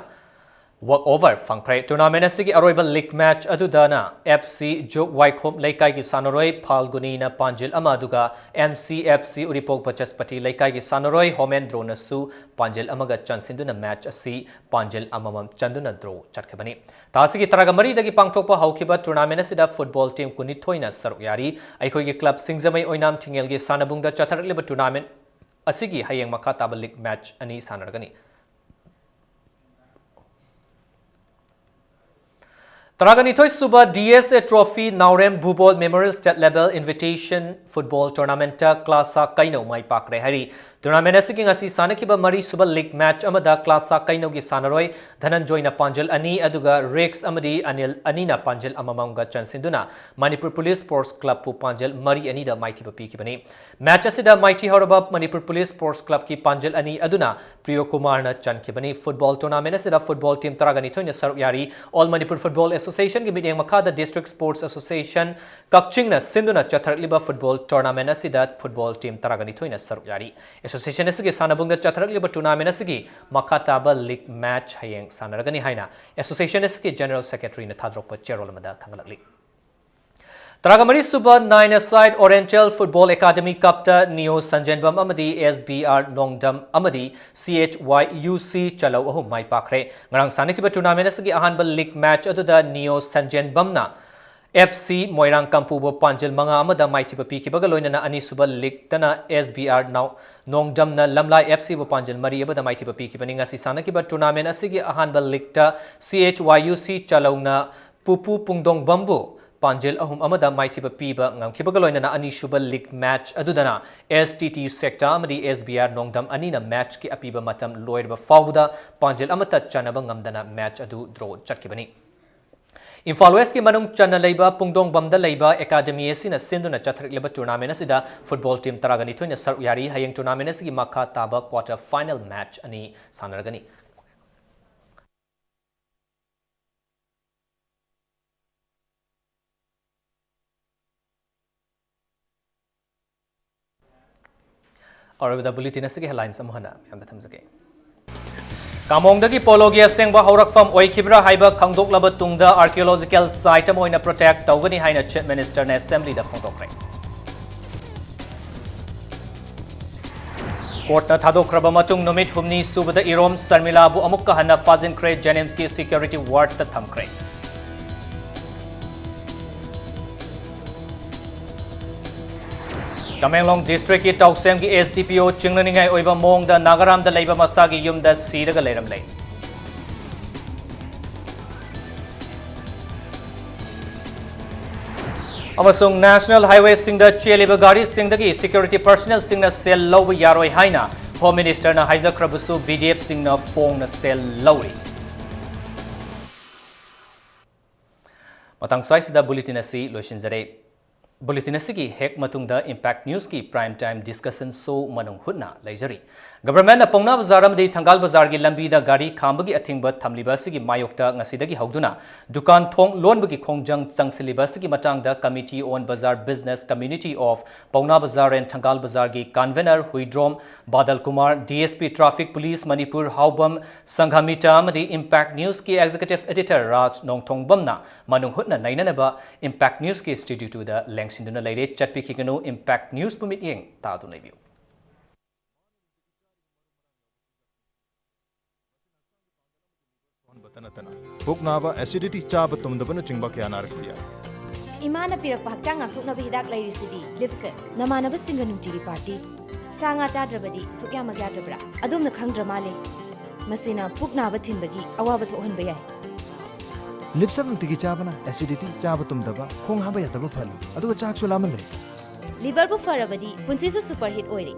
walk over ꯐꯪꯈ꯭ꯔꯦ꯫ Tournament ꯑꯁꯤꯒꯤ ꯑꯔꯣꯏꯕ league match ꯑꯗꯨꯗꯅ F C ꯖꯨꯛ ꯋꯥꯏꯈꯣꯝ ꯂꯩꯀꯥꯏꯒꯤ ꯁꯥꯟꯅꯔꯣꯏ ꯐꯥꯜꯒꯨꯅꯤꯅ ꯄꯥꯟꯖꯤꯜ ꯑꯃ, ꯑꯗꯨꯒ M C F C ꯎꯔꯤꯄꯣꯛ ꯕꯆꯁꯄꯇꯤ ꯂꯩꯀꯥꯏꯒꯤ ꯁꯥꯟꯅꯔꯣꯏ ꯍꯣꯃꯦꯟꯗ꯭ꯔꯣꯅꯁꯨ ꯄꯥꯟꯖꯤꯜ ꯑꯃꯒ ꯆꯟꯁꯤꯟꯗꯨꯅ match ꯑꯁꯤ ꯄꯥꯟꯖꯤꯜ ꯑꯃꯃꯝ ꯆꯟꯗꯨꯅ draw ꯆꯠꯈꯤꯕꯅꯤ꯫ ꯊꯥ ꯑꯁꯤꯒꯤ ꯇꯔꯥꯒ ꯃꯔꯤꯗꯒꯤ ꯄꯥꯡꯊꯣꯛꯄ ꯍꯧꯈꯤꯕ tournament ꯑꯁꯤꯗ football team ꯀꯨꯟꯅꯤꯊꯣꯏꯅ ꯁꯔꯨꯛ ꯌꯥꯔꯤ꯫ ꯑꯩꯈꯣꯏꯒꯤ club ꯁꯤꯡꯖꯃꯩ ꯑꯣꯏꯅꯥꯝ ꯊꯤꯡꯉꯦꯜꯒꯤ ꯁꯥꯟꯅꯕꯨꯡꯗ ꯆꯠꯊꯔꯛꯂꯤꯕ tournament ꯑꯁꯤꯒꯤ ꯍꯌꯦꯡ ꯃꯈꯥ ꯇꯥꯕ league match ꯑꯅꯤ ꯁꯥꯟꯅꯔꯒꯅꯤ꯫ ꯇꯔꯥꯒ ꯅꯤꯊꯣꯏ ꯁꯨꯕ D S A Trophy Naorem ꯚꯨꯕꯣꯜ Memorial State Level Invitation Football Tournamentꯇ ꯀ꯭ꯂꯥꯁꯥ ꯀꯩꯅꯧ ꯃꯥꯏ ꯄꯥꯛꯈ꯭ꯔꯦ ꯍꯥꯏꯔꯤ꯫ Tournament ꯑꯁꯤꯒꯤ ꯉꯁꯤ ꯁꯥꯟꯅꯈꯤꯕ ꯃꯔꯤ ꯁꯨꯕ league match ꯑꯃꯗ ꯀ꯭ꯂꯥꯁꯥ ꯀꯩꯅꯧꯒꯤ ꯁꯥꯟꯅꯔꯣꯏ ꯙꯅꯟꯖꯣꯏꯅ ꯄꯥꯟꯖꯜ ꯑꯅꯤ, ꯑꯗꯨꯒ ꯔꯤꯛꯁ ꯑꯃꯗꯤ ꯑꯅꯤꯜ ꯑꯅꯤꯅ ꯄꯥꯟꯖꯜ ꯑꯃꯃꯝꯒ ꯆꯟꯁꯤꯟꯗꯨꯅ ꯃꯅꯤꯄꯨꯔ ꯄꯨꯂꯤꯁ ꯁ꯭ꯄꯣꯔꯠꯁ ꯀ꯭ꯂꯕꯄꯨ ꯄꯥꯟꯖꯜ ꯃꯔꯤ ꯑꯅꯤꯗ ꯃꯥꯏꯊꯤꯕ ꯄꯤꯈꯤꯕꯅꯤ꯫ Match ꯑꯁꯤꯗ ꯃꯥꯏꯊꯤ ꯍꯧꯔꯕ ꯃꯅꯤꯄꯨꯔ ꯄꯨꯂꯤꯁ ꯁ꯭ꯄꯣꯔꯠꯁ ꯀ꯭ꯂꯕꯀꯤ ꯄꯥꯟꯖꯜ ꯑꯅꯤ ꯑꯗꯨꯅ ꯄ꯭ꯔꯤꯌꯣ ꯀꯨꯃꯥꯔꯅ ꯆꯟꯈꯤꯕꯅꯤ꯫ Football tournament ꯑꯁꯤꯗ football team ꯇꯔꯥꯒ ꯅꯤꯊꯣꯏꯅ ꯁꯔꯨꯛ ꯌꯥꯔꯤ꯫ All Manipur Football Associationꯒꯤ ꯃꯤꯠꯌꯦꯡ ꯃꯈꯥꯗ District Sports Association ꯀꯛꯆꯤꯡꯅ ꯁꯤꯟꯗꯨꯅ ꯆꯠꯊꯔꯛꯂꯤꯕ football tournament ꯑꯁꯤꯗ football team ꯇꯔꯥꯒ ꯅꯤꯊꯣꯏꯅ ꯁꯔꯨꯛ ꯌꯥꯔꯤ꯫ Association ꯑꯁꯤꯒꯤ ꯁꯥꯟꯅꯕꯨꯡꯗ ꯆꯠꯊꯔꯛꯂꯤꯕ tournament ꯑꯁꯤꯒꯤ ꯃꯈꯥ ꯇꯥꯕ league match ꯍꯌꯦꯡ ꯁꯥꯟꯅꯔꯒꯅꯤ ꯍꯥꯏꯅ association ꯑꯁꯤꯒꯤ General Secretaryꯅ ꯊꯥꯗꯣꯔꯛꯄ ꯆꯦꯔꯣꯜ ꯑꯃꯗ ꯈꯪꯍꯜꯂꯛꯂꯤ꯫ ꯇꯔꯥꯒ ꯃꯔꯤ ꯁꯨꯕ Nine-a-side Oriental Football Academy Cupꯇ Neo ꯁꯟꯖꯦꯟꯕꯝ ꯑꯃꯗꯤ S B R ꯅꯣꯡꯗꯝ ꯑꯃꯗꯤ C H Y U C Chalou ꯑꯍꯨꯝ ꯃꯥꯏ ꯄꯥꯛꯈ꯭ꯔꯦ꯫ ꯉꯔꯥꯡ ꯁꯥꯟꯅꯈꯤꯕ tournament ꯑꯁꯤꯒꯤ ꯑꯍꯥꯟꯕ league match ꯑꯗꯨꯗ Neo ꯁꯟꯖꯦꯟꯕꯝꯅ F C ꯃꯣꯏꯔꯥꯡ ꯀꯝꯄꯨꯕꯨ ꯄꯥꯟꯖꯤꯜ ꯃꯉꯥ ꯑꯃꯗ ꯃꯥꯏꯊꯤꯕ ꯄꯤꯈꯤꯕꯒ ꯂꯣꯏꯅꯅ ꯑꯅꯤꯁꯨꯕ leagueꯇꯅ S B R ꯅꯥꯎ-, ꯅꯣꯡꯗꯝꯅ ꯂꯝꯂꯥꯏ F Cꯕꯨ ꯄꯥꯟꯖꯤꯜ ꯃꯔꯤ ꯑꯃꯗ ꯃꯥꯏꯊꯤꯕ ꯄꯤꯈꯤꯕꯅꯤ꯫ ꯉꯁꯤ ꯁꯥꯟꯅꯈꯤꯕ tournament ꯑꯁꯤꯒꯤ ꯑꯍꯥꯟꯕ leagueꯇ C H Y U C ꯆꯂꯧꯅ ꯄꯨꯄꯨ ꯄꯨꯡꯗꯣꯡꯕꯝꯕꯨ ꯄꯥꯟꯖꯤꯜ ꯑꯍꯨꯝ ꯑꯃꯗ ꯃꯥꯏꯊꯤꯕ ꯄꯤꯕ ꯉꯝꯈꯤꯕꯒ ꯂꯣꯏꯅꯅ ꯑꯅꯤꯁꯨꯕ league match ꯑꯗꯨꯗꯅ S T T Sector ꯑꯃꯗꯤ S B R ꯅꯣꯡꯗꯝ ꯑꯅꯤꯅ matchꯀꯤ ꯑꯄꯤꯕ ꯃꯇꯝ ꯂꯣꯏꯔꯕ ꯐꯥꯎꯕꯗ ꯄꯥꯟꯖꯤꯜ ꯑꯃꯠꯇ ꯆꯟꯅꯕ ꯉꯝꯗꯅ match ꯑꯗꯨ draw ꯆꯠꯈꯤꯕꯅꯤ꯫ ꯏꯝꯐꯥꯜ Westꯀꯤ ꯃꯅꯨꯡ ꯆꯟꯅ ꯂꯩꯕ ꯄꯨꯡꯗꯣꯡꯕꯝꯗ ꯂꯩꯕ academy ꯑꯁꯤꯅ ꯁꯤꯟꯗꯨꯅ ꯆꯠꯊꯔꯛꯂꯤꯕ tournament ꯑꯁꯤꯗ football team ꯇꯔꯥꯒ ꯅꯤꯊꯣꯏꯅ ꯁꯔꯨꯛ ꯌꯥꯔꯤ꯫ ꯍꯌꯦꯡ tournament ꯑꯁꯤꯒꯤ ꯃꯈꯥ ꯇꯥꯕ quarter final match ꯑꯅꯤ ꯁꯥꯟꯅꯔꯒꯅꯤ꯫ ꯑꯔꯣꯏꯕꯗ bulletin ꯑꯁꯤꯒꯤ headlines ꯑꯃꯨꯛ ꯍꯟꯅ ꯃꯌꯥꯝꯗ ꯊꯝꯖꯒꯦ꯫ ꯀꯥꯃꯣꯡꯗꯒꯤ ꯄꯣꯂꯣꯒꯤ ꯑꯁꯦꯡꯕ ꯍꯧꯔꯛꯐꯝ ꯑꯣꯏꯈꯤꯕ꯭ꯔꯥ ꯍꯥꯏꯕ ꯈꯪꯗꯣꯛꯂꯕ ꯇꯨꯡꯗ archaeological site ꯑꯃ ꯑꯣꯏꯅ protect ꯇꯧꯒꯅꯤ ꯍꯥꯏꯅ Chief Ministerꯅ Assemblyꯗ ꯐꯣꯡꯗꯣꯛꯈ꯭ꯔꯦ꯫ Courtꯅ ꯊꯥꯗꯣꯛꯈ꯭ꯔꯕ ꯃꯇꯨꯡ ꯅꯨꯃꯤꯠ ꯍꯨꯝꯅꯤ ꯁꯨꯕꯗ ꯏꯔꯣꯝ ꯁꯔꯃꯤꯂꯥꯕꯨ ꯑꯃꯨꯛꯀ ꯍꯟꯅ ꯐꯥꯖꯤꯟꯈ꯭ꯔꯦ, JNIMSꯀꯤ security wardꯇ ꯊꯝꯈ꯭ꯔꯦ꯫ Tamenglong districtꯀꯤ ꯇꯧꯁꯦꯝꯒꯤ S D P O ꯆꯤꯡꯅꯅꯤꯡꯉꯥꯏ ꯑꯣꯏꯕ ꯃꯑꯣꯡꯗ ꯅꯥꯒꯥꯔꯥꯝꯗ ꯂꯩꯕ ꯃꯁꯥꯒꯤ ꯌꯨꯝꯗ ꯁꯤꯔꯒ ꯂꯩꯔꯝꯂꯦ꯫ ꯑꯃꯁꯨꯡ national highwayꯁꯤꯡꯗ ꯆꯦꯜꯂꯤꯕ ꯒꯥꯔꯤꯁꯤꯡꯗꯒꯤ security personnelꯁꯤꯡꯅ ꯁꯦꯜ ꯂꯧꯕ ꯌꯥꯔꯣꯏ ꯍꯥꯏꯅ Home Ministerꯅ ꯍꯥꯏꯖꯈ꯭ꯔꯕꯁꯨ, VDFꯁꯤꯡꯅ ꯐꯣꯡꯅ ꯁꯦꯜ ꯂꯧꯔꯤ꯫ ꯃꯇꯥꯡ ꯁ꯭ꯋꯥꯏꯁꯤꯗ bulletin ꯑꯁꯤ ꯂꯣꯏꯁꯤꯟꯖꯔꯦ꯫ Bulletin ꯑꯁꯤꯒꯤ ꯍꯦꯛ ꯃꯇꯨꯡꯗ Impact Newsꯀꯤ Prime Time Discussion Show ꯃꯅꯨꯡ ꯍꯨꯠꯅ ꯂꯩꯖꯔꯤ꯫ Governmentꯅ ꯄꯧꯅꯥ ꯕꯖꯥꯔ ꯑꯃꯗꯤ ꯊꯪꯒꯥꯜ ꯕꯖꯥꯔꯒꯤ ꯂꯝꯕꯤꯗ ꯒꯥꯔꯤ ꯈꯥꯝꯕꯒꯤ ꯑꯊꯤꯡꯕ ꯊꯝꯂꯤꯕ ꯑꯁꯤꯒꯤ ꯃꯥꯌꯣꯛꯇ ꯉꯁꯤꯗꯒꯤ ꯍꯧꯗꯨꯅ ꯗꯨꯀꯥꯟ ꯊꯣꯡ ꯂꯣꯟꯕꯒꯤ ꯈꯣꯡꯖꯪ ꯆꯪꯁꯤꯜꯂꯤꯕ ꯑꯁꯤꯒꯤ ꯃꯇꯥꯡꯗ Committee on Bazaar Business Community of Paona Bazar and Thangal Bazarꯒꯤ convener Huidrom ꯕꯥꯗꯜ Kumar, DSP Traffic Police Manipur ꯍꯥꯎꯕꯝ ꯁꯪꯘꯃꯤꯇꯥ ꯑꯃꯗꯤ Impact Newsꯀꯤ Executive Editor ꯔꯥꯖ ꯅꯣꯡꯊꯣꯡꯕꯝꯅ ꯃꯅꯨꯡ ꯍꯨꯠꯅ ꯅꯩꯅꯅꯕ Impact Newsꯀꯤ Studio twoꯗ ꯂꯦꯡꯁꯤꯟꯗꯨꯅ ꯂꯩꯔꯦ꯫ ꯆꯠꯄꯤꯈꯤꯒꯅꯨ, Impact Newsꯄꯨ ꯃꯤꯠꯌꯦꯡ ꯇꯥꯗꯨꯅ ꯏꯕꯤꯌꯨ꯫ ꯁꯣꯟꯕꯇ ꯅꯠꯇꯅ ꯄꯨꯛ ꯅꯥꯕ, acidity, ꯆꯥꯕ ꯇꯨꯝꯗꯕꯅꯆꯤꯡꯕ ꯀꯌꯥ ꯅꯥꯔꯛꯄ ꯌꯥꯏ꯫ ꯏꯃꯥꯅ ꯄꯤꯔꯛꯄ ꯍꯛꯆꯥꯡ ꯉꯥꯛꯊꯣꯛꯅꯕ ꯍꯤꯗꯥꯛ ꯂꯩꯔꯤꯁꯤꯗꯤ, ꯂꯤꯞꯁꯦ꯫ ꯅꯃꯥꯟꯅꯕꯁꯤꯡꯒ ꯅꯨꯡꯇꯤꯒꯤ ꯄꯥꯔꯇꯤ꯫ ꯁꯥ ꯉꯥ ꯆꯥꯗ꯭ꯔꯕꯗꯤ ꯁꯨꯛꯌꯥꯃꯛ ꯌꯥꯗꯕ꯭ꯔꯥ? ꯑꯗꯣꯝꯅ ꯈꯪꯗ꯭ꯔ ꯃꯥꯜꯂꯦ꯫ ꯃꯁꯤꯅ ꯄꯨꯛ ꯅꯥꯕ ꯊꯤꯟꯕꯒꯤ ꯑꯋꯥꯕ ꯊꯣꯛꯍꯟꯕ ꯌꯥꯏ꯫ ꯂꯤꯞꯁꯦ ꯅꯨꯡꯇꯤꯒꯤ ꯆꯥꯕꯅ acidity, ꯆꯥꯕ ꯇꯨꯝꯗꯕ, ꯈꯣꯡ ꯍꯥꯝꯕ ꯌꯥꯗꯕ ꯐꯍꯜꯂꯤ, ꯑꯗꯨꯒ ꯆꯥꯛꯁꯨ ꯂꯥꯝꯍꯜꯂꯦ꯫ ꯂꯤꯚꯔꯕꯨ ꯐꯔꯕꯗꯤ ꯄꯨꯟꯁꯤꯁꯨ superhit ꯑꯣꯏꯔꯦ꯫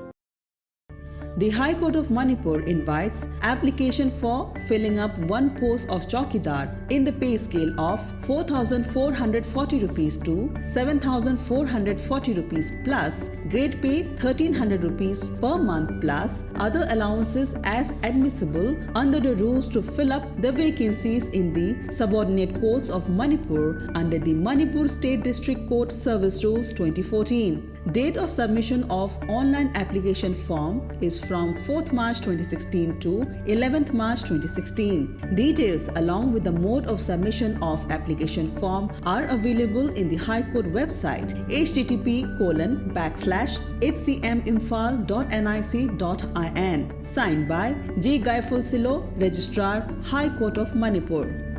The High Court of Manipur invites application for filling up one post of chowkidar in the pay scale of four thousand four hundred forty rupees to seven thousand four hundred forty rupees plus grade pay thirteen hundred rupees per month plus other allowances as admissible under the rules to fill up the vacancies in the subordinate courts of Manipur under the Manipur State District Court Service Rules twenty fourteen. Date of submission of online application form is from fourth March twenty sixteen to eleventh March twenty sixteen. Details along with the mode of submission of application form are available in the High Court website, H T T P colon backslash H C M imphal dot N I C dot I N. Signed by J Gaiful Silo, Registrar, High Court of Manipur.